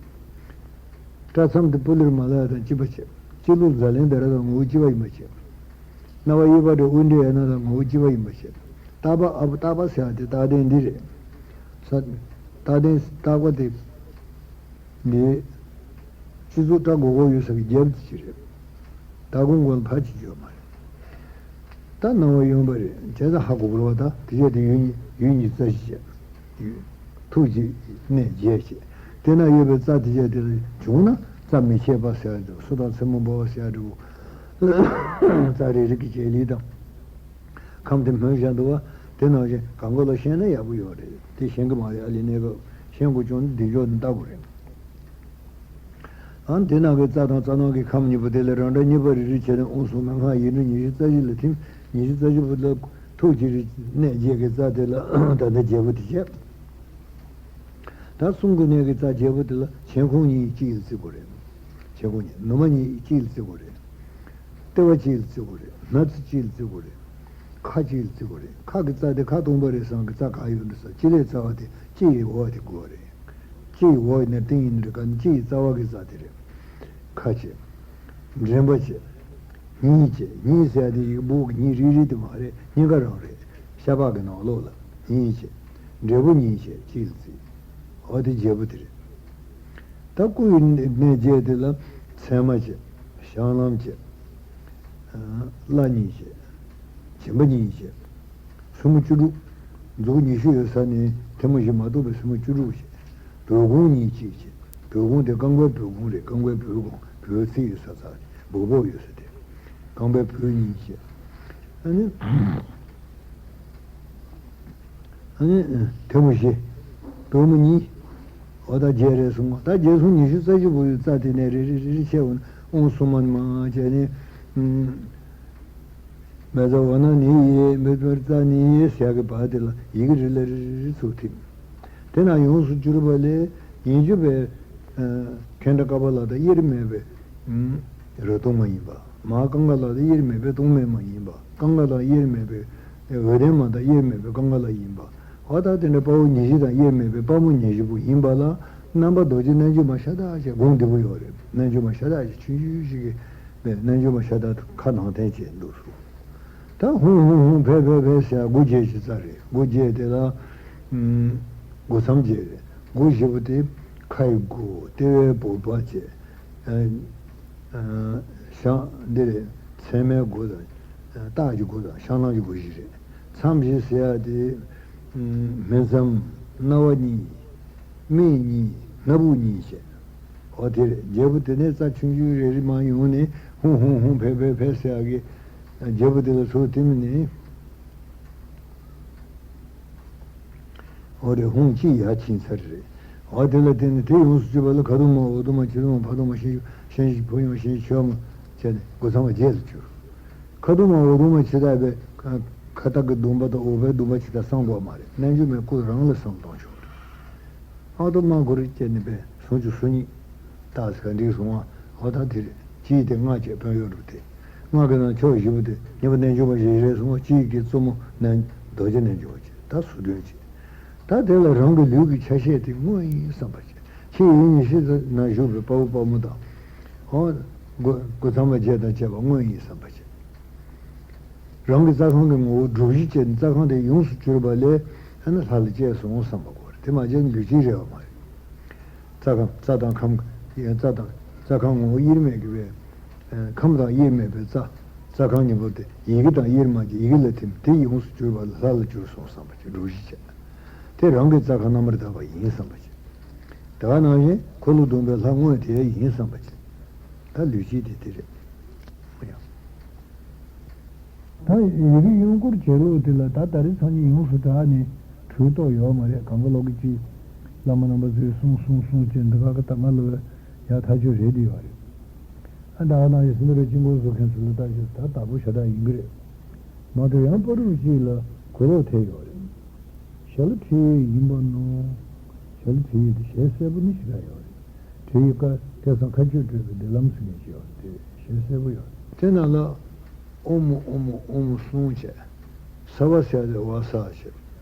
སྐྲ་མཚམས་དེ་པུ་ལིར་མ་ལ་བ་དང་གཅིག་པ་བྱས། སྤྱི་གཙུག་ཛཱ་ལན་དྷ་ར་དང་ངོ་བོ་གཅིག་པ་ཡིན་པ་བྱས། རྣ་བ་གཡས་པ་དེ་ཨུ་ཌི་ཡ་ན་དང་ངོ་བོ་གཅིག་པ་ཡིན་པ་བྱས། ལྟག་པ་ཨ་བུ་ལྟག་པ་ཟེར་བ་དེ་རྟག་བརྟན་འདི་རེད། ས། རྟག་བརྟན་ལྟག་པ་དེ། འདི། སྤྱི་གཙུག་སྐྲ་སྒོར་སྒོར་ཡོད་ས་གི་རྒྱབ་དེ་ཅི་རེད། ལྟག་ཁུང་སྒོ་ལ་ཕར་ཅིག་ཡོད་མ་རེད། ད་རྣ་བ་གཡོན་པ་རེད། བྱས་ཙང་ཧ་གོ་དགོས་རེད་བ། ད་དེ་བྱས་དེ་ཡུལ་ཉིད་ཡུལ་ཉིད་རྩ་བཞི་བྱས། ཡུལ། ཐུགས་ཀྱི་གནས་བརྒྱད་བྱས། དེ་ན་ཡོད་པའི་རྩ་དེ་བྱས་དེ་ལ་བྱུང་ན་རྩ་མི་ཆད་པ་ཟེར་ཡ་འདུག་སོ་དང་མཚན་མོ་འབར་བ་ཟེར་ཡ་འདུག་རྩ་རེ་རེ་གི་བྱེད་ལས་དང་། ཁམས་དེ་སྨོས་བཞག་འདུག་བ། དེ་ནང་བཞིན་གང་ག་ལ་ཤེས་ན་ཡག་པོ་ཡོད་རེད། དེ་ཤེས་གི་མ་རེད། ཨ་ལི་གནས་སྐབས་ཤེས་དགོས་བྱུང་ན་འདི་འཇོག་ནི་ལྟ་དགོས་རེད། ཨ་དེ་ནང་གི་རྩ་དང་རྩ་ནང་གི་ཁམས་གཉིས་པོ་དེ་ལ་རང་འདྲ་གཉིས་པ་རེ་རེ་བྱས་ནས་ཨོཾ་སོ་མ་སྔགས་ཡིག་འབྲུ་ཉི་ཤུ་རྩ་བཞི་ལ་ཐིམ། ཉི་ཤུ་རྩ་བཞི་པོ་ལ་ཐུགས་ཀྱི་རིགས་གནས་བརྒྱད་ཀྱི་རྩ་དེ་ལ་ད་ལྟ་བརྒྱད་པོ་དེ་བྱས། ད་གསུང་གི་གནས་ཀྱི་རྩ་བརྒྱད་པོ་དེ་ལ་མཆན་ཁུང་གཉིས་གཅིག་ལ་བརྩི་དགོས་རེད། མཆན་ཁུང་གཉིས། ནུ་མ་གཉིས་གཅིག་ལ་བརྩི་དགོས་རེད། ལྟེ་བ་གཅིག་ལ་བརྩི་དགོས་རེད། སྣ་རྩེ་གཅིག་ལ་བརྩི་དགོས་རེད། ཁ་གཅིག་ལ་བརྩི་དགོས་རེད། ཁ་གི་རྩ་དེ་ཁ་སྟོང་པ་རེད་བསམ་གི་རྩ་ག་ཡོད་འདུག་ས། སྤྱི་ལེ་རྩ་བ་དེ་སྤྱི་ཡི་འོག་དེ་དགོས་རེད། སྤྱི་ཡི་འོག་ནས་སྟེང་ཡིན་འདྲ་ག་ནི་སྤྱི་ཡི་རྩ་བ་གི་རྩ་དེ་རེད། ཁ་བྱས། མགྲིན་པ་བྱས། སྙིང་བྱས། སྙིང་ཟེར་ཡ་དེ་ཡི་གེ་བོད་ཀྱི་སྙིང་རིལ་རིལ་དེ་མ་རེད། སྙིང་ག་རང་རེད། ཤ་པགས་ཀྱི་ནང་ལོགས་ལ་སྙིང་བྱས། འབྲས་བུ་གཉིས་བྱས་གཅིག་ལ་བརྩི། འོ་དེ་བརྒྱད་པོ་དེ་རེད། ད་སྐུ་ཡི་གནས་བརྒྱད་དེ་ལ་མཚན་མ་བྱས། བཤང་ལམ་བྱས། བརླ་གཉིས་བྱས། འཇིམ་པ་གཉིས་བྱས། སེན་མོ་བཅུ་དྲུག་མཛུབ་གུ་ཉི་ཤུ་ཡོད་ས་ནས་ཐལ་མོ་བཞི་མ་གཏོགས་པའི་སེན་མོ་བཅུ་དྲུག་བྱས། བོལ་གོང་གཉིས་གཅིག་བྱས། བོལ་གོང་དེ་རྐང་པའི་བོལ་གོང་རེད། རྐང་པའི་བོལ་གོང་། བོལ་ཚིགས་ཡོད་ས་ཚ་རེད། སྦུག་སྦུག་ཡོད་ས་དེ། རྐང་པའི་བོལ་གཉིས་བྱས། ཨ་ནི། ཨ་ནི་ཐལ་མོ་བཞི། པུས་མོ་གཉིས། འོ་ད་བརྒྱད་རེད་སོང་ང་། ད་རྒྱལ་སྲུང་ཉི་ཤུ་རྩ་བཞི་པོ་ཡི་རྩ་དེ་ནས་རེ་རེ་རེ་རེ་བྱས་འོང་། ཨོཾ་སུ་མ་ན་མ་བྱས་ནས། མེ་ཛ་འོ་ན་ནི་ཡེ་མེ་ཛ་རྩ་ནི་ཡེ་ཟེར་གི་བར་དེ་ལ་ཡི་གེ་རེ་ལ་རེ་རེ་རེ་ཚུར་ཐིམ། དེ་ན་ཡོངས་སུ་གྱུར་པ་ལས་ཡིན་གྱུར་པའི་ཁེ་ཏྲ་ཀ་པ་ལ་དང་དབྱེར་མེད་པའི་རོ་སྟོང་མ་ཡིན་པ། མ་ཀང་ག་ལ་དང་དབྱེར་མེད་པའི་སྟོང་མེད་མ་ཡིན་པ། ཀང་ག་ལ་དབྱེར་མེད་པའི་འོད་ལྡན་མ་དང་དབྱེར་མེད་པའི་ཀང་ག་ལ་ཡིན་པ། འོ་ད་དེ་འདྲ་དཔའ་བོ་ཉེར་བཞི་དང་དབྱེར་མེད་པའི་དཔའ་མོ་ཉེར་བཞི་པོ་ཡིན་པ་ལ་རྣམ་པ་རྡོ་རྗེ་རྣལ་འབྱོར་མ་ཤ་སྟག་ཞེས་དགོངས་བདེ་པོ་ཡོད་རེད། རྣལ་འབྱོར་མ་ཤ་སྟག་ཞེས་ཆུང་ཆུང་ཞིག་གིས་རྣལ་འབྱོར་མ་ཤ་སྟག་ཁ་ནང་བསྟན་བྱས་འདུག་སོ། ད་ཧཱུྃ་ཧཱུྃ་ཧཱུྃ་ཕཊ་ཕཊ་ཕཊ་ཟེར་སྒོ་བརྒྱད་ཀྱི་རྩ་རེད། སྒོ་བརྒྱད་དེ་ལ་སྒོ་མཚམས་བརྒྱད་རེད། སྒོ་བཞི་པོ་དེ་ཁ་ཡི་སྒོ། ལྟེ་བའི་སྒོ་བརྒྱད། བཤང་འདི་རེད། མཚན་མའི་སྒོ་དང་། ལྟག་གི་སྒོ་དང་བཤང་ལམ་གྱི་སྒོ་བཞི་རེད། མཚམས་བཞི་ཟེར་ཡ་དེ། སྨིན་མཚམས། རྣ་བ་གཉིས། སྨད་གཉིས། སྣ་བུག་གཉིས་བྱས། འོ་དེ་རེད། བརྒྱད་པོ་དེ་ནས་རྩ་ཆུང་ཆུང་རེ་རེ་མར་ཡོང་ནས་ཧཱུྃ་ཧཱུྃ་ཧཱུྃ་ཕཊ་ཕཊ་ཕཊ་ཟེར་ཡ་གི། བརྒྱད་པོ་དེ་ལ་ཚུར་ཐིམ་ནས། འོ་རེད། ཧཱུྃ་གཅིག་ཡར་ཕྱིན་ཚར་རེད། འོ་དེ་ལ་བརྟེན་ནས་དེ་ཡོངས་སུ་གྱུར་པ་ལ་ཁ་དོག་དམར་འོད་དུ་མ་ཕྱི་དུ་མ་ཕ་དུ་མ་ཞིང་ཞིང་ཕུ་ཡུམ་ཞིང་ཆོས་མ་བྱས་ནས་སྒོ་མཚམས་པ་བརྒྱད་ལ་གྱུར། ཁ་དོག་དམར་འོད་དུ་མ་ཇི་ལྟ་བའི་ཁ་ཁ་ཏག་གི་གདོང་པ་དང་འོག་པའི་གདོང་པ་ཇི་ལྟར་གསང་དགོས་མ་རེད། རྣལ་འབྱོར་མའི་སྐུ་རང་ལ་བསམ་གཏོང་ཆོག་རེད། ཨ་དུ་མ་གུ་རུ་བསྐྱེད་ནས་པས་སུམ་ཅུ་སོ་གཉིས། རྟགས་ག་འགྲིག་སོང་བ། འོ་ད་དེ་རེད། གཅིག་དེ་སྔགས་བཅས་དཔོན་གཡོག་སྒྲུབ་སྟེ། སྔགས་ཀྱི་ནང་ཕྱོགས་བཞི་པོ་དེ་ཉེ་བར་རྣལ་འབྱོར་པ་བཞི་རེད་གསུངས། གཅིག་གི་གཙོ་མོ་རྣལ་རྡོ་རྗེ་རྣལ་འབྱོར་པ་བྱས། ད་ཟུར་འདོན་བྱས། ད་དེ་ལ་རང་གི་ལུས་ཀྱི་ཆ་ཤས་དེ་དངོས་ཡིན་བསམ་པ་བྱས། ཕྱི་ཡི་ཉི་ཤུ་ན་བཞུགས་པའི་དཔའ་བོ་དཔའ་མོ་དང་། ཨོ། སྒོ་སྒོ་ཚང་མ་བརྒྱད་དང་བཅས་པ་དངོས་ཡིན་བསམ་པ་བྱས། རང་གི་རྩ་ཁམས་ཀྱི་ངོ་བོ་སྒྲུབ་གཞི་བྱས་ནས་རྩ་ཁམས་དེ་ཡོངས་སུ་གྱུར་པ་ལས་ཨ་ནི་ལྷ་ལ་སྐྱེས་སོང་བསམ་པ་དགོས་རེད། དེ་མ་བྱས་ན་ལུས་ཅན་རེད་བ་མ་རེད། རྩ་ཁམས་རྩ་དང་ཁམས། རྩ་དང་རྩ་ཁམས་ངོ་བོ་དབྱེར་མེད་ཀྱི་བས། ཁམས་དང་དབྱེར་མེད་པའི་རྩ། རྩ་ཁམས་གཉིས་པོ་དེ་ཡི་གེ་དང་དབྱེར་མ་གྱི་ཡི་གེ་ལ་ཐིམ། དེ་ཡོངས་སུ་གྱུར་པ་ལ་ལྷ་ལ་གྱུར་སོང་བསམ་པ་བྱས། སྒྲུབ་གཞི་བྱས། དེ་རང་གི་རྩ་ཁམས་རྣམ་པར་དག་པ་ཡིན་བསམ་པ་བྱས། དེ་ག་ནང་བཞིན་འཁོར་ལོ་སྡོམ་པའི་ལྷ་དངོས་དེ་ཡིན་བསམ་པ་བྱས། ད་ལུས་སྐྱེས་དེ་དེ་རེད། ད་ཡི་གེ་གཡོན་སྐོར་བྱེད་ལུགས་དེ་ལ་ད་ད་རེས་སང་ཉིན་ཡོངས་སུ་གྲགས་ནས་གྲུབ་རྟོགས་ཡོད་མ་རེད། གང་ག་ལོག་གི་ཅིག་བླ་མ་རྣམ་པ་ཚོས་གསུངས་གསུངས་གསུངས་བྱས་འདི་ག་གི་ད་ང་ལོ་ཡ་ཐག་ཆོད་རེད་དེ་ཡོད་རེད། ཨ་ད་ག་ནང་བཞིན་སེམས་དཔའ་རེ་དཀྱིལ་འཁོར་བཟོ་མཁན་ཚོ་ལ་ལྟ་ཞིག་ད་དག་པོ་ཞེ་དྲག་ཡིན་གི་རེད། མ་གཏོགས་ཡང་པ་རུ་གཅིག་ལ་གོས་ལོག་ཐེབས་ཡོད་རེད། ཞལ་ལ་ཁྲིད་ཡིག་ཡིན་པ་ནོ། ཞལ་ལ་ཁྲིད་ཡིག་དེ་ཞལ་གསལ་པོ་ནི་ཞེ་དྲག་ཡོད་རེད། དྲི་ཡི་བཀའ་སྐལ་བཟང་མཁའ་སྤྱོད་སྤྲུལ་པའི་མདུན་ལམ་ཟེར་མཁན་ཞིག་ཡོད་རེད། དེ་ཞལ་གསལ་པོ་ཡོད་རེད། དེ་ནང་ལ་ཨོཾ་ཨོཾ་ཨོཾ་གསུང་བྱས། སརྦ་ས་ཡ་ཏེ་བ་ས་བྱས།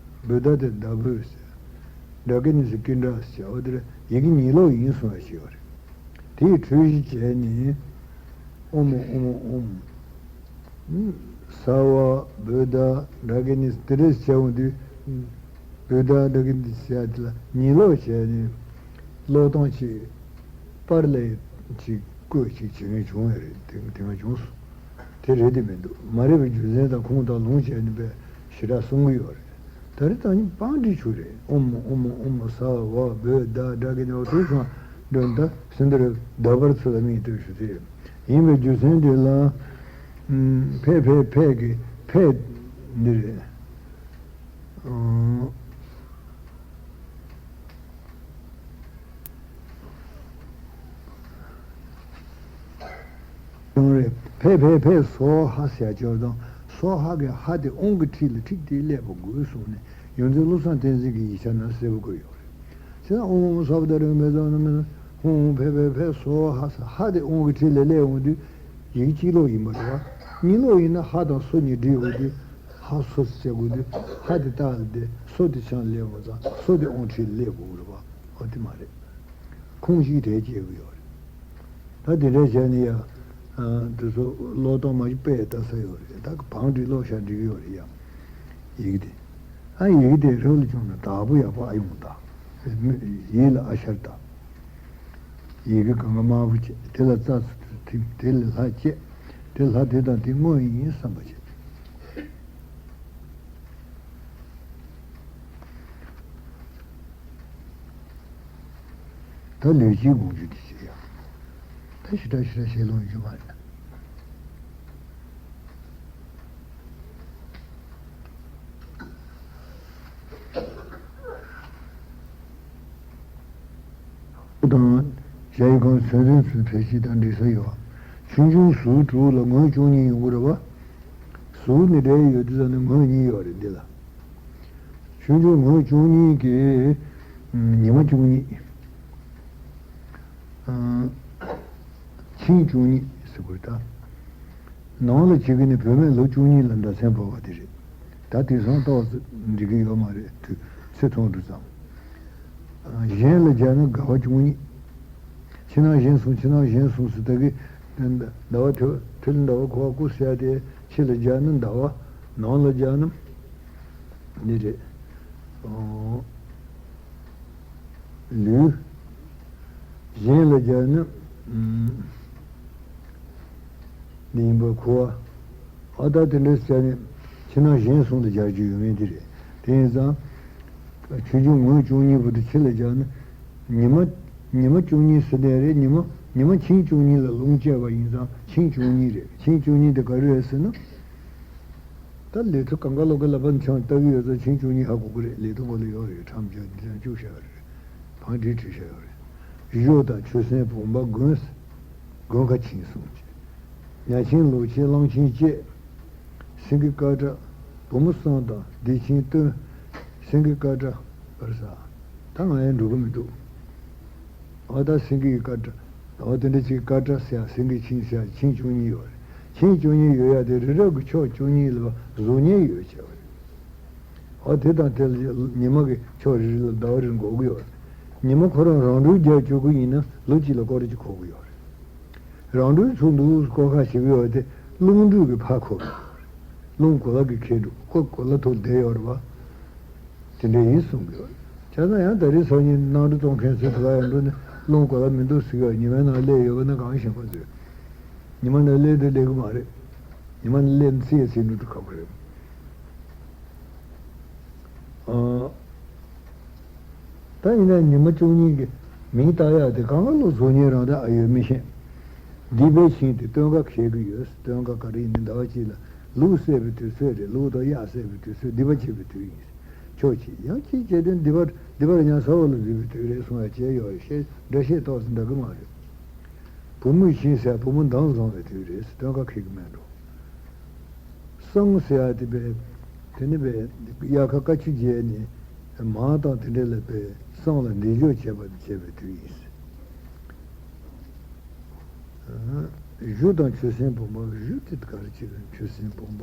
བུདྡྷ་ཏེ་བདག་བོད་ཟེར། ཌ་ག་ནི་སི་ཀིན་ཌ་ཟེར། འོ་དེ་ལ་ཡི་གེ་ཉིས་ལོག་ཡིན་གསུང་བ་ཞིག་ཡོད་རེད། དེའི་འཁྲུལ་གཞི་བྱས་ནས་ཨོཾ་ཨོཾ་ཨོཾ། ས་བ་བུདྡྷ་ཌ་ག་ནི་སི་དེ་འདྲ་བྱས་འོང་དུས། བུདྡྷ་ཌ་ག་ནི་སི་ཡ་དེ་ལ་ཉིས་ལོག་བྱས་ནས་ཀློག་སྟངས་ཅིག་པར་ལས་ཅིག་བཀོད་ཅིག་བྱེད་མཁན་བྱུང་བ་རེད། དེ་དེ་སྔ་བྱུང་སོང་། དེ་རེད་དེ་མི་འདུག་མ་རེད་པའི་རྒྱུ་མཚན་དང་ཁུངས་དང་ལུང་བྱས་ནས་པས་ཞེ་དྲག་གསུང་གི་ཡོད་རེད། ད་རེས་ད་ནི་བང་སྒྲིག་ཆུ་རེད། ཨོཾ་ཨོཾ་ཨོཾ་ས་བ་བུདྡྷ་ཌ་ག་ནི་སི་དེ་ཚང་འདོན། ད་སེམས་དེར་བདག་པར་ཚུལ་ལ་དམིགས་ལྟོས་ཞུ་དེ་རེད། ཡིན་པའི་རྒྱུ་མཚན་དེ་ལ། ཕེ་ཕེ་ཕེ་གི་ཕེ་འདི་རེད། ཡང་རེད། ཕེ་ཕེ་ཕེ་སྭཱ་ཧཱ་ཟེར་ཡ་ཅིག་ཡོད་རེད། སྭཱ་ཧཱ་གི་ཧ་དེ་ཨོཾ་གྱི་འཁྲིས་ལ་ཁྲིག་ཏེ་སླེབས་པ་དགོས་གསུངས་ནས་ཡོངས་འཛིན་བློ་བཟང་བསྟན་འཛིན་གྱི་ཡིག་ཆ་ན་གསལ་པོ་བཀོད་ཡོད་རེད། བྱས་ན་ཨོཾ་ཨོཾ་སརྦ་ད་རིག་མེ་ཛ་ན་མེ་ཧཱུྃ་ཧཱུྃ་ཕེ་ཕེ་ཕེ་སྭཱ་ཧཱ་ཟེར་ཧ་དེ་ཨོཾ་གྱི་འཁྲིས་ལ་སླེབས་འོང་དུས་ཡི་གེ་གཅིག་ལོག་ཡིན་པ་རེད་བ། གཉིས་ལོག་ཡིན་ན་ཧ་དང་སོ་གཉིས་སྒྲིག་དགོས་དུས། ཧ་སོ་ཟེར་དགོས་དུས་ཧ་དེ་ལྟག་ལ་བསྡད། སོ་དེ་ཕྱག་ལ་སླེབས་པ་ཙང་སོ་དེ་ཨོཾ་འཁྲིས་ལ་སླེབས་དགོས་རེད་བ། ཨོ་དེ་མ་རེད། ཁུངས་ཤིག་དེ་སྐྱེལ་གི་ཡོད་རེད། ད་དེ་འདྲ་བྱས་ནས་ཡ། དེ་ཚོ་ཀློག་སྟངས་མ་གཞི་དཔེ་ལྟ་ས་ཡོད་རེད། ད་བང་སྒྲིག་ཀློག་བྱ་འགྲིག་གི་ཡོད་རེད་ཡ། ཡི་གེ་དེ། ཨ་ཡི་གེ་དེ་རོལ་ལ་བྱུང་ན་དག་པོ་ཡག་པོ་ཨ་ཡོང་ད། ཡིད་ལ་ཨ་ཤར་ད། ཡི་གེ་གང་ག་དམར་པོ་བྱས། དེ་ལ་རྩ་ཚུ་ཐིམ། དེ་ལས་ལྷ་བསྐྱེད། དེ་ལྷ་དེ་དང་དེ་དངོས་ཡིན་བསམ་པ་བྱས། ད་ལུས་ཀྱི་དགོངས་རྒྱུ་དེ་བྱེད་ཡ། ད་ཞེ་དྲག་ཞེ་དྲག་བཤད་ལོང་རྒྱུ་མ་རེད། དང་། ཞྭ་ཡི་གོང་ཚོད་འཛིན་ཚུལ་ཕལ་ཆེར་དང་འགྲིག་ས་ཡོད། ཆུང་ཆུང་ཟུར་དྲུག་ལ་ངོས་བཅུ་གཉིས་ཡོང་གི་རེད་བ། ཟུར་ནི་འདྲ་ཡོད་དུས་ཙམ་ནས་ངོས་གཉིས་ཡོད་རེད་འདི་ལ། ཆུང་ཆུང་ངོས་བཅུ་གཉིས་ཀྱི་ཉི་མ་བཅུ་གཉིས། ཨ། ཆིངས་བཅུ་གཉིས་ཟེར་དགོས་ད། ནང་ལ་བྱེད་ཀྱི་ནི་བུད་མེད་ལོ་བཅུ་གཉིས་ལ་སྒྲ་མཚན་བབས་པ་དེ་རེད། ད་དེང་སང་ཏོག་ཙམ་འགྲིག་གི་ཡོད་མ་རེད། དུས་ཚོད་ཐུང་འགྲོ་ཙང་། གཞན་ལ་སྦྱར་ན་དགའ་བ་བཅུ་གཉིས། ཕྱི་ནང་གཞན་གསུམ། ཕྱི་ནང་གཞན་གསུམ་ཟེར་ད་གི། ཟླ་བ་དྲོད་དྲོད་ལ་ཟླ་བ་འཁོར་བ་སྐུ་ཟེར་ཡ་དེ། ཕྱི་ལ་སྦྱར་ན་ཟླ་བ། ནང་ལ་སྦྱར་ན་འདི་རེད། ཨོ། ལུས། གཞན་ལ་སྦྱར་ན། ཨམ། འདི་ཡིན་པ་གོ་བ། ཨ་ད་དེ་འདྲ་ཟེར་ནས་ཕྱི་ནང་གཞན་གསུམ་ལ་སྦྱར་རྒྱུ་ཡོད་མེད་དེ་རེད། དེ་ཡིན་ཙང་། ཆུང་ཆུང་ངོས་བཅུ་གཉིས་པོ་དེ་ཕྱི་ལ་སྦྱར་ན། ཉི་མ། ཉི་མ་བཅུ་གཉིས་ཟེར་དེ་རེད། ཉི་མ། ཉི་མ་ཆིངས་བཅུ་གཉིས་ལ་ལུང་བཅད་པ་ཡིན་ཙང་ཆིངས་བཅུ་གཉིས་རེད། ཆིངས་བཅུ་གཉིས་དེ་ག་རེ་རེད་ཟེར་ན། ད་ལས་ཐོ་གང་ག་ལོག་གི་ལ་པ་ཆང་ལྟ་གི་ཡོད་ཙང་ཆིངས་བཅུ་གཉིས་ཧ་གོ་གི་རེད། ལས་ཐོ་གོ་ལ་ཡོད་རེད། ཁྲམ་བྱ་འདི་ཚང་བཅུག་བཞག་ཡོད་རེད། བང་སྒྲིག་བྲིས་བཞག་ཡོད་རེད། གཞོགས་དང་ཆུ་སྲིན་བུམ་པ་མགོན། མགོན་ཁ་ཆིངས་གསུམ་བཅས། ཉ་ཆིངས་ལོ་ཆིངས་གླང་ཆིངས་བཅས། སེང་གེ་ཀ་ཏྲ། བུ་མོ་གསུམ་དང་བདེ་ཆིངས་བཏོན། སེང་གེ་ཀ་ཏྲ་བར་ས། ད་ང་ཡང་འགྲོ་གི་མི་འདུག་ཨ་ད་སེང་གེ་ཀ་ཏྲ། ཨ་དེ་འདྲ་ཅིག་ཀ་ཏྲ་ཟེར་ཡ། སེང་གེ་ཆིངས་ཟེར་ཡ། ཆིངས་བཅུ་གཉིས་ཡོད་རེད། ཆིངས་བཅུ་གཉིས་ཡོད་ཡ་དེ་རི་རབ་ཀྱི་ཕྱོགས་བཅུ་གཉིས་ལ་གཟུགས་བརྙན་ཡོད་བྱས་པ་རེད། འོ་དེ་དང་དེ་ལ་ཉི་མ་གི་ཕྱོགས་རེ་རེ་ལ་ཟླ་བ་རེ་འགོར་གི་ཡོད་རེད། ཉི་མ་ཁོ་རང་རང་གྲོལ་རྒྱག་བཅུག་གི་ཡིན་ན་ལོ་གཅིག་ལ་སྐོར་རེ་གཅིག་འཁོར་གི་ཡོད་རེད། རང་གྲོལ་ཚུར་འདུག་སྐོར་ཁ་ཞིག་ཡོད་དེ་རླུང་འགྲོས་ཀྱི་ཕར་འཁོར་གི་ཡོད་རེད། རླུང་གོ་ལ་གི་ཁེ་འགྲོ་ཁོ་གོ་ལ་ཐོག་བསྡད་ཡོད་རེད་བ། དེ་འདྲ་ཡིན་གསུང་གི་ཡོད། བྱས་ཙང་ཡང་ད་རེས་སང་ཉིན་གནམ་གྲུ་གཏོང་མཁན་ཚོས་དེ་ག་ཡང་འགྲོ་ནས་རླུང་གོ་ལ་མི་འདུག་ཟེར་གི་ཡོད། ཉི་མའི་ནང་སླེབས་ཡོད་པ་ན་གང་ཤེས་ཁོ་ཚོས། ཉི་མ་ནང་སླེབས་དུས་སླེབས་གི་མ་རེད། ཉི་མ་ནང་སླེབས་ན་ཚེ་ཡི་ཚེ་འགྲོ་དུས་ཁག་པོ་རེད། ཨ། ད་ཡིན་ན་ཉི་མ་བཅུ་གཉིས་ཀྱི་མིང་བཏགས་ཡག་དེ་གང་ག་ལོ་གཟུགས་བརྙན་རང་ད་ཨ་ཡོད་མི་ཤེས། སྡིག་པའི་ཆིངས་དེ་སྟོན་ཁ་འཁེལ་གྱི་ཡོད། སྟོན་ཁ་ག་རེ་ཡིན་ནའི་ཟླ་བ་གཅིག་ལ་ལུག་བསད་པའི་དུས་ཚོད་རེད། ལུག་དང་གཡག་བསད་པའི་དུས་ཚོད་སྡིག་པ་བྱེད་པའི་དུས་ཡིན། ཕྱོགས་གཅིག་ཡང་གཅིག་བྱས་དུས་སྡིག་པ་སྡིག་པར་ཉམས་ས་འོག་ལ་འཛུལ་བའི་དུས་རེད་གསུང་ཡ་བྱས་ཡོད་རེད། བཤད་འདྲ་བཤད་ཏོག་ཙམ་འདྲ་གི་མ་རེད། བུ་མོའི་ཆིངས་ཟེར་བུ་མོ་འདང་བཟང་བའི་དུས་རེད། སྟོན་ཁ་འཁེལ་གྱི་མེད་འགྲོ། བསང་ཟེར་ཡ་དེ་བས་དེ་ནི་བས་དབྱར་ཁ་དཀར་ཆུ་བརྒྱབ་ནས་མར་དང་དེ་འདྲ་ལ་བས་བསང་ལ་འདེགས་འཇོག་བྱེད་པ་བྱེད་པའི་དུས་ཡིན། གཞུ་དང་ཆུ་སྲིན་བུམ་པ། གཞུ་དེ་ག་རེ་བྱེད་པའི་ཆུ་སྲིན་བུམ་པ།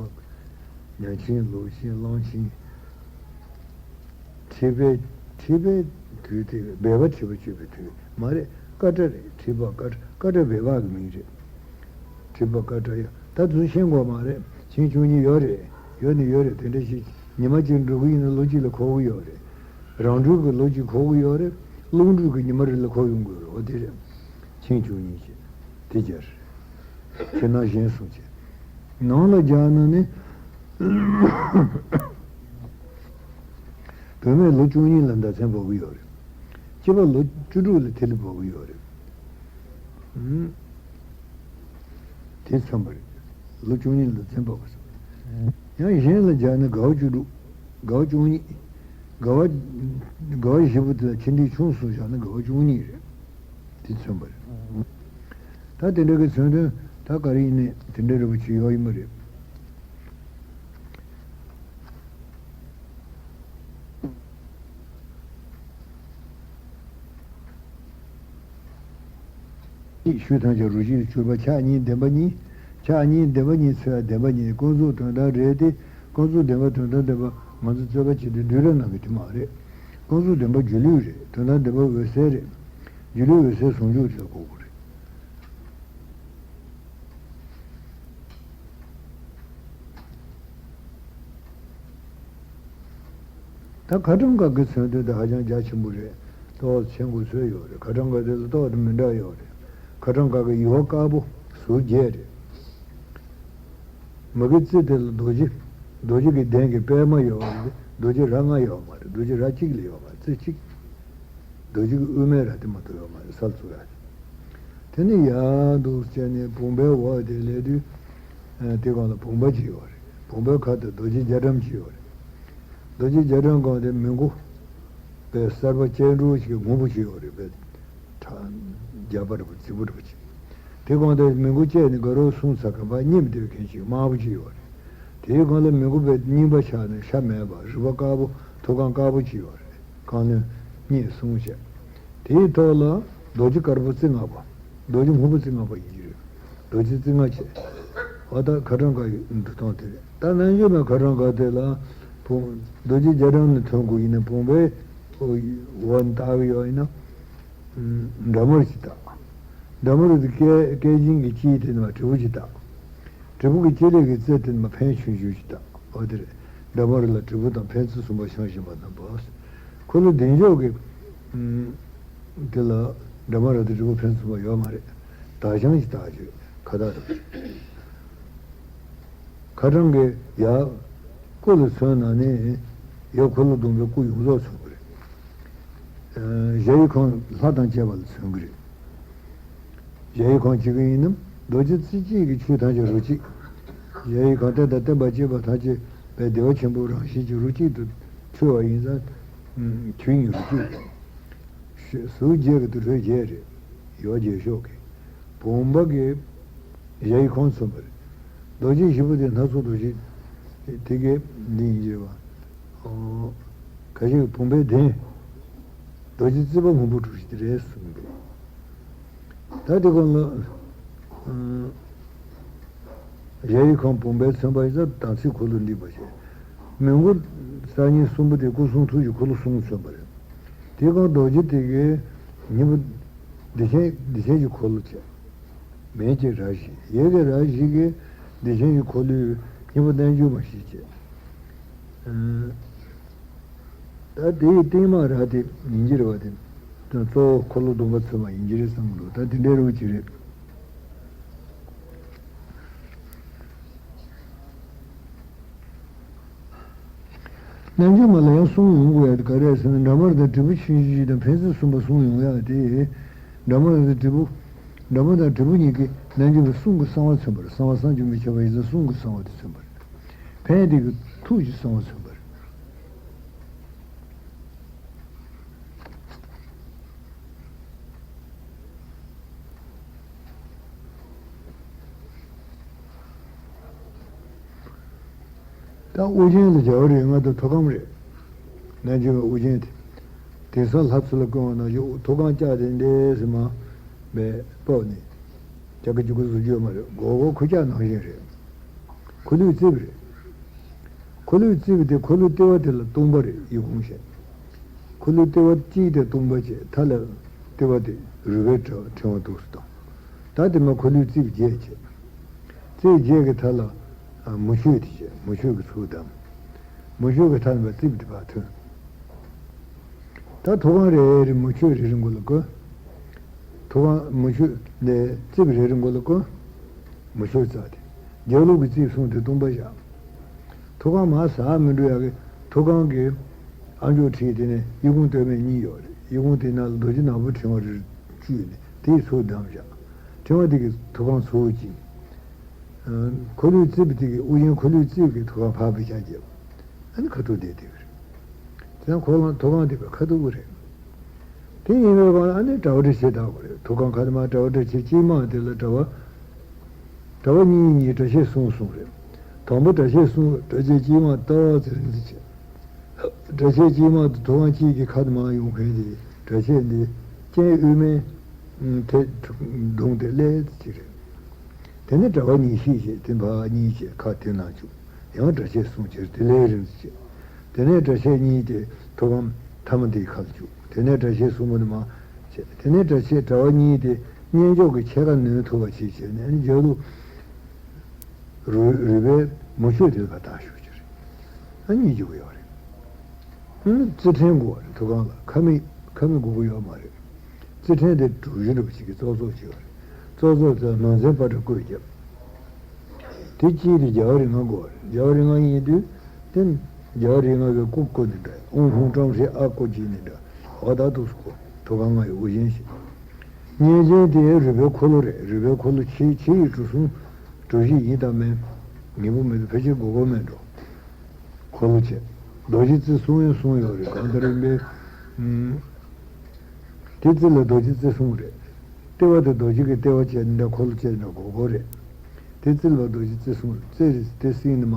ཉ་ཆིངས་ལུག་ཆིངས་གླང་ཆིངས། མཁྲིས་པའི་མཁྲིས་པའི་དུས་དེ་སྦལ་པ་མཁྲིས་པ་གཅོད་པའི་དུས་མ་རེད། ཀ་ཏྲ་རེད། མཁྲིས་པ་ཀ་ཀ་ཏྲ་སྦལ་པ་གི་མིང་རེད། མཁྲིས་པ་ཀ་ཏྲ་ཡ་ད་དུང་ཤེས་དགོས་མ་རེད། ཆིངས་བཅུ་གཉིས་ཡོད་རེད། ཡོད་ནི་ཡོད་རེད། དེ་འདྲ་ཞིག་ཉི་མ་གཅིག་འགྲོ་གི་ཡིན་ན་ལོ་གཅིག་ལ་འཁོར་གི་ཡོད་རེད། རང་གྲོལ་གྱི་ལོ་གཅིག་འཁོར་གི་ཡོད་རེད། རླུང་འགྲོས་ཀྱི་ཉི་མ་རེ་ལ་འཁོར་ཡོང་གི་ཡོད་རེད། དེ་རེད། ཆིངས་བཅུ་གཉིས་ཀྱི་དེ་སྦྱར། ཁྱེད་ནང་བཞིན་གསུངས་ཀྱི། ནང་ལ་སྦྱར་ན་ནི། བུད་མེད་ལོ་བཅུ་གཉིས་ལ་མདའ་ཚན་འབོག་གི་ཡོད་རེད། སྐྱེས་པ་ལོ་བཅུ་དྲུག་ལ་ཐིག་ལེ་འབོག་གི་ཡོད་རེད། ཨུམ། དེ་མཚོན་པ་རེད། ལོ་བཅུ་གཉིས་ལ་མདའ་ཚན་འབོག་གི་སོང་། ཡང་གཞན་ལ་སྦྱར་ན་དགའ་བ་བཅུ་དྲུག་དགའ་བ་བཅུ་གཉིས། དགའ་བ། དགའ་བ་བཞི་པོ་དེ་ལ་ཆེ་འབྲིང་ཆུང་གསུམ་བཞག་ན་དགའ་བ་བཅུ་གཉིས་རེད། དེ་མཚོན་པ་རེད། ད་དེ་འདྲ་གི་མཚོན་དོན་ད་ག་རེ་ཡིན་ནའི་དེ་འདྲ་རེ་བ་ཅིག་ཡོད་ཡིན་པ་རེད། གཅིག་ཤུ་ཐམས་ཅད་རུ་གཅིག་ཏུ་གྱུར་པ་ཕྱག་གཉིས་བདེན་པ་གཉིས། ཕྱག་གཉིས་བདེན་པ་གཉིས་འཚོལ་བ་བདེན་པ་གཉིས་ཀུན་རྫོབ་དོན་དམ་རེད་དེ། ཀུན་རྫོབ་བདེན་པ་དོན་དམ་བདེན་པ་ང་ཚོ་རྩོད་པ་བྱེད་དུས་བདུད་རབས་ནང་གི་དེ་མ་རེད། ཀུན་རྫོབ་བདེན་པ་སྒྱུ་ལུས་རེད། དོན་དམ་བདེན་པ་འོད་གསལ་རེད། སྒྱུ་ལུས་འོད་གསལ་ཟུང་འཇུག་དེ་ལ་གོ་དགོས་རེད། ད་ཁ་གྲངས་འགའ་གི་མཚོན་དོན་དེ་ཧ་ཅང་རྒྱ་ཆེན་པོ་རེད། ཏོག་ཙམ་མཁྱེན་དགོས་ཚོད་ཡོད་རེད། ཁ་གྲངས་འགའ་དེ་ལ་ཏོག་ཙམ་མི་འདྲ་ཡོད་རེད། ཁ་གྲངས་འགའ་གི་ཡུ་བ་དཀར་པོ་ཟུར་བརྒྱད་རེད། མ་གི་རྩེ་དེ་ལ་རྡོ་རྗེ། རྡོ་རྗེ་གི་གདན་གྱི་པད་མ་ཡོད་པ་རེད། རྡོ་རྗེ་རྭ་ལྔ་ཡོད་མ་རེད། རྡོ་རྗེ་རྭ་གཅིག་ལ་ཡོད་མ་རེད། རྩེ་གཅིག་རྡོ་རྗེ་གི་དབུས་མའི་རྭ་དེ་མ་གཏོགས་ཡོད་མ་རེད། སར་བཙུགས་ཡ་དེ། དེ་ནས་ཡར་འདུག་བྱས་ནས་བུམ་པའི་འོག་དེ་སླེབས་དུས། ཨ། དེ་སྒང་ལ་བུམ་པ་གཅིག་ཡོད་རེད། བུམ་པའི་ཁ་དུ་རྡོ་རྗེ་རྒྱ་གྲམ་གཅིག་ཡོད་རེད། རྡོ་རྗེ་རྒྱ་གྲམ་སྒང་དེ་མི་མགོ་པའི་གསར་པ་སྐྱེས་འགྲོ་ཞིག་སྔོན་པོ་གཅིག་ཡོད་རེད་པས། ཁྲ་རྒྱགས་པ་འདྲ་པོ་རྫིག་པོ་འདྲ་པོ་གཅིག་དེ་སྒང་དེ་མི་མགོ་བཅད་ནས་དགའ་རོགས་གསུམ་ཚར་གམ་པ་གཉིས་མི་བདེ་བའི་མཁན་གཅིག་དམར་པོ་གཅིག་ཡོད་རེད། དེའི་སྒང་ལ་མི་མགོ་པའི་རྙིང་པ་ཆགས་ནས་ཤ་མེད་པ་རུས་པ་དཀར་པོ་ཐུགས་ཀར་དཀར་པོ་གཅིག་ཡོད་རེད། རྐང་རློན་གཉིས་གསུམ་བྱས། དེའི་ཐོག་ལ་རྡོ་རྗེ་དཀར་པོ་རྩེ་ལྔ་པ། རྡོ་རྗེ་སྔོན་པོ་རྩེ་ལྔ་པ་ཡིན་གྱི་རེད། རྡོ་རྗེ་རྩེ་ལྔ་བྱས། འོ་ད་ཁ་གྲངས་འགའ་ཡི་འབྲི་སྟངས་དེ་རེད། ད་རྣལ་འབྱོར་མའི་ཁ་གྲངས་འགའ་དེ་ལ་བུམ། རྡོ་རྗེ་རྒྱ་གྲམ་ནས་ཐོན་དགོས་ཡིན་ན་བུམ་པའི་འོག་ནས་བལྟ་གི་ཡོད་ཡིན་ན། འདྲ་མོ་རེ་ཅིག་བལྟ། འདྲ་མོ་རེ་དེ་སྐད་སྐད་འབྱིན་གྱི་སྤྱིའི་དེ་ནི་བྲིས་པོ་ཅིག་བལྟ། བྲིས་པོ་གི་སྤྱི་ལེ་གི་རྩེ་དེ་ནི་ཕན་ཆུང་ཆུང་ཅིག་བལྟ། འོ་དེ་རེད། འདྲ་མོ་རེ་ལ་བྲིས་པོ་དང་ཕན་ཚུན་མཚུངས་པ་བྱང་ཞིང་པ་རྣམས་པ། འཁོར་ལོ་བདེ་མཆོག་གི་དེ་ལ་འདྲ་མོ་རེ་དང་བྲིས་པོ་ཕན་ཚུན་མཚུངས་པ་ཡོད་མ་རེད། དག་བྱང་ཅིག་བལྟ་བྱས་ཁ་བརྡ་རེད། ཁ་གྲངས་ཀྱི་ཡ། སྐུ་ལ་མཚོན་ན་ནི། ཡབ་འཁོར་ལོ་སྡོམ་པའི་སྐུ་ཡོངས་རྫོགས་མཚོན་གྱི་རེད། ཨ། གཞལ་ཡས་ཁང་ལྷ་དང་བཅས་པ་ལ་མཚོན་གྱི་རེད། གཞལ་ཡས་ཁང་གཅིག་གི་ཡིན་ནམ། རྡོ་རྗེ་རྩེ་གཅིག་གི་ཆོས་ཐམས་ཅད་རོ་གཅིག་གཞལ་ཡས་ཁང་རྟེན་དང་བརྟེན་པར་བཅས་པ་ཐམས་ཅད་པའི་བདེ་བ་ཆེན་པོའི་རང་བཞིན་གྱིས་རོ་གཅིག་ཏུ་འཁྲུལ་བ་ཡིན་ཙང་། ཨ། ཆོས་ཉིད་རོ་གཅིག་ཟུར་བརྒྱད་ཀྱི་དུ་ལྷོད་བརྒྱད་རེད། ཡོ་རྒྱལ་ཤོག་གི། བུམ་པ་གི་གཞལ་ཡས་ཁང་མཚོན་པ་རེད། རྡོ་རྗེ་བཞི་པོ་དེ་སྣ་ཚོགས་རྡོ་རྗེ་དེ་གའི་འདི་ཡིན་གྱི་བ། ཁ་ཅིག་བུམ་པའི་གདན། རྡོ་རྗེ་རྩེ་པ་སྔོན་པོ་གྲུ་བཞི་དེ་རེད་གསུངས་འདུག་ད་དེ་གོང་ལ། ཨ། གཞལ་ཡས་ཁང་བུམ་པས་མཚོན་པ་ཡིན་ཙང་དམ་ཚིག་འཁོར་ལོ་འདུས་པ་བྱས། མི་མགོ་གསར་རྙིང་གསུམ་པོ་དེ་སྐུ་གསུང་ཐུགས་ཀྱི་འཁོར་ལོ་གསུམ་མཚོན་པ་རེད། དེའི་སྒང་རྡོ་རྗེ་དེ་གའི་སྙིང་པོ་བདེ་ཆེན་བདེ་ཆེན་གྱི་འཁོར་ལོ་བྱས། མན་གྱི་ར་བཞི། ཡེ་གེ་ར་བཞི་གིས་བདེ་ཆེན་གྱི་འཁོར་ལོའི་སྙིང་པོ་རྣལ་འབྱོར་མ་བཞི་བྱས། ད་དེའི་སྟེང་མ་ར་དེ་ཡིན་གྱི་རེད་བ། དེ་གཙོ་བོ་འཁོར་ལོ་སྡོམ་པ་མཚོན་པ་ཡིན་གྱི་རེད་བསམ་གི་འདུག་ད་དེ་འདྲའི་རོ་ཅིག་རེད། རྣལ་འབྱོར་མ་ལ་ཡང་གསུང་ཡོང་དགོས་ཡ་དེ་ག་རེ་རེད་ཟེར་ན། འདྲ་མར་དང་དྲིལ་བུ་ཆུང་ཆུང་བཞི་དང་ཕན་ཚུན་གསུམ་པ་གསུང་ཡོང་ཡ་དེ། འདྲ་མར་དང་དྲིལ་བུ། འདྲ་མར་དང་དྲིལ་བུ་གཉིས་ཀྱིས་རྣལ་འབྱོར་པའི་གསུང་གི་གསང་བ་མཚོན་པར། གསང་བ་བསམ་གྱིས་མི་ཁྱབ་པ་ཡིན་ཙང་གསུང་གི་གསང་བ་དེ་མཚོན་པར། ཕན་དེ་གི་ཐུགས་ཀྱི་གསང་བ་མཚོན་པར། ད་དབུ་ཅན་ལ་རྒྱལ་བ་རིགས་ལྔ་དང་ཐུགས་དམ་རེད། རྣལ་འབྱོར་པའི་དབུ་ཅན་དེ། དེང་སང་ལྷ་ཚོགས་ལ་བསྐོར་བ་ནང་བཞིན་ཐུགས་དམ་བཅའ་དེ་འདྲས་སེ་མ་བས་སྤོབས་ནས། རྒྱ་གི་རྒྱུ་གུ་བཟོ་རྒྱུ་ཡོད་མ་རེད། མགོ་སྐོར་ཁུར་ལྕག་ནང་བཞིན་རེད། འཁོར་ལོའི་རྩིབས་རེད། འཁོར་ལོའི་རྩིབས་དེ་འཁོར་ལོའི་ལྟེ་བ་དེ་ལ་སྟོང་པ་རེད། ཡིག་ཀོང་བཤད། འཁོར་ལོའི་ལྟེ་བ་གཅིག་དེ་སྟོང་པ་བྱས། མཐའ་ལ་ལྟེ་བ་དེ་རུས་པའི་ཕྲེང་བ་འདུག་སེ་བཏང་། ད་དེ་མ་འཁོར་ལོའི་རྩིབས་བརྒྱད་བྱས། རྩིབས་བརྒྱད་ཀྱི་མཐའ་ལ་མུ་ཁྱུད་དེ་བྱས། མུ་ཁྱུད་ཀྱི་ཚུལ་བསྡམས། མུ་ཁྱུད་ཀྱི་མཐའ་ནས་མར་རྩིབས་དེ་ཕར་ཐོན། ད་ཐུགས་དམ་རེ་རེ་མུ་ཁྱུད་རེ་རེ་མགོ་ལ་བསྐོར། ཐུགས་དམ་མུ་ཁྱུད་ནས་རྩིབས་རེ་རེ་མགོ་ལ་བསྐོར། མུ་ཁྱུད་རྩ་དེ། རྒྱབ་ལོགས་ཀྱི་རྩིབས་གསུམ་དེ་སྟོང་པ་བཞག། ཐུགས་དམ་མར་ཟགས་མི་འགྲོ་ཡག་གི་ཐུགས་དམ་གྱི་ཨ་མཆོག་ཁྲིའི་དེ་ནས་ཡིག་ཀོང་སྟོད་སྨད་གཉིས་ཡོད་རེད། ཡིག་ཀོང་དེའི་ནང་ལ་རྡོ་རྗེ་ནག་པོའི་ཕྲེང་བ་རེ་བཅུག་ནས་དེའི་ཚུལ་བསྡམས་བཞག། ཕྲེང་བ་དེ་གི་ཐུགས་དམ་ཚུལ་བཞིན། འཁོར་ལོའི་རྩིབས་དེ་གི་དབུ་ཅན་འཁོར་ལོའི་རྩིབས་ཀྱི་ཐུགས་དམ་ཕར་བུད་ཀྱང་བརྒྱབ། ཨ་ནི་ཁ་ཐུག་བསྡད་དེ་རེད། དེ་ཡང་འཁོར་ལོ་ཐུགས་དམ་དེ་བས་ཁ་ཐུག་གི་རེད། དེ་ཡིན་པའི་སྒང་ལ་ཨ་ནི་དྲ་བ་འདྲ་ཆེ་བཏགས་པ་རེད། ཐུགས་དམ་ཁ་ནས་མར་དྲ་བ་འདྲ་ཆེ་གཅིག་མ་དེ་ལ་དྲ་བ། དྲ་བ་གཉིས་གཉིས་དྲ་ཕྱེད་གསུམ་གསུམ་རེད། དང་པོ་དྲ་ཕྱེད་གསུམ་དྲ་ཕྱེད་གཅིག་མ་ཏོག་ཙེ་རིང་ཙམ་བྱས། དྲ་ཕྱེད་གཅིག་མ་དེ་ཐུགས་དམ་གཅིག་གི་ཁ་ནས་མར་ཡོང་མཁན་དེ་དྲ་ཕྱེད་འདི་སྤྱན་དབུས་མའི་ཐད་བརྡུངས་ཏེ་སླེབས་ཙམ་ཅིག་རེད། དེ་ནས་དྲ་བ་ཉིས་ཤེས་བྱས། དེ་ཕར་གཉིས་བྱས་ཁ་དེ་ན་བཅུག། ཡང་དྲ་ཕྱེད་གསུམ་བྱས། དེ་ལས་རིང་ཙམ་བྱས། དེ་ནས་དྲ་ཕྱེད་གཉིས་དེ་ཐུགས་དམ་ཐ་མ་དེའི་ཁ་ལ་བཅུག། དེ་ནས་དྲ་ཕྱེད་གསུམ་པོ་དེ་མར་བྱས། དེ་ནས་དྲ་ཕྱེད་དྲ་བ་གཉིས་དེ་སྙན་མཆོག་གི་ཕྱེད་ཀ་ནོན་ཐུབ་པ་ཞིག་བྱས་ནས་ཨ་ནི་རྒྱབ་ལོགས་རུས་རུས་པའི་མུ་ཁྱུད་དེ་ལ་ཕར་བཏགས་ཞུ་རྒྱུ་རེད། ཨ་གཉིས་འཇུག་གི་ཡོད་རེད། ཨ་ནི་རྩིབས་ཕྲན་དགོས་པ་རེད། ཐུགས་དམ་ལ་ཁ་མིག་ཁ་མིག་དགོས་ཀྱི་ཡོད་མ་རེད། རྩིབས་ཕྲན་དེ་གྲུ་བཞི་འདྲ་པོ་ཅིག་གིས་ཙོག་ཙོག་བྱས་པ་རེད། ཙོག་ཙོག་དེ་ལ་ནང་ཚན་པ་ཏྲ་བཀོད་བརྒྱབ། དེ་གཅིག་དེ་རྒྱལ་བ་རིགས་ལྔ་དགོས་པ་རེད། རྒྱལ་བ་རིགས་ལྔ་ཡིན་དུས་དེ་རྒྱལ་བ་རིགས་ལྔ་བའི་སྐུ་བཀོད་ནི་འདྲ། ཨོཾ་ཧཱུྃ་ཀྲོང་ཧྲཱིཿ་ཨ་སྐུ་བགྱིས་ནི་འདྲ། འོ་ད་འདུག་སེ་བཀོད། ཐུགས་དམ་ལྔ་ཡི་དབུ་ཅན་ཞིག། སྙན་ཅན་དེ་རུས་པའི་འཁོར་ལོ་རེད། རུས་པའི་འཁོར་ལོ་ཕྱི་ཕྱི་ཡི་གྲུ་གསུམ་གྲུ་བཞི་ཡིན་དང་མིན་ངེས་པོ་མི་འདུག་ཕལ་ཆེར་དགོས་དགོས་མེད་འགྲོ། འཁོར་ལོ་བྱས། རྡོ་རྗེ་རྩེ་གསུམ་ཡང་གསུངས་ཡོད་རེད། གང་ལྟར་ཡིན་པས། ཨུམ། དེ་རྩེ་ལ་རྡོ་རྗེ་རྩེ་གསུམ་རེད། ལྟེ་བ་དེ་རྡོ་རྗེ་གི་ལྟེ་བ་བྱས་ནས་འཁོར་ལོ་བྱས་ནས་སྒོར་སྒོར་རེད། དེ་རྩེ་ལ་རྡོ་རྗེ་རྩེ་གསུམ་རེད། རྩེ་རེད། དེ་སྲིད་ནི་མ་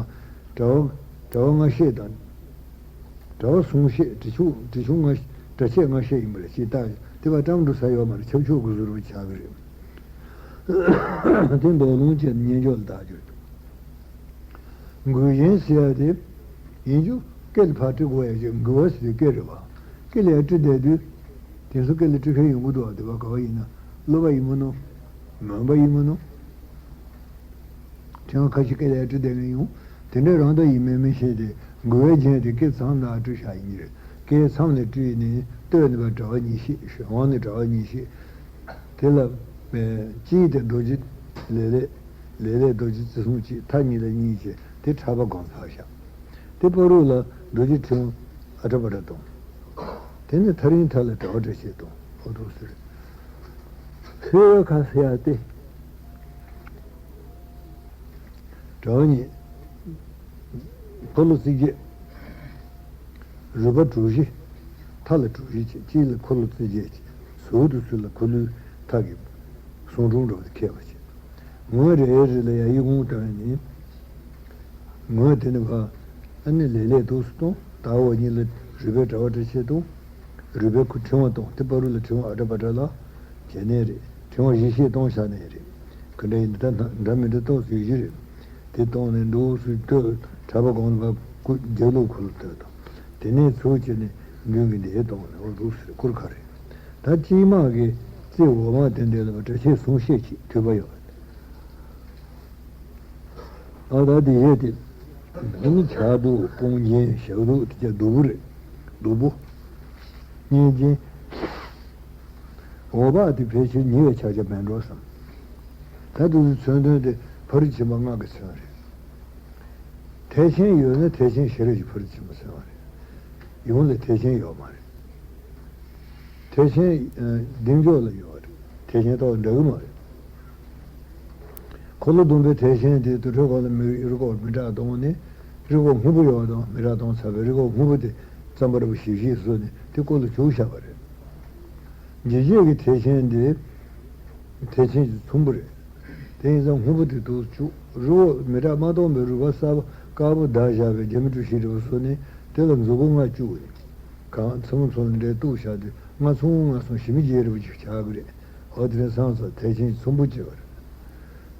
དྲ་བ་དྲ་བ་ལྔ་ཤེས་དང་། དྲ་བ་གསུམ་ཤེས། གྲི་ཆུང་གྲི་ཆུང་ལྔ་དྲ་ཕྱེད་ལྔ་ཤེས་ཡིན་པ་རེད། ཅེས་བཏགས་ཡོད། དེ་བ་བཀྲམ་འགྲོ་ས་ཡོད་མ་རེད། ཁྱབ་ཆོག་གི་བཟོ་འདྲ་ཆགས་ཀྱི་རེད། དེ་འདོགས་ལུང་བྱས་ནས་སྙན་མཆོག་ལ་བཏགས་རྒྱུ་རེད། མགུལ་ཆེན་ཟེར་ཡ་དེ་ཡིན་རྒྱུ་སྐེ་ལ་ཕར་དཀྲི་དགོས་ཡ་ཅིག། མགུལ་བ་ཟེར་དུས་སྐེ་རེད་བ། སྐེ་ལ་ཡར་དཀྲི་བསྡད་དུས་དེང་སང་སྐེ་ལ་དཀྲི་མཁན་ཡོང་གི་འདུག་བ། དེ་བ་ག་བ་ཡིན་ན་གློ་བ་ཡིན་མིན་ནོ། མོན་པ་ཡིན་མིན་ནོ། ཕྲེང་བ་ཁ་ཤས་སྐེ་ལ་ཡར་དཀྲི་བསྡད་མཁན་ཡོང་། དེ་འདྲ་རང་ལྟ་ཡིན་མིན་མི་ཤེས་ཏེ་མགུལ་བའི་རྒྱན་དེ་སྐེ་མཚམས་ལ་དཀྲི་བཞག་ཡིན་གྱི་རེད། སྐེ་མཚམས་ལ་དཀྲིས་ནས་སྟོད་ནས་ཕར་དྲ་བ་ཉིས་ཤེས། འོག་ནས་དྲ་བ་ཉིས་ཤེས། དེ་ལ་དཔྱིས་དེ་རྡོ་རྗེ་ལེ་ལེ། ལེ་ལེ་རྡོ་རྗེ་རྩེ་གསུམ་གཅིག། མཐའ་གཉིས་ལ་གཉིས་བྱས། དེ་ཕྲག་པ་སྒང་ཚང་བཞག། དེ་བར་དུ་ལ་རྡོ་རྗེ་ཕྲེང་བ་ཨ་ཏྲ་པ་ཏྲ་གཏོང་། དེ་ནས་ཐག་རིང་ཐག་ལ་དྲ་བ་དྲ་ཕྱེད་གཏོང་། འོ་འདུག་ཟེར། ཁོའི་ཁ་ཟེར་ཡ་སྟེ། དྲ་བ་གཉིས། འཁོར་ལོ་རྩིབས་བརྒྱད། རུས་པ་གྲུ་བཞི། མཐའ་ལ་གྲུ་བཞི་བྱས། དཀྱིལ་ལ་འཁོར་ལོ་རྩིབས་བརྒྱད་བྱས། ཟུར་དུ་ཚུར་ལ་འཁོར་ལོའི་ཐག་གིས་ཟུང་དྲུང་འགྲོ་བ་དེ་ཁེབས་པ་བྱས། ངོས་རེ་རེ་ལ་ཡང་ཡིག་ཀོང་བཏོན་ནས། ངོས་དེ་ནས་ཕར་ཨ་ནི་ལེ་ལེ་འདུག་སེ་གཏོང་། ད་འོག་གཉིས་ལ་རུས་པའི་དྲ་བ་དྲ་ཕྱེད་གཏོང་། རུས་པའི་ཁུ་ཕྲེང་བ་གཏོང་། དེ་བར་དུ་ལ་ཕྲེང་བ་ཨ་ཏྲ་པ་ཏྲ་ལ་བྱས་ནས་རེད། ཕྲེང་བ་བཞི་ཤེས་གཏོང་བཞག་ནས་རེད། ག་འདྲ་ཡིན་ད་ལྟ་འདྲ་མི་འདྲ་ཏོག་ཙམ་ཡོད་ཀྱི་རེད། དེ་གཏོང་ནས་འདུག་སེ་ལྟོས། གྲྭ་པ་གང་ལ་བ་རྒྱབ་ལོགས་ཁུར་ལ་ལྟོས་དང་། དེ་ནས་ཚུར་བྱས་ནས་མདུན་གྱི་འདི་གཏོང་ནས་འོ་འདུག་སེ་སྐོར་ཁ་རེད། ད་གཅིག་མ་གི་རྩེ་འོག་མ་དེ་འདྲ་ལ་བ་གྲྭ་ཆས་ཟུང་ཤེས་ཀྱི་དུས་པ་ཡོད། ཨ་ད་དེ་བྱས་ཏེ། འདི་ནི་ཕྱག་དུག་དཔུང་རྒྱན་ཞབས་དུག་དེ་ཅག་སྡུག་པོ་རེད། སྡུག་པོ། གཉིས་ཅན། འོག་པ་དེ་ཕལ་ཆེར་ཉེ་བའི་ཕྱག་རྒྱ་མེད་འགྲོ་བསམ། ད་དུ་མཚོན་དོན་དེ་ཕ་རོལ་ཕྱིན་པ་ལྔ་གི་མཚོན་རེད། ཐེག་ཆེན་ཡོད་ན་ཐེག་ཆེན་ཤེས་རབ་ཀྱི་ཕ་རོལ་ཕྱིན་པ་མཚོན་བ་རེད། ཡོངས་ལ་ཐེག་ཆེན་ཡོད་མ་རེད། ཐེག་ཆེན་ཨ་བདེ་མཆོག་ལ་ཡོད་རེད། ཐེག་ཆེན་ཐོག་འདྲ་གི་མ་རེད། འཁོར་ལོ་སྡོམ་པའི་ཐེག་ཆེན་དེ་དུར་ཁྲོད་གང་ལ་མི་རིགས་རིགས་སྐོར་མི་དྲག་གཏོང་ནས་རིགས་སྐོར་སྔོན་པོ་ཡོད་དང་མི་དྲག་གཏོང་ཚར་བའི་རིགས་སྐོར་སྔོན་པོ་དེ་རྩམ་པ་ར་བ་ཞིབ་ཞིབ་བཟོས་ནས་དེ་བཀོལ་ལ་བཅུག་བཞག་པ་རེད། འཇིགས་བྱེད་ཀྱི་ཐེག་ཆེན་དེ་ཐེག་ཆེན་གྱི་ཚོམ་བུ་རེད། དེ་ཡིན་ཙང་སྔོན་པོ་དེ་དུ་བཅུག་རི་བོ་མི་དྲག་མ་གཏོང་བའི་རུས་པ་གསར་པ་དཀར་པོ་བརྡར་བཞག་པའི་རྒྱ་མི་གྲུ་བཞི་འདྲ་བོ་བཟོས་ནས་དེ་ལ་མཛུབ་གུ་ལྔ་བཅུག་ནས་གང་མཚན་མོ་ཚོ་ལ་འདྲའི་གཏུགས་བཞག་དུས་ལྔ་ཚོམ་ལྔ་ཚོམ་ཞི་མི་རྒྱས་རེ་བ་ཅིག་བྱ་གི་རེད། འོ་དེ་རིང་སང་ཚོ་ཐེག་ཆེན་ཚོམ་བུ་བྱེད་པ་རེད།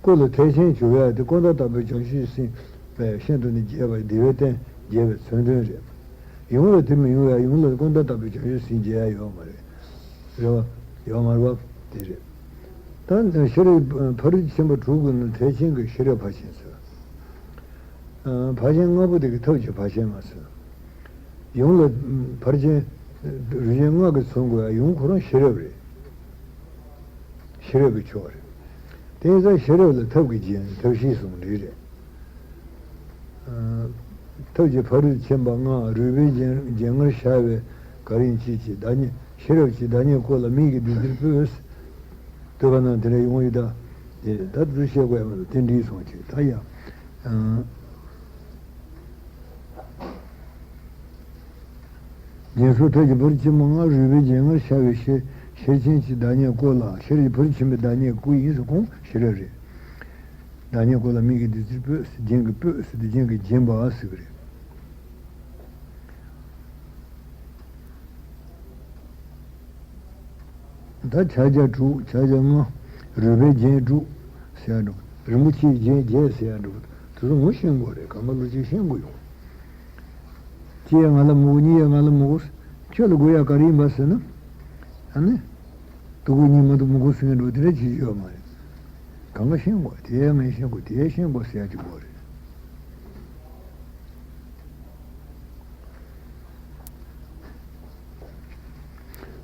ཀུན་ལ་ཐེག་ཆེན་བྱུང་ཡ་དེ་ཀུན་ཏུ་བརྟགས་པའི་བྱང་ཆུབ་སེམས་དཔའི་ཤིན་ཏུ་ནི་རྒྱས་པ་བདེ་བའི་སྟན་རྒྱས་པའི་མཚོན་དོན་རེད། ཡོངས་ལ་དེ་མི་ཡོང་ཡ་ཡོངས་ལ་ཀུན་ཏུ་བརྟགས་པའི་བྱང་ཆུབ་སེམས་རྒྱས་ཡ་ཡོད་མ་རེད། རེད་བ། ཡོད་མ་རེད་བ། དེ་རེད། ད་ཤེས་རབ་ཕ་རོལ་ཕྱིན་པ་དྲུག་གི་ནང་ཐེག་ཆེན་གྱི་ཤེས་རབ་ཕར་ཕྱིན་ཟེར། ཕར་ཕྱིན་ལྔ་པོ་དེ་གི་ཐབས་ཀྱི་ཕར་ཕྱིན་མ་ཟེར། ཡོངས་ལ་ཕར་ཕྱིན་རིགས་ཅན་ལྔ་གི་མཚོན་དགོས་ཡ་ཡོངས་ཁོ་རང་ཤེས་རབ་རེད། ཤེས་རབ་ཀྱི་ཕྱོགས་རེད། དེ་ཡིན་ཙང་ཤེས་རབ་ལ་ཐབས་ཀྱི་རྒྱན་ཐབས་ཤེས་གསུམ་འདྲེས་རེད། ཐབས་ཀྱི་ཕ་རོལ་ཕྱིན་པ་ལྔ་རུས་པའི་རྒྱན་རྒྱན་ངར་ཤར་བའི་ག་རིན་ཅི་ཅི་བདག་ཉིད་ཤེས་རབ་ཀྱི་བདག་ཉིད་ཀུན་ལ་མིག་གི་བདུད་རྩིར་སྤོས། བསྟོད་པ་ནང་དེ་འདྲ་ཡོང་ཡོད་ད། དེ་ད་དུ་བཤད་དགོས་ཡ་མ་རེད་དེ་འདྲིས་སོང་ཅིག་ད་ཡ། རྒྱན་སོགས་ཐབས་ཀྱི་ཕ་རོལ་ཕྱིན་པ་ལྔ་རུས་པའི་རྒྱན་ངར་ཤར་བའི་ཤེར་ཤེར་ཕྱིན་གྱི་བདག་ཉིད་སྐུ་ལ་ཤེས་རབ་ཀྱི་ཕ་རོལ་ཕྱིན་པའི་བདག་ཉིད་སྐུ་ཡིན་ཟེར་ཁོང་ཤེས་རབ་རེད། བདག་ཉིད་སྐུ་ལ་མིག་གི་བདུད་རྩིར་སྤོས་ཟེར་རྒྱན་གྱི་སྤོས་ཟེར་དུས་རྒྱན་གྱི་བརྒྱན་པ་ཟེར་གི་རེད། ད་ཕྱག་རྒྱ་དྲུག་ཕྱག་རྒྱ་ལྔ། རུས་པའི་རྒྱན་དྲུག་ཟེར་ཡ་འགྲོ། རིན་པོ་ཆེའི་རྒྱན་བརྒྱད་ཟེར་ཡ་འགྲོ། དེ་ཚོ་ངོ་ཤེས་དགོས་རེད་གང་ག་ལོ་གཅིག་ཤེས་དགོས་ཡོང་། གཅིག་ཡ་ང་ལ་མི་དགོས་གཉིས་ཡ་ང་ལ་མི་དགོས། ཁྱོད་ལ་དགོས་ཡ་ག་རེ་ཡིན་པ་ཟེར་ན། ཨ་ནི། དུ་དགོས་གཉིས་མ་གཏོགས་མི་དགོས་ཟེར་མཁན་འགྲོ་དེ་འདྲ་བྱེད་རྒྱུ་ཡོད་མ་རེད། གང་ག་ཤེས་དགོས་དེ་ཡ་ངས་ཤེས་དགོས་དེ་ཡ་ཤེས་དགོས་ཟེར་ཡ་གཅིག་དགོས་རེད།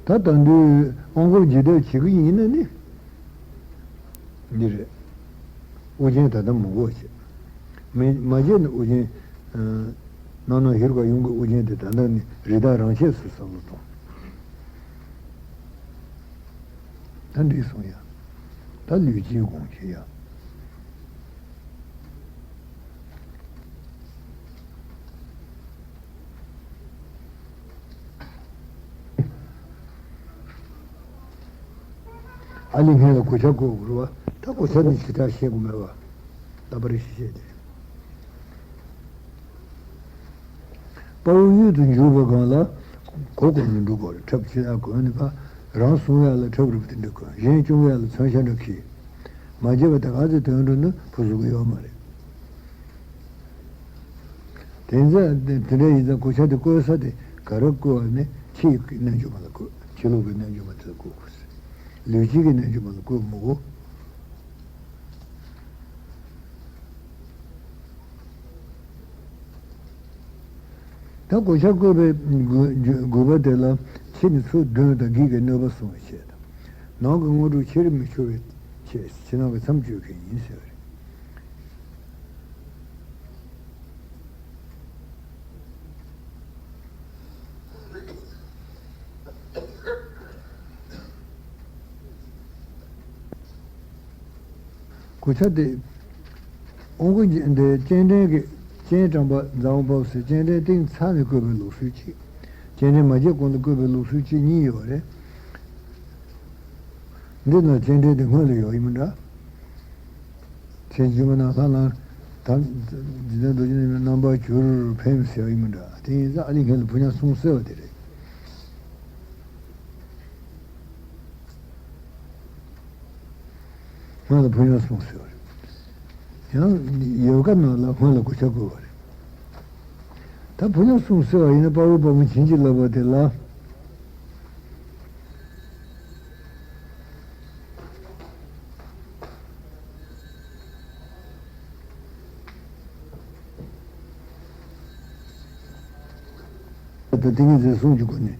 ད་ད་དུང་དབང་བསྐུར་ཇི་ལྟར་བྱེད་ཀྱི་ཡིན་ན་ནི། འདི་རེད། ཨོ་རྒྱན་ད་ལྟ་མི་དགོས་བྱེད། མི་མ་བྱས་ནི་ཨོ་རྒྱན། ནང་ན་ཧེ་རུ་ཀ་ཡུམ་གྱི་ཨོ་རྒྱན་དེ་ད་ལྟ་ནི་རི་དྭགས་རང་ཆས་སུ་བསམ་བློ་གཏོང་། ད་འདི་གསུང་ཡ། ད་ལུས་ཀྱི་དགོངས་ཀྱི་ཡ། ཨ་ལི་སྔན་ལ་གོ་ཆ་བགོས་དགོས་རེད་བ། ད་གོ་ཆ་ནི་ཞེ་དྲག་ཤེས་དགོས་མེད་བ། ད་པར་ཤེས་བཤད་དེ། དཔའ་བོ་གཡུལ་དུ་འཇུག་པའི་སྒང་ལ་གོ་གོ་མི་འགྲོ་དགོས་རེད་ཁྲབ་ཕྱི་ལ་གོན་ནི་ཕ། རང་སྲུང་ཡ་ལ་ཁྲབ་རིལ་པོ་དེ་འདྲ་གོན་གཞན་སྐྱོང་ཡ་ལ་མཚོན་ཆ་འདྲ་འཁྱེར། མ་བརྗེད་པ་དེ་ག་ཚོད་དོན་འགྲོ་ན་ཕུ་ཟུག་གི་ཡོད་མ་རེད། དེ་ཚོ་དེ་འདྲ་ཡིན་ཙང་གོ་ཆ་དེ་བཀོལ་ས་དེ་ག་རེ་བཀོལ་བ་ནི་ཕྱི་ཡི་རྣལ་འབྱོར་མ་ལ་བཀོལ་ཕྱི་ལོགས་ཀྱི་རྣལ་འབྱོར་མ་དེ་ལ་བཀོལ་དགོས་ཟེར། ལུས་ཕྱི་གི་རྣལ་འབྱོར་མ་ལ་བཀོལ་མི་དགོས། ད་གོ་ཆ་བཀོད་པའི་དགོས་པ་དེ་ལ་ཕྱི་ནས་ཚུར་གདོན་དང་བགེགས་ཀྱི་གནོད་པ་སྲུང་བའི་ཆེད་དང་། ནང་གི་དངོས་གྲུབ་ཕྱིར་མི་འཆོར་བའི་ཆེད་ཕྱི་ནང་གི་མཚམས་གཅོད་མཁན་ཡིན་ཟེར་བ་རེད། གོ་ཆ་དེ། དབང་པོ་འདི་སྤྱན་འདྲེན་གྱི་སྤྱན་དྲངས་པ་ཛཿ་ཧཱུྃ་བྷཱུ་ཟེར་སྤྱན་འདྲེན་སྟེང་ཚར་ནས་བཀོད་པའི་ལུགས་སྲོལ་གཅིག་སྤྱན་འདྲེན་མ་བྱས་གོང་དུ་བཀོད་པའི་ལུགས་སྲོལ་གཅིག་གཉིས་ཡོད་པ་རེད། འདི་ལ་སྤྱན་འདྲེན་དེ་སྔོན་ལ་ཡོད་ཡིན་མི་འདྲ། མཚན་བརྗོད་མ་གནང་ལྷ་ལ། ད་འཇིག་རྟེན་རྡོ་རྗེ་ནས་རྣམ་པར་གྱུར་ཕེབས་ཟེར་ཡིན་མི་འདྲ། དེ་ཡིན་ཙང་ཨ་ལི་སྔན་ལ་ཕུ་ཉག་གསུང་གསོལ་བ་དེ་རེད། སྔོན་ལ་ཕུ་ཉག་གསུང་གསོལ་བ་རེད། ཡང་ཡོ་ག་ནང་ལ་སྔོན་ལ་གོ་ཆ་བགོས་པ་རེད། ད་ཕོ་ཉ་གསུམ་ཟེར་བ་ཡིན་ན་དཔའ་བོ་དཔའ་མོ་བྱིན་གྱིས་བརླབས་པ་དེ་ལ། ད་ཏིང་ངེ་འཛིན་གསུམ་གྱི་སྒོ་ནས་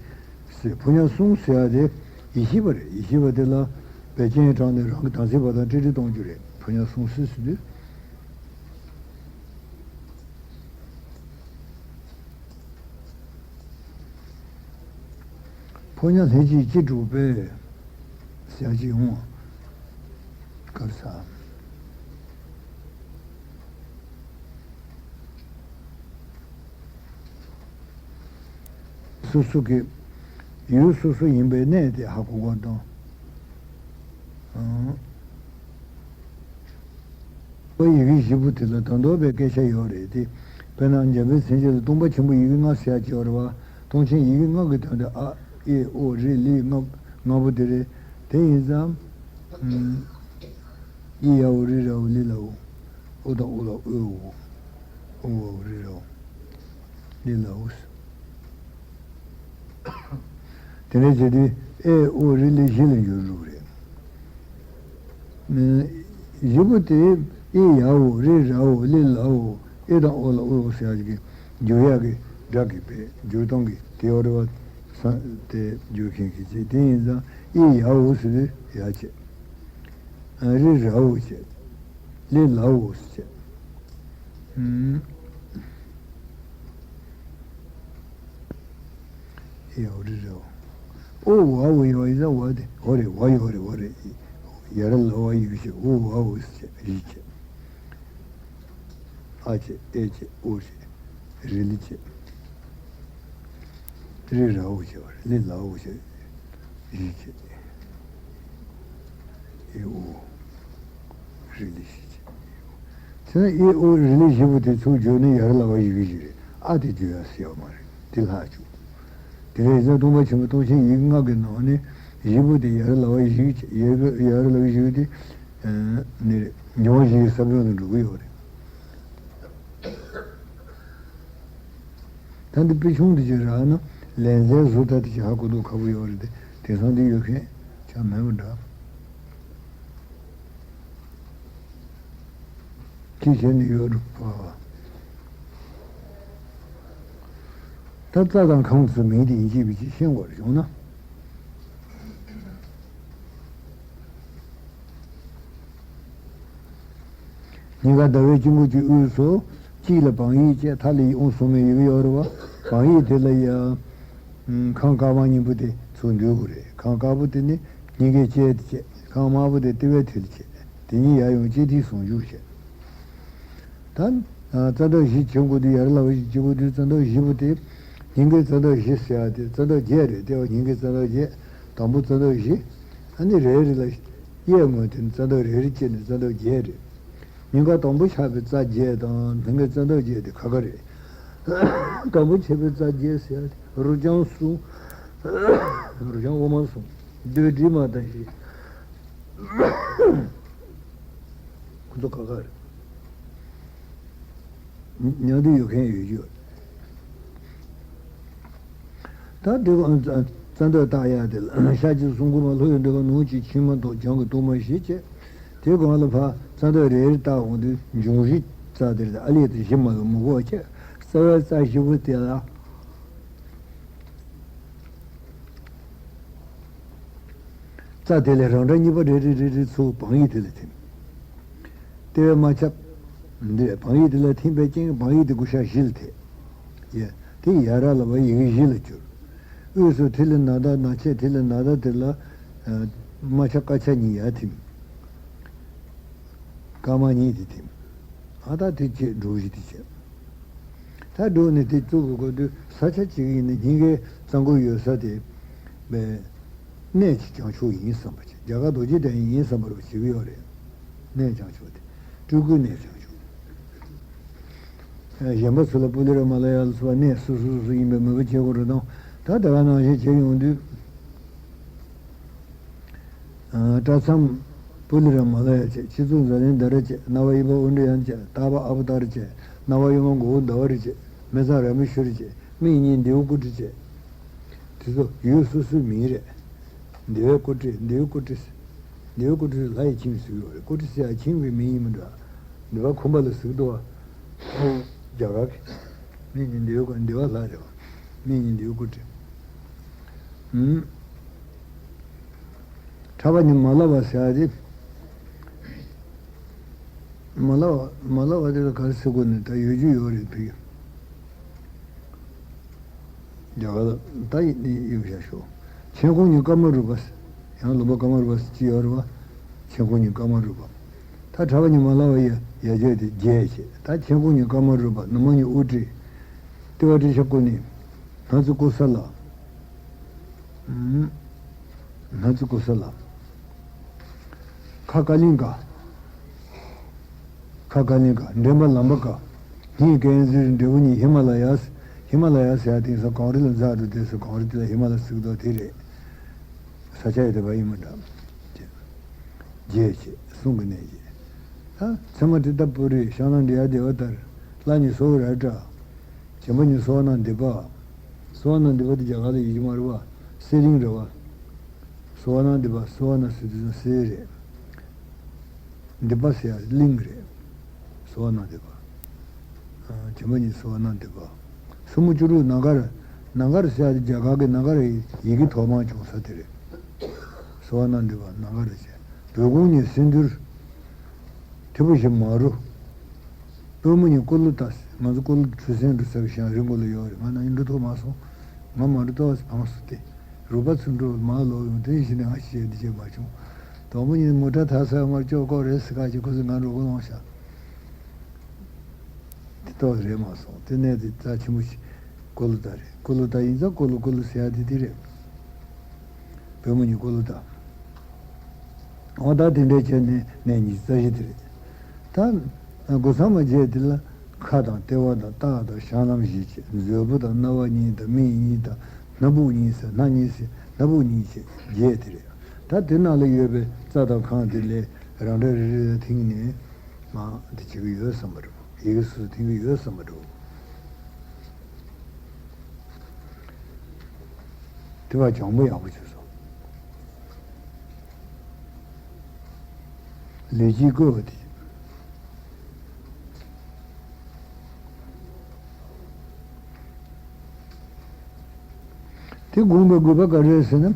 ཟེར། ཕོ་ཉ་གསུམ་ཟེར་ཡ་དེ་ཡེ་ཤེས་པ་རེད། ཡེ་ཤེས་པ་དེ་ལ་བད་ཀན་དྲངས་ནས་རང་གི་དམ་ཚིག་པ་དང་ཏྲིག་ཏྲི་གཏོང་རྒྱུ་རེད། ཕོ་ཉ་གསུམ་ཟེར་ཟེར་དུས། ཕོ་ཉ་ལྷན་ཅིག་ཅི་སྒྲུབ་པས། ཟེར་ཅིག་འོང་། དཀར་ས། སོ་སོ་གི་ཡུལ་སོ་སོ་ཡིན་པའི་གནས་དེ་ཧ་གོ་དགོས་དང་། ཨོ་ཡི་གེ་བཞི་པོ་དེ་ལ་དོན་དག་པའི་སྐད་ཆ་ཡོད་རེད་དེ། དཔེར་ན་འཇམ་དཔལ་མཚན་བཅས་ལ་སྟོང་པ་ཆེན་པོ་ཡི་གེ་ལྔ་ཟེར་ཡ་ཅིག་ཡོད་རེད་བ། སྟོང་ཆེན་ཡི་གེ་ལྔ་གི་དོན་དེ་ཨ་ཨེ་ཨོ་རི་ལི་ལྔ་ལྔ་པོ་དེ་རེད། དེ་ཡིན་ཙང་། ཨི་ཡ་འོ་རི་ར་འོ་ལི་ལ་འོ། ཨོ་དང་ཨོ་ལ་ཨོ་འོ། ཨོ་འོ་རི་ར་འོ། ལི་ལ་འོ། དེ་འདྲ་བྱེད་དུས་ཨེ་ཨོ་རི་ལི་བཞི་ལ་འགྱུར་འགྲོ་གི་རེད། བཞི་པོ་དེ་ཨི་ཡ་འོ་རི་ར་འོ་ལི་ལ་འོ། ཨེ་དང་ཨོ་ལ་ཨོ་འོ་ཟེར་ཡག་གི་འགྱུར་ཡག་གི་སྒྲ་གི་བེད་འགྱུར་སྟངས་ཀྱི་དེ་ཡོད་རེད་བ། ས་དེ་འགྱུར་མཁན་གྱི་ཅིག་དེ་ཡིན་ཙང་ཨི་ཡ་འོ་ཟེར་དུས་ཡ་བྱས། རི་ར་འོ་བྱས། ལི་ལ་འོ་ཟེར་བྱས། ཡ་འོ་རི་ར་འོ། ཨོ་ཝ་འོ་ཡོད་ཡིན་ཙང་ཝ་དེ་འོ་རེད། ཝ་ཡོད་རེད། ཝ་རེད། ཡ་ར་ལ་ཝ་ཡི་གེ་བྱས། ཨོ་ཝ་འོ་ཟེར་བྱས། ཡི་བྱས། ཨ་བྱས། ཨེ་བྱས། ཨོ་བྱས། རི་ལི་བྱས། རི་ར་འོ་བྱས་པ་རེད། ལི་ལ་འོ་བྱས། ཡི་བྱས། ཨེ་ཨོ། རི་ལི་བྱས། བྱས་ན་ཨེ་ཨོ་རི་ལི་བཞི་པོ་དེ་ཚུར་བསྒྱུར་ན་ཡ་ར་ལ་ཝ་ཡི་གེ་བཞི་རེད། ཨ་དེ་བསྒྱུར་ཡ་ཟེར་ཡོད་མ་རེད། དེ་ལྷག་བཅུག་དེ་ལས་ཡིན་ཙང་སྟོང་པ་ཆེན་པོ་སྟོང་ཆེན་ཡི་གེ་ལྔ་གི་ནང་ནས་བཞི་པོ་དེ་ཡ་ར་ལ་ཝ་ཡི་གེ་བྱས། ཡ་ར་ལ་ཝ་ཡི་གེ་དེ་ནི་རེད། འབྱུང་བ་བཞིའི་ས་བོན་དུ་འགྲོ་གི་ཡོད་རེད། ད་འདི་དཔེ་ཆུང་འདི་ཅིག་རག་ན་ལན་ཚྭའི་བཟོ་ལྟ་དེ་ཅིག་ཧ་གོ་འདུག་ཁག་པོ་ཡོད་རེད་དེ། དེང་སང་འདི་ཡོད་མཁན་ཅང་མེད་པ་འདྲ། ཅི་བྱས་ནས་ཡོད་འགྲོ་བ། ད་རྩ་དང་ཁམས་ཀྱི་མིང་དེ་ཡིན་གཅིག་མིན་གཅིག་ཤེས་དགོས་རེད་བྱུང་ན། སྙིང་ག་ཟླ་བའི་དཀྱིལ་འཁོར་གྱི་དབུས་སུ་གཅིག་ལ་བང་ཡིག་བཅས་མཐའ་ལ་ཡི་ཨོང་སྲུང་མའི་ཡི་གེ་ཡོད་རེད་བ། བང་ཡིག་དེ་ལ་ཡ། ཁམས་དཀར་དམར་གཉིས་པོ་དེ་ཚུར་འདུས་དགོས་རེད། ཁམས་དཀར་པོ་དེ་ནི་སྙིང་གའི་ལྕེ་དེ་བྱས། ཁམས་དམར་པོ་དེ་ལྟེ་བའི་མཐིལ་བྱས། དེ་གཉིས་ཡར་ཡོང་ལྕེ་མཐིལ་ཟུང་འཇུག་བྱས། ད། རྩ་འདབ་བཞི་བྱེད་དགོས་དུས་ཡར་ལ་བ་བཞི་བྱེད་དགོས་དུས་རྩ་འདབ་བཞི་པོ་དེ། སྙིང་གའི་རྩ་འདབ་བཞི་ཟེར་ཡ་དེ་རྩ་འདབ་བརྒྱད་རེད། ལྟེ་བ་སྙིང་གའི་རྩ་འདབ་བརྒྱད། དང་པོ་རྩ་འདབ་བཞི། ཨ་ནི་རེ་རེ་ལ་གཡས་ངོས་དེ་ནི་རྩ་འདབ་རེ་རེ་བཅད་ནས་རྩ་འདབ་བརྒྱད་རེད། སྙིང་ག་དང་པོ་ཆགས་པའི་རྩ་བརྒྱད་དང་སྙིང་གའི་རྩ་འདབ་བརྒྱད་དེ་ཁ་ཁ་རེད། དང་པོ་ཆགས་པའི་རྩ་བརྒྱད་ཟེར་ཡ་དེ་རུ་རྐྱང་གསུམ། རུ་རྐྱང་དབུ་མ་གསུམ། རྡོའི་དྲི་མ་དང་བཞི། ཁོ་ཚོ་ཁ་ཁ་རེད། མཉམ་དུ་ཡོད་མཁན་ཡོད་རྒྱུ། ད་དེ་གོང་རྩ་རྩ་འདབ་བཏགས་ཡ་དེ་ལ་ཤར་གྱི་གསུང་མགུར་མ་ལྷོ་ཡི་འདོད་པ་ནུབ་ཀྱི་མཆི་མ་མདོག་བྱང་གི་གཏོར་མ་བཞི་བཅས། དེ་གོང་ལ་ཕར་རྩ་འདབ་རེ་རེ་བཏགས་འོང་དུས་འབྱུང་བཞི་རྩ་དེར་ཨ་ལས་དེ་བཞི་མ་ལ་མི་གོ་བ་བཅས་རྩ་བའི་རྩ་བཞི་པོ་དེ་ལ། རྩ་དེ་ལས་རང་འདྲ་གཉིས་པ་རེ་རེ་རེ་རེ་ཚུར་བང་ཡིག་དེ་ལ་ཐིམ། ལྟེ་བའི་རྨ་ཁྱབ། འདི་བང་ཡིག་དེ་ལ་ཐིམ་པའི་རྐྱེན་བང་ཡིག་དེ་དགུ་ཤ་བཞི་ལ་ཐེབས། ཡ། དེ་ཡ་ར་ལ་བ་ཡི་གེ་བཞི་ལ་གྱུར། དབུས་སུ་ཐི་ལི་ན་ད་ན་ཆེ་ཐི་ལི་ན་ད་དེ་ལ། རྨ་ཁྱབ་ཀ་ཁྱབ་གཉིས་ཡར་ཐིམ། ཀ་མ་གཉིས་དེ་ཐིམ། ཨ་ད་དེ་བྱས་འབྲུ་བཞི་དེ་བྱས། ད་འགྲོ་ནས་དེ་བཙུགས་དགོས་དུས་ས་ཆ་གཅིག་ཡིན་ན་སྙིང་གའི་རྩ་འགོ་ཡོད་ས་དེ། པའི། གནས་ཀྱི་བྱང་ཕྱོགས་ཡིན་བསམ་པ་བྱས། རྒྱ་གར་རྡོ་རྗེ་གདན་ཡིན་བསམ་པ་བྱེད་ཀྱི་ཡོད་རེད། གནས་བྱང་ཕྱོགས་དེ། སྤྲུལ་སྐུའི་གནས་བྱང་ཕྱོགས། གཞན་པ་ཚོ་ལ་པུ་ལི་ར་མ་ལ་ཡ་ལ་སོགས་པ་གནས་སོ་སོ་སོ་སོ་ཡིན་པའི་མོས་པ་བྱེད་དགོས་རེད་དང་། ད་དེ་ག་ནང་བཞིན་བྱེད་ཡོང་དུས། ཨ། གྲྭ་ཚང་ པུ་ལི་ར་མ་ལ་ཡ་བྱས། ཆི་ཙུག་ཛ་ལན་ད་ར་བྱས། ན་བ་ཡི་བ་ཨུ་འདྲི་ཡན་བྱས། ཏ་བ་ཨ་བ་ཏ་ར་བྱས། ན་བ་ཡུ་མ་གོ་བུ་ད་བ་རི་བྱས། མེ་ཚ་ར་མི་ཤུ་རི་བྱས། མི་ཡི་ཉིན་འདིའུ་ཀུ་ཀྲི་བྱས། དེ་ཚོ་ཡུལ་སོ་སོའི་མིང་རེད། འདི་བའི་ཀུ་ཀྲི། འདིའུ་ཀུ་ཀྲི། འདིའུ་ཀུ་ཀྲི་ལྷ་ཡི་ཁྱིམ་ཟེར་གྱི་ཡོད་རེད། ཀུ་ཀྲི་ཟེར་ཡ་ཁྱིམ་གྱི་མིང་ཡིན་མི་འདྲ། འདི་བ་ཁུམ་པ་ལ་ཟེར་གྱི་འདུག་བ། རྒྱ་གར་གྱི། མི་ཉིན་འདིའུ་ཀུ། འདི་བ་ལྷ་རེད་བ། མི་ཉིན་འདིའུ་ཀུ་ཀྲི། ཨུམ། ཁྲ་བ་ཉི་མ་ལ་བ་ཟེར་ཡ་དེ། མ་ལ་བ། མ་ལ་བ་དེ་ལ་ག་རེ་ཟེར་དགོས་ནི། ད་ཡོད་རྒྱུ་ཡོད་རེད་ཕི། རྒྱ་གར་ལ་ད་ཡིན་ཡིན་བཞག་ཤོག་མཆན་ཁུང་ཉིད་ཀ་མ་རུ་པ། ཡང་ལུང་པ་ཀ་མ་རུ་པ་ཅི་ཡོད་རེད་བ། མཆན་ཁུང་ཉིད་ཀ་མ་རུ་པ། ད་ཁྲ་བ་ཉི་མ་ལ་བ་ཡ་ཡ་བརྒྱད་དེ་བརྒྱད་བྱས། ད་མཆན་ཁུང་ཉིད་ཀ་མ་རུ་པ། ནུ་མ་ཉིད་ཨུ་ཀྲི། ཏི་བ་ཏི་ཤ་ཀུ་ནི། སྣ་ཚུ་ཀུ་ས་ལ། སྣ་ཚུ་ཀུ་ས་ལ། ཁ་ཀ་ལིང་ཀ། ཁ་ཀ་ལིང་ཀ། འདྲེན་པ་ལམ་པ་ཀ། སྙིང་ཀན་ཟིར་འབྲས་བུ་གཉིས། ཧི་མ་ལ་ཡ། ཧི་མ་ལ་ཡ་ཟེར་ཡ་དེང་སང་གངས་རི་ལ་འཛེགས་འགྲོ་དུས་སུ་གངས་རི་དེ་ལ་ཧི་མ་ལ་ཟེར་གྱི་འདུག་དེ་རེད། ས་ཆ་ཡོད་དེ་བ་ཡིན་མི་འདྲ། བརྒྱད་བྱས། གསུང་གི་གནས་བརྒྱད། ད་ཚད་མ་ཏྲི་ཏ་པུ་རི། ཤང་ལ་འདྲི་ཡ་དེ་བ་ལྟར། ལྷ་ཉིད་སོ་བ་ར་ཏྲ། བྱམས་པ་ཉིད་སོ་བ་ན་དི་པ། སོ་བ་ན་དི་པ་དེ་རྒྱ་གར་ལ་ཡོད་ཀྱི་མ་རེད་བ། གསེར་གླིང་རེད་བ། སོ་བ་ན་དི་པ། སོ་བ་ན་ཟེར་དུས་ཙམ་གསེར་རེད། དི་པ་ཟེར་ཡ་གླིང་རེད། སོ་བ་ན་དི་པ། ཨ། བྱམས་པ་ཉིད་སོ་བ་ན་དི་པ། སུ་མུ་ཅུ་རུ་ན་ག་ར། ན་ག་ར་ཟེར་ཡ་དེ་རྒྱ་གར་གྱི་ན་ག་ར་ཡི་གེ་ཐོག་མར་བྱུང་ས་དེ་རེད། སོ་བ་ན་དི་པ། ན་ག་ར་བྱས། བོད་གུང་ཉིད་སིན་དྷུར། ཐི་བུ་ཞི་མ་རུ། པུས་མོ་ཉིད་ཀུ་ལུ་ཏ། ང་ཚོ་ཀུ་ལུ་ཁྲུས་གསོལ་འགྲོ་ས་གི་ཞང་རི་མགོ་ལ་ཡོད་རེད། ང་ན་ཡིན་འགྲོ་ཐུབ་མ་སོང་། ང་མ་འགྲོ་ཐུབ་པ་བང་སོ་སྟེ། རུ་པ་ཚུར་འགྲོ་མ་ལོག་ཡོང་དེ་བཞིན་ང་ཞིག་འདི་བྱེད་མ་བྱུང་། དང་པོ་ཉིད་མོ་ཊ་ཐ་ས་ངར་ཅོག་ཀོ་རེད་ཟེར་ཁ་ཅིག་ཁོ་ཚོས་ང་འགྲོ་གོ་ལོང་ཤག་དེ་ཏོག་རེད་མ་སོང་། དེ་ནས་དེ་རྩ་ཆེན་པོ་ཞིག་ཀུ་ལུ་ཏ་རེད། ཀུ་ལུ་ཏ་ཡིན་ཙང་ཀུ་ལུ་ཀུ་ལུ་ཟེར་ཡ་དེ་དེ་རེད། པུས་མོ་ཉིད་ཀུ་ལུ་ཏ། འོ་ད་དེ་འདྲའི་བྱས་ནས་གནས་ཉི་ཤུ་རྩ་བཞི་དེ་རེད། ད་དགུ་ཚང་མ་བརྒྱད་དེ་ལ་ཁ་དང་ལྟེ་བ་དང་རྟགས་དང་བཤང་ལམ་བཞི་བྱས། མཛོད་སྤུ་དང་རྣ་བ་གཉིས་དང་མིག་གཉིས་དང་སྣ་བུག་གཉིས་ཟེར། སྣ་གཉིས་ཟེར། སྣ་བུག་གཉིས་བྱས་བརྒྱད་དེ་རེད། ད་དེ་ནང་ལ་ཡོད་པའི་རྩ་དང་ཁམས་དེ་ལས་རང་འདྲ་རེ་རེ་ལ་ཐིམ་ནས་མར་དེ་བྱེད་ཀྱི་ཡོད་བསམ་པ་རེད། ཡི་གེ་སོ་སོ་ཐིམ་གྱི་ཡོད་བསམ་པ་འདྲ་བོ། དེ་བ་སྦྱང་པོ་ཡག་པོ་བྱས་སོང་། ལུས་དཀྱིལ་བཀོད་པ་དེ། དེ་བསྒོམ་པའི་དགོས་པ་ག་རེ་རེད་ཟེར་ན།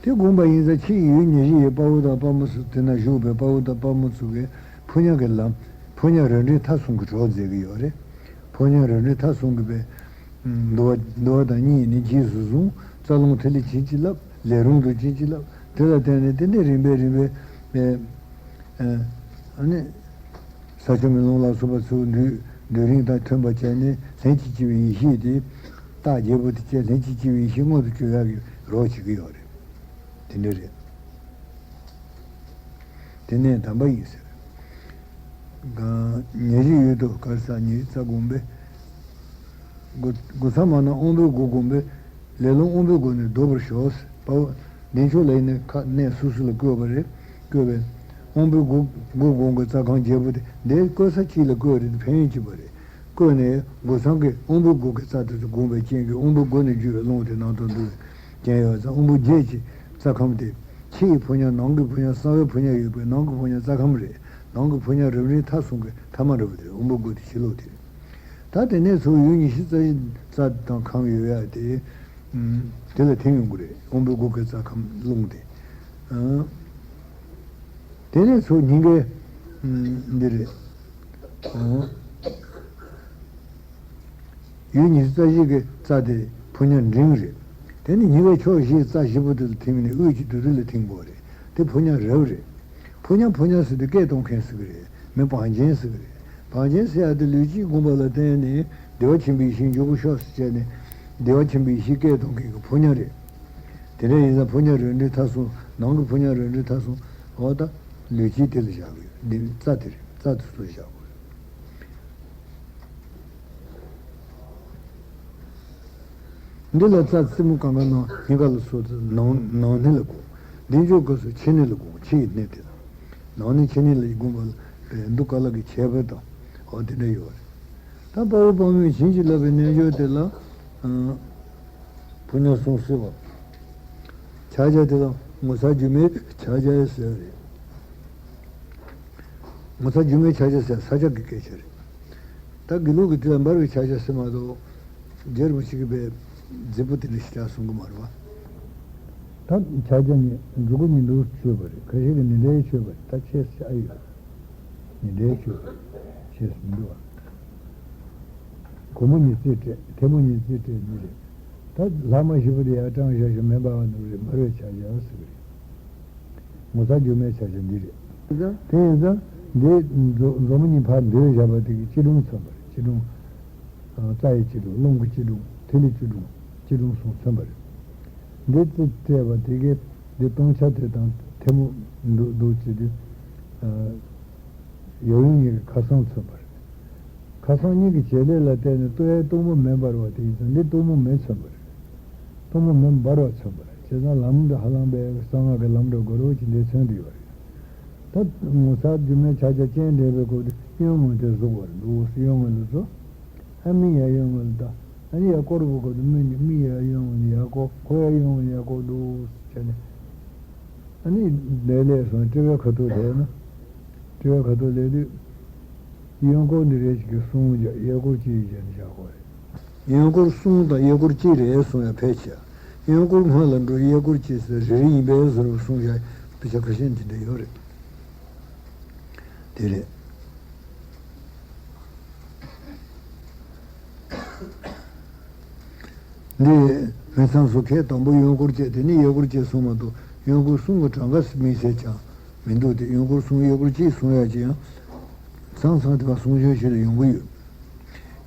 དེ་བསྒོམ་པ་ཡིན་ཙང་ཕྱི་ཡི་ཡུལ་ཉེར་བཞི་ཡི་དཔའ་བོ་དང་དཔའ་མོ་སོགས། དེ་ན་བཞུགས་པའི་དཔའ་བོ་དང་དཔའ་མོ་ཚོ་གིས་ཕོ་ཉ་གི་ལམ། ཕོ་ཉ་རབ་འབྲིང་ཐ་གསུམ་གྱི་གྲོགས་མཛད་ཀྱི་ཡོད་རེད། ཕོ་ཉ་རབ་འབྲིང་ཐ་གསུམ་གྱི་པའི། འདུལ་བ། འདུལ་བ་དང་གཉིས་ནི་རྗེས་སུ་བཟུང་། རྩ་རླུང་ཐིག་ལེ་བྱིན་གྱིས་བརླབ། ལས་རུང་དུ་བྱིན་གྱིས་བརླབ། དེ་ལ་བརྟེན་ནས་དེ་ནས་རིམ་པས་རིམ་པས། ཨ་ནི། ས་ཆུ་མེ་རླུང་ལ་སོགས་པ་ཚུར་སྡུད། སྡུད་རིམ་དང་མཐུན་པ་བྱས་ནས་ལྷན་ཅིག་སྐྱེས་པའི་ཡེ་ཤེས་དེ། རྟགས་བརྒྱད་པོ་དེ་བཅས་ལྷན་ཅིག་སྐྱེས་པའི་ཡེ་ཤེས་མངོན་དུ་གྱུར་ཡག་གི་རོགས་བྱེད་ཀྱི་ཡོད་རེད། དེ་འདྲ་རེད། དེ་ནས་དམ་པ་ཡིན་ཟེར། ཉེར་བཞི་ཡོད་དོ། གར་ས་ཉེར་བཞི་རྩ་བསྒོམ་པས། དགུ། དགུ་ཚང་མ་ན་དབང་པོའི་སྒོ་བསྒོམ་པས། ལས་རླུང་དབང་པོའི་སྒོ་ནས་ལྡོག་པར་ཞོག་དཔའ་བོ་བདེ་མཆོག་ལ་ཡིན་ནས་ཁ་གནས་སོ་སོ་ལ་བཀོད་པ་རེད། བཀོད་པས། དབང་པོའི་སྒོ། སྒོ་བསྒོམ་གྱི་རྩ་ཁམས་བརྒྱད་པོ་དེ་འདིར་བཀོད་ས་གཅིག་ལ་བཀོད་རེད། ཕན་ཡོན་གཅིག་པ་རེད། བཀོད་ནས་སྒོ་ཚང་གི་དབང་པོའི་སྒོ་གི་རྩ་དེ་ཚོ་བསྒོམས་པའི་རྐྱེན་གྱིས་དབང་པོའི་སྒོ་ནས་རྒྱུ་བའི་རླུང་དེ་ནང་དུ་འདུ་བའི་རྐྱེན་ཡོད་ཙང་། དབང་པོ་བརྒྱད་ཀྱི་རྩ་ཁམས་དེ། ཕྱི་ཡི་ཕོ་ཉ། ནང་གི་ཕོ་ཉ། གསང་བའི་ཕོ་ཉ་ཡོད་པས་ནང་གི་ཕོ་ཉ་རྩ་ཁམས་རེད། ནང་གི་ཕོ་ཉ་རབ་འབྲིང་ཐ་གསུམ་གྱི་ཐ་མ་འདྲ་བོ་དེ་རེད། དབང་པོའི་སྒོ་དེ་ཕྱི་ལོགས་དེ་རེད། ད་དེ་ནས་ཚུར་ཡུལ་ཉི་ཤུ་རྩ་བཞི་རྩ་དང་ཁམས་ཡོད་ཡ་དེ། དེ་ལ་ཐིམ་ཡོང་གི་རེད། དབང་པོའི་སྒོ་གི་རྩ་ཁམས་རླུང་དེ། དེ་ནས་ཚུར་སྙིང་གའི། འདི་རེད། ཡུལ་ཉི་ཤུ་རྩ་བཞི་གི་རྩ་དེ་ཕོ་ཉ་འབྲིང་རེད། དེ་ནི་སྙིང་གའི་ཕྱོགས་བཞིའི་རྩ་བཞི་པོ་དེ་ལ་ཐིམ་ནས་དབུས་ཀྱི་བདུད་རྩི་ལ་ཐིམ་དགོས་རེད། དེ་ཕོ་ཉ་རབ་རེད། ཕོ་ཉ་ཕོ་ཉ་ཟེར་དུས་སྐད་གཏོང་མཁན་ཟེར་གི་རེད། མི་བང་ཆེན་ཟེར་གི་རེད། བང་ཆེན་ཟེར་ཡ་དེ་ལུས་དཀྱིལ་བསྒོམ་པ་ལ་བརྟེན་ནས་བདེ་བ་ཆེན་པོའི་ཡེ་ཤེས་མགྱོགས་པོ་ཤོག་ཟེར་བྱས་ནས། བདེ་བ་ཆེན་པོའི་ཡེ་ཤེས་སྐད་གཏོང་མཁན་གྱི་ཕོ་ཉ་རེད། དེ་འདྲ་ཡིན་ཙང་ཕོ་ཉ་རབ་འབྲིང་ཐ་གསུམ། ནང་གི་ཕོ་ཉ་རབ་འབྲིང་ཐ་གསུམ། འོ་ད་ལུས་དཀྱིལ་དེ་ལ་བཞག་དགོས། འདི་རྩ་དེ་རེད། རྩ་དེ་ཚོ་བཞག་དགོས། འདི་ལ་རྩ་རྩེ་མོ་གང་ག་ནང་སྙིང་ག་ལ་སོགས་ཏེ་ནང་ནང་སྣེ་ལ་དགོངས། འདི་འཇོག་སྐབས་སུ་ཕྱི་སྣེ་ལ་དགོངས། ཕྱི་ཡི་སྣེ་དེ་དང་། ནང་ནས་ཕྱི་ནས་ལ་བསྒོམ་པ་ལ་འདུག་ག་ལ་གི་ཁྱད་པར་དང་འོ་དེ་འདྲ་ཡོད་རེད། ད་དཔའ་བོ་དཔའ་མོས་བྱིན་གྱིས་བརླབས་པའི་རྣལ་འབྱོར་དེ་ལ་ཕོ་ཉ་སྲུང་ཟེར་བ། ཕྱག་རྒྱ་དེ་ལ་ངོ་མཚར་སྒྱུ་མའི་ཕྱག་རྒྱ་ཟེར་བ་རེད། ངོ་མཚར་སྒྱུ་མའི་ཕྱག་རྒྱ་ཟེར་ས་སྐྱ་གི་སྐད་ཆ་རེད། ད་དགེ་ལུགས་ཀྱི་དེ་ལ་འབར་བའི་ཕྱག་རྒྱ་ཟེར་མ་གཏོགས། རྗེ་རིན་པོ་ཆེ་གིས་པའི་རྫིག་པོ་དེ་འདྲ་ཞིག་ལ་གསུང་གི་མ་རེད་བ། ད་ཕྱག་རྒྱ་ནི་འབྲུ་དགུ་ཉིད་དུ་མཆོད་པ་རེད། ཁ་ཤས་ཀྱིས་ནི་ལས་མཆོད་པ་རེད། ད་ཆེས་ཆེ་ཨ་ཡོད། ནི་ལས་མཆོད་པ་རེད། ཆེས་མི་འདུག་བ། གུང་མོ་ཉི་ཚེ་སྤྲད། ཐལ་མོ་ཉི་ཚེ་སྤྲད་ནི་རེད། ད་ལྷག་མ་བཞི་པོ་དེ་ཡར་དྲངས་བཞག་ཞིག་མེ་འབར་བ་ནུབ་རེད། འབར་བའི་ཕྱག་རྒྱ་ཟེར་གི་རེད། ངོ་མཚར་སྒྱུ་མའི་ཕྱག་རྒྱ་འདི་རེད། དེ་ཡིན་ཙང་འདི་མཛོ་མཛོ་མོ་གཉིས་ཕར་འདིར་བཞག་པ་དེ་གི་སྐྱིལ་ཀྲུང་མཚོན་པ་རེད། སྐྱིལ་ཀྲུང་། རྩ་ཡི་སྐྱིལ་ཀྲུང་། རླུང་གི་སྐྱིལ་ཀྲུང་། ཐིག་ལེ་སྐྱིལ་ཀྲུང་། སྐྱིལ་ཀྲུང་གསུམ་མཚོན་པ་རེད། འདི་རྩིས་སྤྲད་པ་དེ་གས་འདི་སྟོང་ཆ་དེ་དང་ཐལ་མོ་འདུག་འདུག་བྱེད་དུས། ཡབ་ཡུམ་གཉིས་ཀྱི་ཁ་སང་མཚོན་པ་རེད། ཁ་སང་གཉིས་ཀྱི་བྱེད་ལས་ལ་བརྟེན་ནས་ལྟོ་ཡའི་སྟོང་པོ་མེ་འབར་བ་དེ་ཡིན་ཙང་འདི་སྟོང་པོ་མེ་མཚོན་པ་རེད། སྟོང་པོ་མེ་འབར་བ་མཚོན་པ་རེད། བྱས་ཙང་ལམ་འདི་ཧ་ལམ་པའི་གསང་སྔགས་ཀྱི་ལམ་འགྲོ་དགོས་རོགས་ཀྱི་འདི་མཚོན་བསྡད་པ་རེད། ད་ངོ་མཚར་སྒྱུ་མའི་ཕྱག་རྒྱ་སྤྱན་འདྲེན་པའི་སྐོར་དེ་གཡོན་ངོས་དེ་གཟུགས་པར་འདུག་གཡོན་ངོས་ལ་གཟུགས། ཨ་མིག་ཡར་གཡོན་ངོས་ལ་ད། ཨ་ནི་ཡར་སྐོར་བུ་སྐོར་དུ་མིག་ནི་མིག་ཡར་གཡོན་ངོས་ནས་ཡར་སྐོར། ཁོ་ཡར་གཡོན་ངོས་ནས་ཡར་སྐོར་འདུག་བྱས་ནས། ཨ་ནི་ལས་ལས་སོང་དཀྲི་བའི་ཁ་ཐུག་ལས་ན། དཀྲི་བའི་ཁ་ཐུག་ལས་དུས། གཡོན་སྐོར་འདི་རེ་ཞིག་གིས་གསུམ་བརྒྱབ། གཡས་སྐོར་གཅིག་བརྒྱབ་ནས་བཞག་དགོས་རེད། གཡོན་སྐོར་གསུམ་དང་གཡས་སྐོར་གཅིག་རེ་གསུམ་ཡང་ཕལ་ཆེར། གཡོན་སྐོར་སྔ་ལ་འགྲོ། གཡས་སྐོར་གཅིག་ཟེར་རེ་རེ་ཡིན་པས་བཟོ་རུ་གསུངས་བཞག་པའི་ཆ་ཁ་ཤས་འདི་འདྲ་ཡོད་རེད། དེ་རེད། འདི་མི་ཚང་སུ་ཁས་དང་པོ་གཡོན་སྐོར་བཅས། དེ་ནི་གཡས་སྐོར་བཅས་གསུངས་མ་གཏོགས་གཡོན་སྐོར་གསུམ་གྱི་གྲངས་ཀ་དམིགས་བསལ་ཅང་མི་འདུག་སྟེ། གཡོན་སྐོར་གསུམ་གཡས་སྐོར་གཅིག་གསུང་ཡག་ཅིག་ཡང་། ཚང་ཚང་དེ་བ་གསུང་ཆོས་ཞིག་ལ་ཡོང་གི་ཡོད།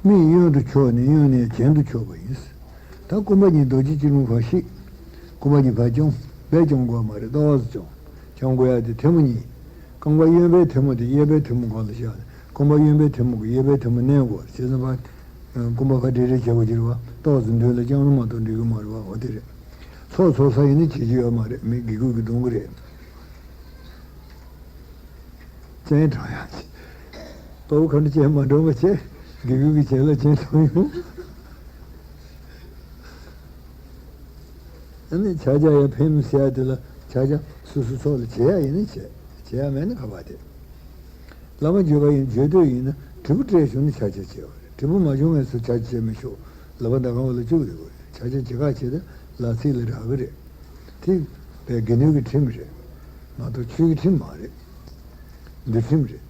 མིག་གཡོན་དུ་ཕྱོགས་ནས་གཡོན་ནས་གྱེན་དུ་ཕྱོགས་པ་ཡིན། ད་སྐུ་འབག་གཉིས་རྡོ་རྗེ་སྐྱིལ་ཀྲུང་ཕར་བཤིག་སྐུ་འབག་གཉིས་ཕར་བརྐྱངས། རྦད་བརྐྱང་དགོས་མ་རེད། ཏོག་ཙམ་བརྐྱང་། བརྐྱང་དགོས་ཡག་དེ་ཐལ་མོ་གཉིས། རྐང་པ་གཡོན་པའི་ཐལ་མོ་དེ་གཡས་པའི་ཐལ་མོ་སྒང་ལ་བཞག་ནས་རྐང་པ་གཡོན་པའི་ཐལ་མོ་གིས་གཡས་པའི་ཐལ་མོ་མནན་དགོས་རེད། བྱས་ཙང་ཕར། སྐུ་འབག་ཁ་བྲེ་བྲེ་བྱེད་དགོས་ཀྱི་རེད་བ། ཏོག་ཙམ་མདུན་ལ་བརྐྱངས་ན་མ་གཏོགས་འགྲིག་གི་མ་རེད་བ། འོ་དེ་རེད། ཚོགས་ཚོགས་ས་ཡིན་ན་བྱེད་རྒྱུ་ཡོད་མ་རེད། མི་དགེ་སྐོས་ཀྱིས་རྡུང་གི་རེད། སྤྱན་དྲངས་ཡག་བྱས། དཔའ་བོ་ཁ་འདྲ་སྤྱན་མ་དྲངས་པ་བྱས། དགེ་སྐོས་ཀྱིས་བྱས་ལ་སྤྱན་དྲངས་ཡོང་། ཨ་ནི་ཕྱག་རྒྱ་ཡར་འཕེན་ཟེར་ཡག་དེ་ལ་ཕྱག་རྒྱ་སོ་སོའི་ཚོགས་ལ་བྱེད་ཡག་ཡིན་ན་བྱེད། བྱེད་ཡག་མེད་ན་ཁ་བ་དེ། བླ་མ་བརྗོད་པ་ཡིན། བརྗོད་འདོད་ཡིན་ན་དྲིལ་བུ་སྤྲད་བྱུང་ན་ཕྱག་རྒྱ་བྱེད་པ་རེད། དྲིལ་བུ་མ་བྱུང་བའི་ཚེ་ཕྱག་རྒྱ་བྱེད་མི་ཆོག་ལག་པ་ཟླ་གམ་བ་ལ་བཅུག་བསྡད་དགོས་རེད། ཕྱག་རྒྱ་བྱེད་ག་བྱེད་དེ་ལག་ཚིགས་ལ་རག་གི་རེད། དེ་བས་དགེ་འདུན་གྱི་ཁྲིམས་རེད། མ་གཏོགས་ཆོས་ཀྱི་ཁྲིམས་མ་རེད། འདུལ་ཁྲིམས་རེད།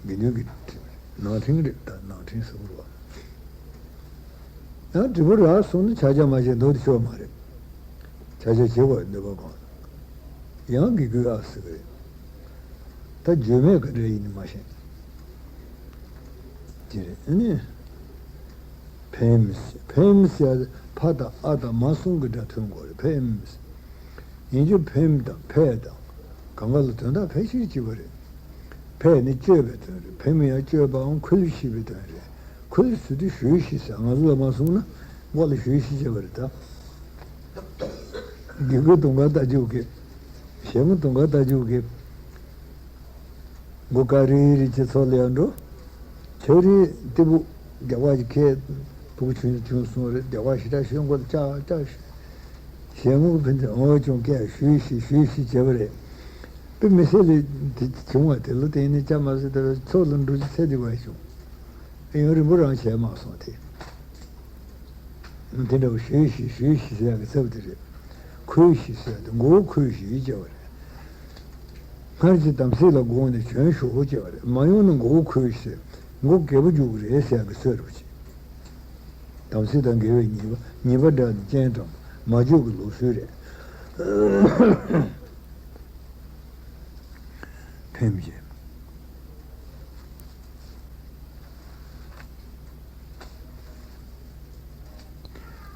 དགེ་འདུན་གྱི་ཁྲིམས་རེད། ནང་ཁྲིམས་རེད། ད་ནང་ཁྲིམས་ཟེར་དགོས་རེད་བ། ཡང་དྲིལ་བུ་རག་སོང་ན་ཕྱག་རྒྱ་མ་བྱས་མདོ་དེ་ཆོག་མ་རེད། ཕྱག་རྒྱ་བྱེད་དགོས་འདོད་པ་གང་། ཡང་དགེ་སྐོས་ཨ་ཟེར་གི་རེད། ད་བརྗོད་མེད་ག་འདྲ་ཡིན་ནི་མ་ཤེས། དེ་རེད། ཨ་ནི། ཕེམ། ཕེམ་ཟེར་ཡ་དེ་ཕ་དང་ཨ་དང་མ་གསུམ་གྱི་སྒྲ་ཐོན་དགོས་རེད། ཕེམ། ཡིན་རྒྱུ་ཕེམ་དང་ཕེ་དང་། གང་ག་ལ་དོན་དག་ཕལ་ཆེར་གཅིག་པ་རེད། ཕེ་ནི་སྤྱོད་པའི་དོན་རེད། ཕེམ་ཡང་སྤྱོད་པའམ་ཁུལ་བྱེད་པའི་དོན་རེད། ཁུལ་ཟེར་དུས་ཞུས་ཤིག་ཟེར། ང་ཚོ་ལ་མ་གསུངས་ན་མགོ་ལ་ཞུས་ཤིག་བྱས་པ་རེད་ད། དགེ་སྐོས་དུང་དཀར་རྟ་རྒྱུག་གི། ཞལ་ངོ་དུང་དཀར་རྟ་རྒྱུག་གི། མགོ་དཀར་རིལ་རིལ་གྱི་ཚོགས་ལ་ཡར་འགྲོ། ཕྱག་རིས་སྟེགས་བུ་རྒྱགས་པ་ཞིག་ཁེལ། ཕྲུ་གུ་ཆུང་ཆུང་སོང་རེད། རྒྱགས་པ་ཞེ་དྲག་ཞོན་དགོས་ལ་ཅག་ཅག་ཞོན། ཞལ་ངོ་ཕན་ཚུན་འོ་ཅུང་སྐད་ཞུས་ཤིག་ཞུས་ཤིག་བྱས་པ་རེད། དཔེ་མི་སྲིད་ལས་དེ་བྱུང་བ་དེ་ལོ་དེ་ནས་ཅག་མ་ཟེར་དེ་ཚོགས་ལ་འགྲོ་རྒྱུ་ཚད་དེ་བ་བྱུང་། ཨེ་ཡུན་རིང་པོ་རང་བྱས་མ་སོང་དེ། དེ་འདྲ་བོ་ཞུས་ཤིག་ཞུས་ཤིག་ཟེར་ཡག་གི་ཚབ་དེ་རེད། ཁུལ་ཞིག་ཟེར་ཡག་དེ་མགོ་བོ་ཁུལ་ཞིག་ཡིད་ཅེས་པ་རེད། སྔར་གྱི་དམ་ཚིག་ལ་དགོངས་ནས་བྱོན་ཤོག་ཅེས་པ་རེད། མ་ཡོང་ན་མགོ་བོ་ཁུལ་ཞིག་ཟེར་མགོ་སྒལ་པོ་རྒྱུག་གི་རེད་ཟེར་ཡག་གི་ཚོད་རེད་པ་ཅིག་དམ་ཚིག་དང་འགལ་བའི་ཉེས་པ་ཉེས་པ་འདྲ་ནི་སྤྱན་དྲངས་མ་བརྗོད་ཀྱི་ལུགས་སྲོལ་རེད། ཕེམ་བྱས།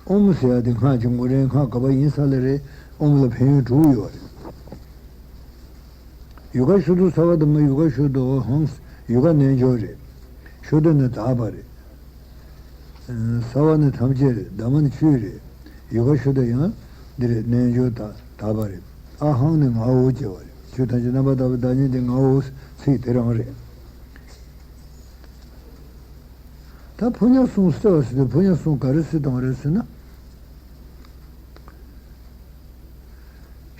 ཨོཾ་ཟེར་ཡག་དེ་སྔགས་ཀྱི་ངོ་རིས་སྔགས་ག་པ་ཡིན་ས་ལ་རེད། ཨོཾ་ལ་ཕན་ཡོན་དྲུག་ཡོད་རེད། ཡུ་ག་ཤུ་དུ་སརྦ་དྷརྨ། ཡུ་ག་ཤུ་དུ་ཧཱུྃ། ཡུ་ག་རྣལ་འབྱོར་རེད། ཤུ་དུ་ནི་དག་པ་རེད། སརྦ་ནི་ཐམས་ཅད་རེད། དྷརྨ་ནི་ཆོས་རེད། ཡུ་ག་ཤུ་དུ་ཡང་འདི་རེད། རྣལ་འབྱོར་དག་དག་པ་རེད། ཨ་ཧཾ་ནི་ངའོ་ཅེས་པ་རེད། ཆོས་ཐམས་ཅད་རྣམ་པར་དག་པའི་བདག་ཉིད་དེ་ངའོ། ཚིག་དེ་རང་རེད། ད་ཕོ་ཉ་གསུམ་བསྲེ་བ་ཟེར་དུས་ཕོ་ཉ་གསུམ་ག་རེ་བསྲེ་བཏང་བ་རེད་ཟེར་ན།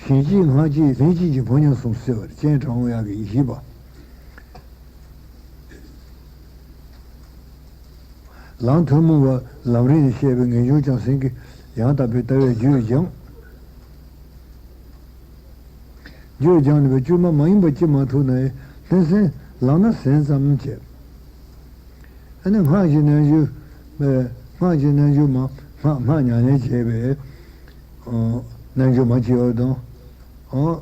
ཞིང་སྐྱིད་སྔགས་སྐྱིད་ལྷན་སྐྱིད་ཀྱི་ཕོ་ཉ་གསུམ་བསྲེ་བ་རེད། སྤྱན་དྲང་པོ་ཡག་གི་བཞི་པ། ལམ་ཐུན་མོང་བ་ལམ་རིམ་ནས་བཤད་པའི་ངེས་འབྱུང་བྱང་སེམས་ཀྱི་ཡང་དག་པའི་ལྟ་བའི་རྒྱུད་སྦྱངས། རྒྱུད་སྦྱངས་ནས་པའི་བཅོས་མ་མ་ཡིན་པ་ཅི་མ་ཐུག་ན་ཡང་སྣང་སེམས་ལངས་ན་ཟིན་ཙམ་བྱས། ཨ་ནི་སྔགས་ཀྱི་རྣལ་འབྱོར། སྔགས་ཀྱི་རྣལ་འབྱོར་མ་སྔགས་སྔགས་ཉམས་ལེན་བྱས་པའི་རྣལ་འབྱོར་མ་ཅིག་ཡོད་དང་། དངོས་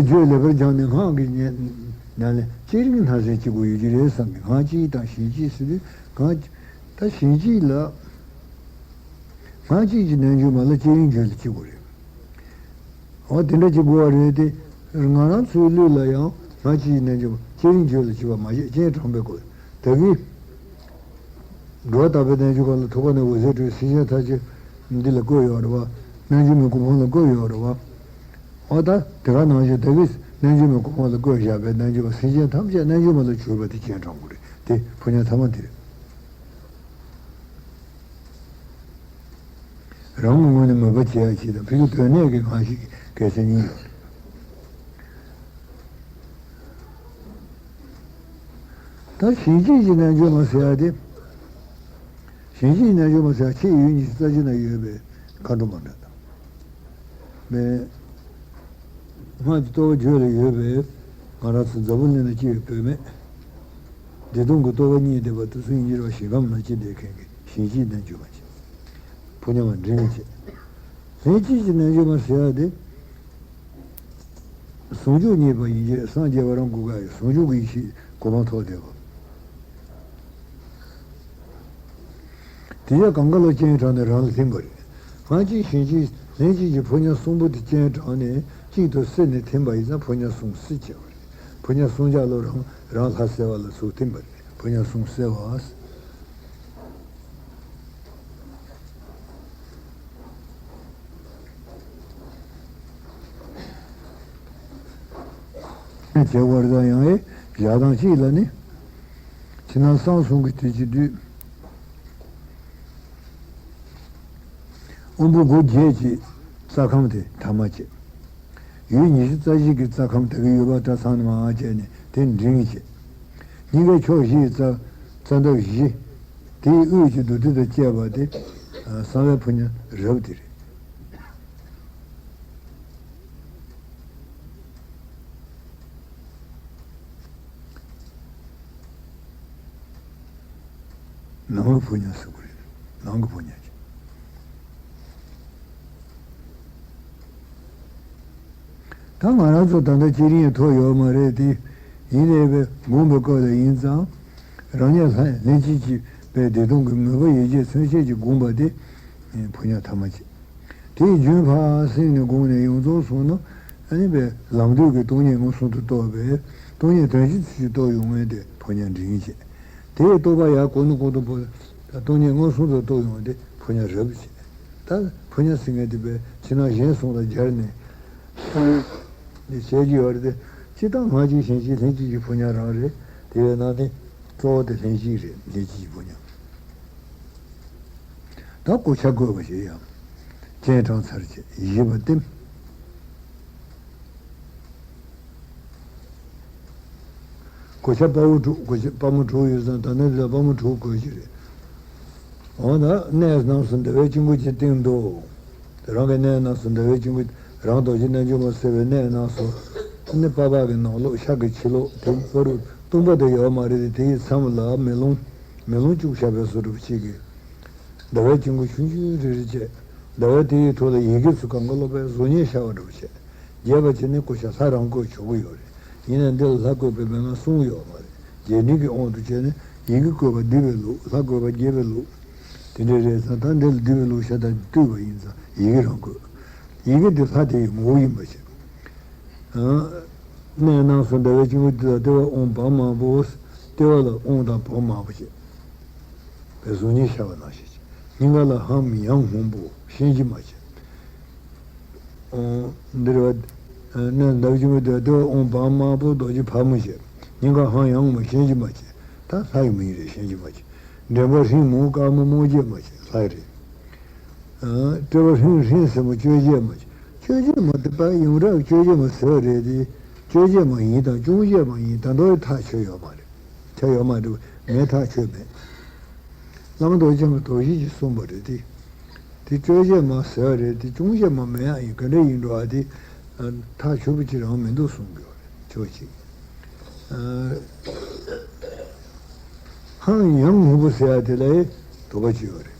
བརྗོད་ལེགས་པར་སྦྱངས་ནས་སྔགས་ཀྱི་ཉམས་ལེན་ལྕེ་རིང་སྣ་ཟེར་གཅིག་པུ་ཡོད་ཀྱི་རེད་བསམ་གི། སྔགས་སྐྱིད་དང་ཞིང་སྐྱིད་ཟེར་དུས་གང་། ད་ཞིང་སྐྱིད་ལ། སྔགས་སྐྱིད་ཀྱི་རྣལ་འབྱོར་མ་ལ་ལྕེ་རིང་བརྗོད་ལ་གཅིག་པུ་རེད། འོ་དེ་འདྲ་གཅིག་པུ་བ་རེད་དེ། ང་རང་ཚོའི་ལུགས་ལ་ཡང་སྔགས་སྐྱིད་ཀྱི་རྣལ་འབྱོར་མ་ལྕེ་རིང་བརྗོད་ལ་གཅིག་པ་མ་བཤད་སྤྱན་དྲངས་པའི་སྐོར་ད་གི། འགྲོ་བ་དག་པའི་རྣལ་འབྱོར་གང་ལ་ཐུག་པ་ནས་འོད་ཟེར་འཕྲོས་སེམས་ཅན་ཐམས་ཅད་འདི་ལ་བཀོད་ཡོད་རེད་བ། རྣལ་འབྱོར་མའི་གོ་འཕང་ལ་བཀོད་ཡོད་རེད་བ། འོ་ད་དེ་ག་ནང་བཞིན་དེ་གིས་རྣལ་འབྱོར་མའི་གོ་འཕང་ལ་བཀོད་བཞག་པའི་རྣལ་འབྱོར་པ་སེམས་ཅན་ཐམས་ཅད་རྣལ་འབྱོར་མ་ལ་གྱུར་པ་དེ་སྤྱན་དྲངས་པ་རེད། དེ་ཕོ་ཉ་ཐ་མ་དེ་རེད། རང་གི་ངོས་ནས་མོས་པ་བྱེད་ཡག་ཅིག་དང་ཕ་གི་དོན་གནད་ཀྱི་ཁང་ཞིག་གི་གལ་ཆེན་གཉིས་ཡོད་རེད། ད་ཞིང་སྐྱིད་ཀྱི་རྣལ་འབྱོར་མ་ཟེར་ཡ་དེ། ཞིང་སྐྱིད་ཀྱི་རྣལ་འབྱོར་མ་ཟེར་ཡ་ཕྱི་ཡུལ་ཉི་ཤུ་རྩ་བཞི་ན་ཡོད་པའི་མཁའ་འགྲོ་མ་འདྲ་དང་། མེ། སྔགས་ཀྱི་རྟོགས་པ་རྒྱུད་ལ་ཡོད་པའི་ང་རང་ཚོ་འཛམ་བུ་གླིང་ན་སྐྱེས་པའི་བུད་མེད། བདེ་སྟོང་གི་རྟོགས་པ་རྙེད་བསྡད་པ་དེ་ཚོ་ཡིན་གྱི་རེད་བ། ཞིང་ཁམས་ན་སྐྱེས་བསྡད་མཁན་གྱི་ཞིང་སྐྱིད་རྣལ་འབྱོར་མ་བྱས། ཕོ་ཉ་མ་འབྲིང་བྱས། ལྷན་སྐྱིད་ཀྱི་རྣལ་འབྱོར་མ་ཟེར་ཡ་དེ། ཟུང་འཇུག་རྙེད་པ་ཡིན་གྱི་རེད། སངས་རྒྱས་པ་རང་གོ་ག་ཡོད། ཟུང་འཇུག་གི་ཡེ་ཤེས་གོ་འཕང་ཐོབ་བསྡད་པ། དེ་ཡང་གང་ག་ལ་སྤྱན་དྲངས་ནས་རང་ལ་ལྷུན་པ་རེད། སྔགས་སྐྱིད་ཞིང་སྐྱིད་ལྷན་སྐྱིད་ཀྱི་ཕོ་ཉ་གསུམ་པོ་དེ་སྤྱན་དྲངས་ནས་གཅིག་ཏུ་བསྲེས་ནས་ཐིམ་པ་ཡིན་ཙང་ཕོ་ཉ་གསུམ་བསྲེས་བྱས་པ་རེད། ཕོ་ཉ་གསུམ་ཆར་ལོ་རང་རང་ལྷ་གསལ་བ་ལ་ཚུར་ཐིམ་པ་རེད། ཕོ་ཉ་གསུམ་གསལ་བ། བྱེད་པར་ད་ཡང་ཨེ་བཞག་སྟངས་གཅིག་ལ་ནི། ཕྱི་ནང་གསང་གསུམ་གྱི་དུས་ཀྱི་དུས། དབང་པོ་སྒོ་བརྒྱད་ཀྱི་རྩ་ཁམས་དེ་ཐ་མ་བྱས། ཡུལ་ཉི་ཤུ་རྩ་བཞི་གི་རྩ་ཁམས་དེ་གི་ཡུལ་པ་སྐྲ་ཚང་ནས་མར་བྱས་ནས་དེ་འབྲིང་བྱས། སྙིང་གའི་ཕྱོགས་བཞི་ཡི་རྩ་རྩ་འདབ་བཞི། དེའི་དབུས་ཀྱི་རྡོ་ཏི་དང་བཅས་པ་དེ་གསང་བའི་ཕོ་ཉ་རབ་དེ་རེད། ནང་གི་ཕོ་ཉ་ཟེར་དགོས་རེད། ནང་གི་ཕོ་ཉ་ཅིག་ད་ང་རང་ཚོ་ད་ལྟ་ཅི་རིང་ཐོབ་ཡོད་མ་རེད་དེ། ཡིན་ནའི་བསྒོམས་པའི་སྐབས་ལ་ཡིན་ཙང་། རང་ཉིད་ལྷན་ལྷན་ཅིག་སྐྱེས་པའི་བདེ་སྟོང་གི་མོས་པ་ཡིད་ཆེས་མཚོན་བྱེད་ཀྱི་བསྒོམ་པ་དེ་ཕོ་ཉ་ཐ་མ་བྱེད། དེའི་རྒྱུན་ཕར་སེམས་ནས་བསྒོམས་ནས་ཡོངས་རྫོགས་སོང་ན། ཨ་ནི་པའི་ལམ་དུས་ཀྱི་སྟོང་ཉིད་མངོན་སུམ་དུ་རྟོགས་པའི་སྟོང་ཉིད་དོན་སྤྱི་ཚུལ་གྱིས་རྟོགས་ཡོང་མཁན་དེ་ཕོ་ཉ་འབྲིང་བྱེད། དེའི་རྟོགས་པ་ཡར་གོང་ནས་གོང་དུ་འཕེལ། སྟོང་ཉིད་མངོན་སུམ་དུ་རྟོགས་ཡོང་དེ་ཕོ་ཉ་རབ་བྱེད། ད་ཕོ་ཉ་ཟེར་མཁན་དེ་པའི་ཕྱི་ནང་གཞན་གསུམ་ལ་སྦྱར་ནས་ནི་བྱེད་ཀྱི་ཡོད་རེད་དེ། སྤྱིར་བཏང་སྔགས་སྐྱིད་ཞིང་སྐྱིད་ལྷན་སྐྱིད་ཀྱི་ཕོ་ཉ་རང་རེད། དེ་ཡོད་ན་ནི་གཙོ་བོ་དེ་ལྷན་སྐྱིད་རེད། ལྷན་སྐྱིད་ཀྱི་ཕོ་ཉ། ད་གོ་ཆ་བགོས་པ་ཞིག་ཡང་། སྤྱན་དྲངས་ཚར་བྱས་བཞི་པ་སྟེ། གོ་ཆ་དཔའ་བོ་དྲུག་གོ་ཆ་དཔའ་མོ་དྲུག་ཡོད་ཙང་ད་ནི་འདི་ལ་དཔའ་མོ་དྲུག་དགོས་ཀྱི་རེད། འོ་ན་གནས་རྣམས་སུ་ཟླ་བའི་དཀྱིལ་འཁོར་གྱི་སྟེང་དུ། རང་གི་གནས་རྣམས་སུ་ཟླ་བའི་དཀྱིལ་འཁོར། རང་རྡོ་རྗེ་རྣལ་འབྱོར་མ་གསལ་བའི་གནས་རྣམས་སུ། ནི་པགས་པ་གི་ནང་ལོགས་ཤར་གྱི་ཕྱི་ལོགས་དེ་བར་དུ་སྟོང་པ་དེ་ཡོད་མ་རེད་དེ། དེའི་མཚམས་ལ་མེ་ལོང་། མེ་ལོང་བཅུག་བཞག་པའི་བཟོ་འདྲ་པོ་ཅིག་གིས། ཟླ་བའི་དཀྱིལ་འཁོར་ཆུང་ཆུང་རེ་རེ་བཅས། ཟླ་བ་དེ་ཡི་ཐོག་ལ་ཡི་གེ་ཚོ་གང་ག་སློབ་པའི་གཟུགས་བརྙན་ཤར་བ་འདྲ་པོ་བྱས། རྒྱས་པ་བྱས་ནས་གོ་ཆ་ལྷ་རང་བཀོད་ཆོག་གི་ཡོད་རེད། ཡིན་ན་འདི་ལ་ལྷ་བཀོད་པའི་མན་ངག་གསུངས་ཡོད་མ་རེད། རྒྱས་འབྲིང་གི་དབང་དུ་བྱས་ནས་ཡི་གེ་བཀོད་པ་བསྡུས་པའི་ལུགས། ལྷ་བཀོད་པ་རྒྱས་པའི་ལུགས། དེ་འདྲ་རེད་ཙང་ད་འདི་ལ་བསྡུས་པའི་ལུགས་ཤ་སྟག་བསྡུས་པ་ཡིན་ཙང་ཡི་གེ་རང་བཀོད། ཡི་གེ་འདི་ལྷ་དེ་ཡི་ངོ་བོ་ཡིན་པ་བྱས། གནས་རྣམས་སུ་ཟླ་བའི་དཀྱིལ་འཁོར་འདི་ལ་ལྟེ་བ་དབང་བམ་མང་པོ། ལྟེ་བ་ལ་དབང་དང་བམ་མང་པོ་བྱས། གཟུགས་བརྙན་ཤར་བ་ནང་བཞིན་བྱས། སྙིང་ག་ལ་ཧཱུྃ་ཡང་སྔོན་པོ་ཤན་གྱིས་མ་བཅད། ཨོ། འདིར་བ། གནས་འདབ་ཀྱི་མི་འདོད་དེ་ཨོཾ་བ་དམར་པོ་རྡོ་རྗེ་ཕག་མོ་བཅས། སྙིང་ག་ཧཱུྃ་ཡང་སྔོན་པོ་ཤན་གྱིས་མ་བཅད། ད་ལྷ་ཡི་མིང་རེད། ཤན་གྱིས་མ་བཅད། འདྲེན་པ་ཧྲཱིཿ་མོ་དཀར་མོ་རྨོག་རྒྱས་མ་བཅད། ལྷ་ཡི་རེད། ཨ། སྤྲུལ་པ་ཧྲཱིཿ་ཧྲཱིཿ་སེར་མོ་གཅོད་བྱེད་མ་བཅད། གཅོད་བྱེད་མ་དེ་པ་ཡོངས་གྲགས་གཅོད་བྱེད་མ་ཟེར་བ་རེད་དེ། གཅོད་བྱེད་མ་ཡིན་དང་སྐྱོང་བྱེད་མ་ཡིན་ད་དུང་ཐག་ཆོད་ཡོད་མ་རེད། ཆོད་ཡོད་མ་རེད། ངས་ཐག་ཆོད་མེད། བླ་མ་རྡོ་རྗེ་འཆང་གིས་དོགས་གཞི་ཅིག་གསུངས་པ་རེད་དེ། དེ་གཅོད་བྱེད་མ་ཟེར་བ་རེད་དེ། སྐྱོང་བྱེད་མ་མེད་ཡ་ཡིན། ག་འདྲ་ཡིན་འགྲོ་བ་དེ། ཨ། ཐག་ཆོད་པོ་ཅིག་རང་མི་འདུག་གསུང་གི་ཡོད་རེད། ཕྱོགས་གཅིག་ཨ། ཧཱུྃ་ཡང་སྔོན་པོ་ཟེར་ཡ་དེ་ལ་དོགས་པ་ཅིག་ཡོད་རེད།